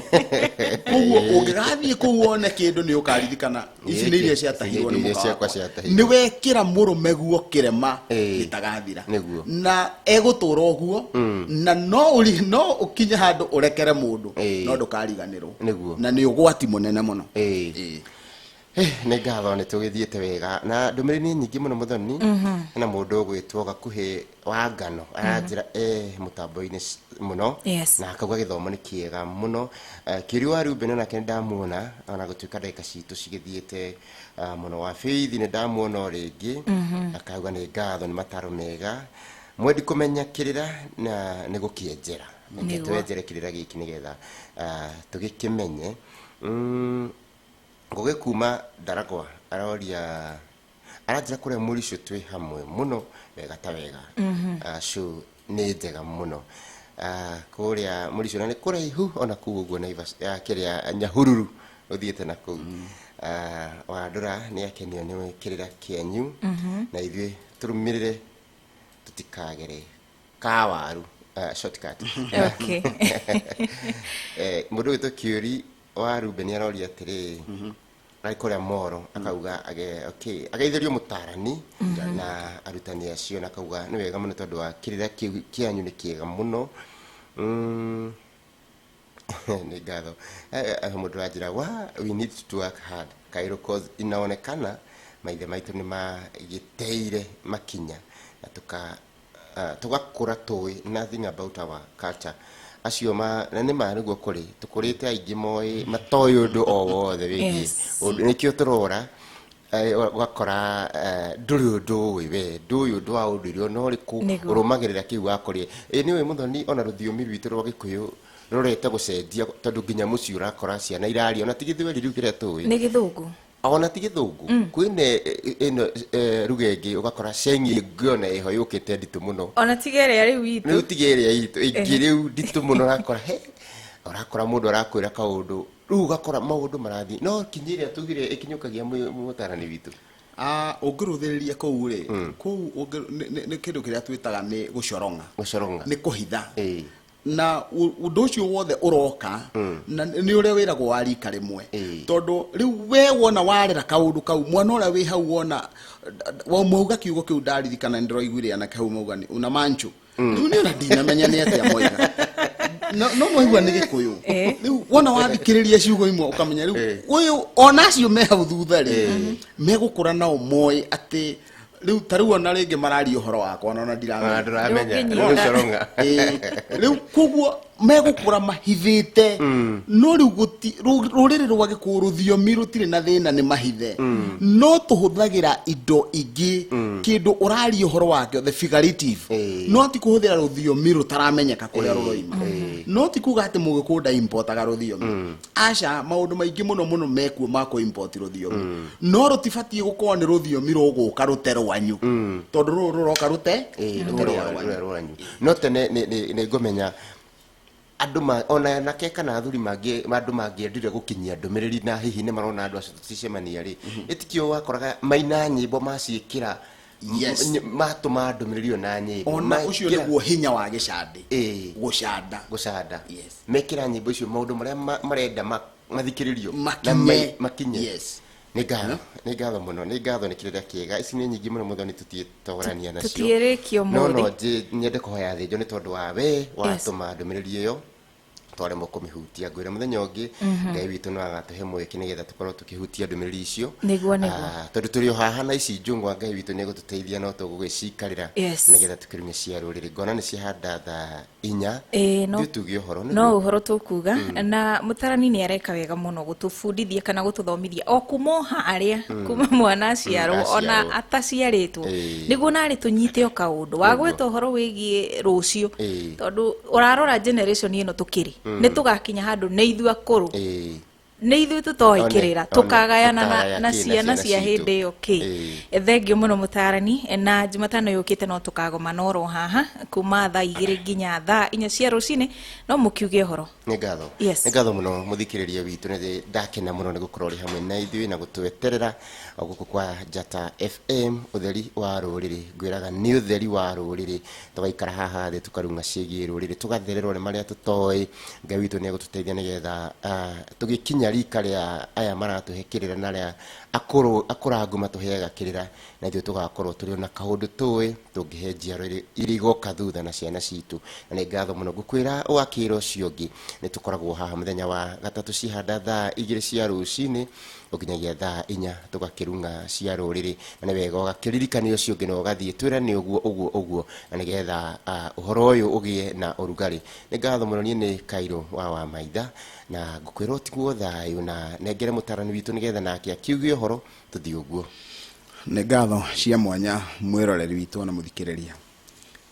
Koguo ũngĩgathiĩ kũu wone kĩndũ, nĩ ũkaririkana ici nĩ iria ciatahirwo nĩ Nĩ iria mũka ciakwa wakwa. ciatahirwo. Nĩ wekĩra mũrũme guo kĩrema gĩtagathira. Na egũtũra ũguo, na no ũkinye handũ ũrekere mũndũ, no ndũkariganĩrwo. Na nĩ ũgwati mũnene mũno. Nĩ ngatho, nĩ tũgĩthiĩte wega na ndũmĩrĩri nĩ nyingĩ mũno, mũthoni. Na mũndũ ũgwĩtwo Gakuhĩ wa Ngano aranjĩra mũtambo-inĩ mũno, na akauga gĩthomo nĩ kĩega mũno. Kĩri wa Ruben onake nĩ ndamuona, ona gũtuĩka ndagĩka citũ cigĩthiĩte mũno. Wa Faith nĩ ndamuona o rĩngĩ, akauga nĩ ngatho nĩ mataro mega, mwendi kũmenya kĩrĩra na nĩ gũkĩenjera. Reke twenjere kĩrĩra gĩkĩ nĩgetha tũgĩkĩmenye. Ngũgĩ kuma Ndaragwa aroria, aranjĩra kũrĩa mũricio twĩ hamwe mũno, wega ta wega. Show nĩ njega mũno. Kũrĩa mũricio na nĩ kũraihu ona kũu ũguo Naivas, kĩrĩa Nyahururu ũthiĩte na kũu. Wandũra nĩ akenio nĩ kĩrĩra kĩanyu, na ithuĩ tũrũmĩrĩre tũtikagere kawaru, shortcut. Mũndũ wĩtwo Kĩũri wa Ruben aroria atĩrĩrĩ, arĩ kũrĩa Moro, akauga okay, ageithĩrio mũtarani na arutani acio, na akauga nĩ wega mũno tondũ wa kĩrĩra kĩu kĩanyu nĩ kĩega mũno. Nĩ ngatho. Mũndũ anjĩra wa we need to work hard, Kairo, cause inaonekana maithe maitũ nĩ magĩteire makinya na tuka tũgakũra tũĩ nothing about our culture. Acio ma na nĩ ma nĩguo kũrĩ tũkũrĩte aingĩ moĩ matoĩ ũndũ o wothe wĩgiĩ ũndũ. Nĩkĩo tũrora ũgakora ndũrĩ ũndũ ũĩ, we ndũĩ ũndũ wa ũndũire ona ũrĩkũ. Ũrũmagĩrĩra kĩu wakũrĩa. Ĩ nĩ ũĩ, mũthoni, ona rũthiomi rwitũ rwa Gĩkũyũ rũrete gũcenjia, tondũ nginya mũciĩ ũrakora ciana iraria ona ti Gĩthweri rĩu kĩrĩa tũĩ. Nĩ Gĩthũngũ. Ona ti Gĩthũngũ, kwĩna ĩno ruga ĩngĩ, ũgakora cengi ĩngĩ ona ĩho yũkĩte nditũ mũno. Ona tiga ĩrĩa rĩu itũ. Rĩu tiga ĩrĩa itũ, ĩngĩ rĩu nditũ mũno, ũrakora he ũrakora mũndũ arakwĩra kaũndũ, rĩu ũgakora maũndũ marathiĩ no kinya ĩrĩa tugire ĩkinyũkagia mũtarani witũ. Ah, ũngĩrũthĩrĩria kũu rĩ, kũu nĩ kĩndũ kĩrĩa twĩtaga nĩ gũcoronga. Gũcoronga. Nĩ kũhitha. Na ũndũ ũcio wothe ũroka na nĩ ũrĩa wĩragwo wa rika rĩmwe. Tondũ rĩu we wona warera kaũndũ kau, mwana ũrĩa wĩ hau wona mauga kiugo kĩu, ndaririkana nĩndĩroiguire anake hau mauga nĩ una mancho. Rĩu nĩ ona ndinamenya nĩ atĩa moiga, no mwaigua nĩ Gĩkũyũ. Rĩu wona wathikĩrĩria ciugo imwe ũkamenya rĩu ũyũ ona acio me hau thutha rĩ megũkũra nao moĩ atĩ rĩu ta rĩu ona rĩngĩ mararia ũhoro wakwa na ona ndiramenya. Ndũramenya. Ndũngĩnyita. Rũcoronga. Rĩu koguo megũkũra mahithĩte, no rĩu rũrĩrĩ rwa Gĩkũyũ rũthiomi rũtirĩ na thĩna nĩ mahithe, no tũhũthagĩra indo ingĩ, kĩndũ ũraria ũhoro wakĩo, the figurative, no ti kũhũthĩra rũthiomi rũtaramenyeka kũrĩa rũroima. No ti kuga atĩ Mũgĩkũyũ ndaimportaga rũthiomi, aca. Maũndũ maingĩ mũno mũno mekuo ma kũ-import rũthiomi, no rũtibatiĩ gũkorwo nĩ rũthiomi rũgũka rũte rwanyu, tondũ rũrũ rũroka rũte rũrĩa rwanyu. Rũrĩa rwanyu. No tene nĩ ngũmenya andũ ma ona anake kana athuri mangĩ, andũ mangĩendire gũkinyia ndũmĩrĩri, na hihi nĩ marona andũ acio tũticemania rĩ, ĩtikio wakoraga maina nyĩmbo maciĩkĩra matũma ndũmĩrĩri ĩyo na nyĩmbo. Ona ũcio nĩguo hinya wa gĩcandĩ. Gũcanda. Gũcanda. Mekĩra nyĩmbo icio maũndũ marĩa marenda mathikĩrĩrio na makinye. Makinye. Nĩ ngatho mũno, nĩ ngatho nĩ kĩrĩra kĩega. Ici nĩ nyingĩ mũno mũthoni, tũtiĩtogorania nacio. Tũtiĩrĩkio no ũmũthĩ. No nyende kũhoya thĩnjo nĩ tondũ wa we watũma ndũmĩrĩri ĩyo twaremwo kũmĩhutia. Ngwĩra mũthenya ũngĩ Ngai witũ no agatũhe mweke nĩgetha tũkorwo tũkĩhutia ndũmĩrĩri icio. Nĩguo. Ah, tondũ tũrĩ o haha na ici njũng'wa, Ngai witũ nĩ egũtũteithia, no tũgũgĩcikarĩra nĩgetha tũkĩrumie cia rũrĩrĩ. Ngona nĩ ciahanda thaa 4. Ĩĩ, no ithuĩ tuge ũhoro no nĩguo. Ũhoro tũkuga na mũtarani nĩ areka wega mũno gũtũbundithia kana gũtũthomithia o kuma o harĩa kuma mwana aciarwo ona aciarwo. ataciarĩtwo, nĩguo narĩ tũnyite o kaũndũ wagweta ũhoro wĩgiĩ rũciũ, tondũ ũrarora generation ĩno tũkĩrĩ nĩ tũgakinya handũ nĩ ithuĩ akũrũ, nĩ ithuĩ tũtoĩ kĩrĩra, tũkagaya tũkagayana na, kĩ na na ciana ciana cia citũ. Hĩndĩ ĩyo kĩ. Thengio mũno mũtarani, na Jumatano yũkĩte no tũkagomana oro haha kuma thaa 2 nginya thaa 4 cia rũcinĩ, no mũkiuge ũhoro. Nĩ ngatho. Nĩ ngatho mũno mũthikĩrĩria witũ. Nĩ ndakena mũno nĩ gũkorwo ũrĩ hamwe na ithuĩ na gũtweterera o gũkũ kwa Njata FM, ũtheri wa rũrĩrĩ. Ngwĩraga nĩ ũtheri wa rũrĩrĩ. Tũgaikara haha thĩ tũkarung'a ciĩgiĩ rũrĩrĩ, tũgathererwo nĩ marĩa tũtoĩ. Ngai witũ nĩ egũtũteithia nĩgetha tũgĩkinya rika rĩa aya maratũhe kĩrĩra na arĩa akũrũ akũrangu matũheaga kĩrĩra, na ithuĩ tũgakorwo tũrĩ ona kaũndũ tũĩ tũngĩhe njiaro iria igoka thutha na ciana citũ. Na nĩ ngatho mũno ngũkwĩra ũgakĩra ũcio ũngĩ nĩ tũkoragwo haha mũthenya wa gatatũ cihanda thaa 2 cia rũcinĩ ũkinyagia thaa 4, tũgakĩrung'a cia rũrĩrĩ. Na nĩ wega ũgakĩririkania ũcio ũngĩ na ũgathiĩ twĩrane ũguo ũguo ũguo, na nĩgetha ũhoro ũyũ ũgĩe na ũrugarĩ. Nĩ ngatho mũno. Niĩ nĩ Kairũ wa Maitha, na ngũkwĩra ũtigwo thayũ, na nengere mũtarani witũ nĩgetha nake akiuge ũhoro tũthiĩ ũguo. Nĩ ngatho cia mwanya mwĩroreri witũ na mũthikĩrĩria.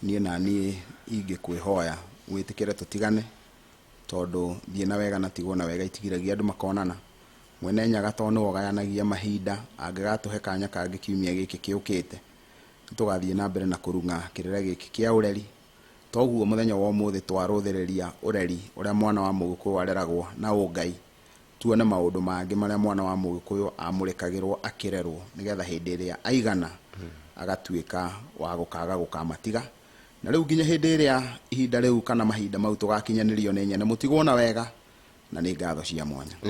Niĩ na niĩ ingĩkwĩhoya wĩtĩkĩre tũtigane, tondũ thiĩ na wega na tigwo na wega itigiragia andũ makonana. Mwene Nyaga tondũ nĩwe ũgayanagia mahinda, angĩgatũhe kanya kangĩ kiumia gĩkĩ kĩũkĩte, nĩtũgathiĩ na mbere na kũrung'a kĩrĩra gĩkĩ kĩa ũreri. Toguo mũthenya wa ũmũthĩ twarũthĩrĩria ũreri ũrĩa mwana wa Mũgĩkũyũ areragwo na ũngai, tuone maũndũ mangĩ marĩa mwana wa Mũgĩkũyũ amũrĩkagĩrwo akĩrerwo, nĩgetha hĩndĩ ĩrĩa aigana agatuĩka wa gũkaga gũkamatiga. Na rĩu nginya hĩndĩ ĩrĩa ihinda rĩu kana mahinda mau tũgakinyanĩrio nĩ nyene, mũtigwo na wega, na nĩ ngatho cia mwanya.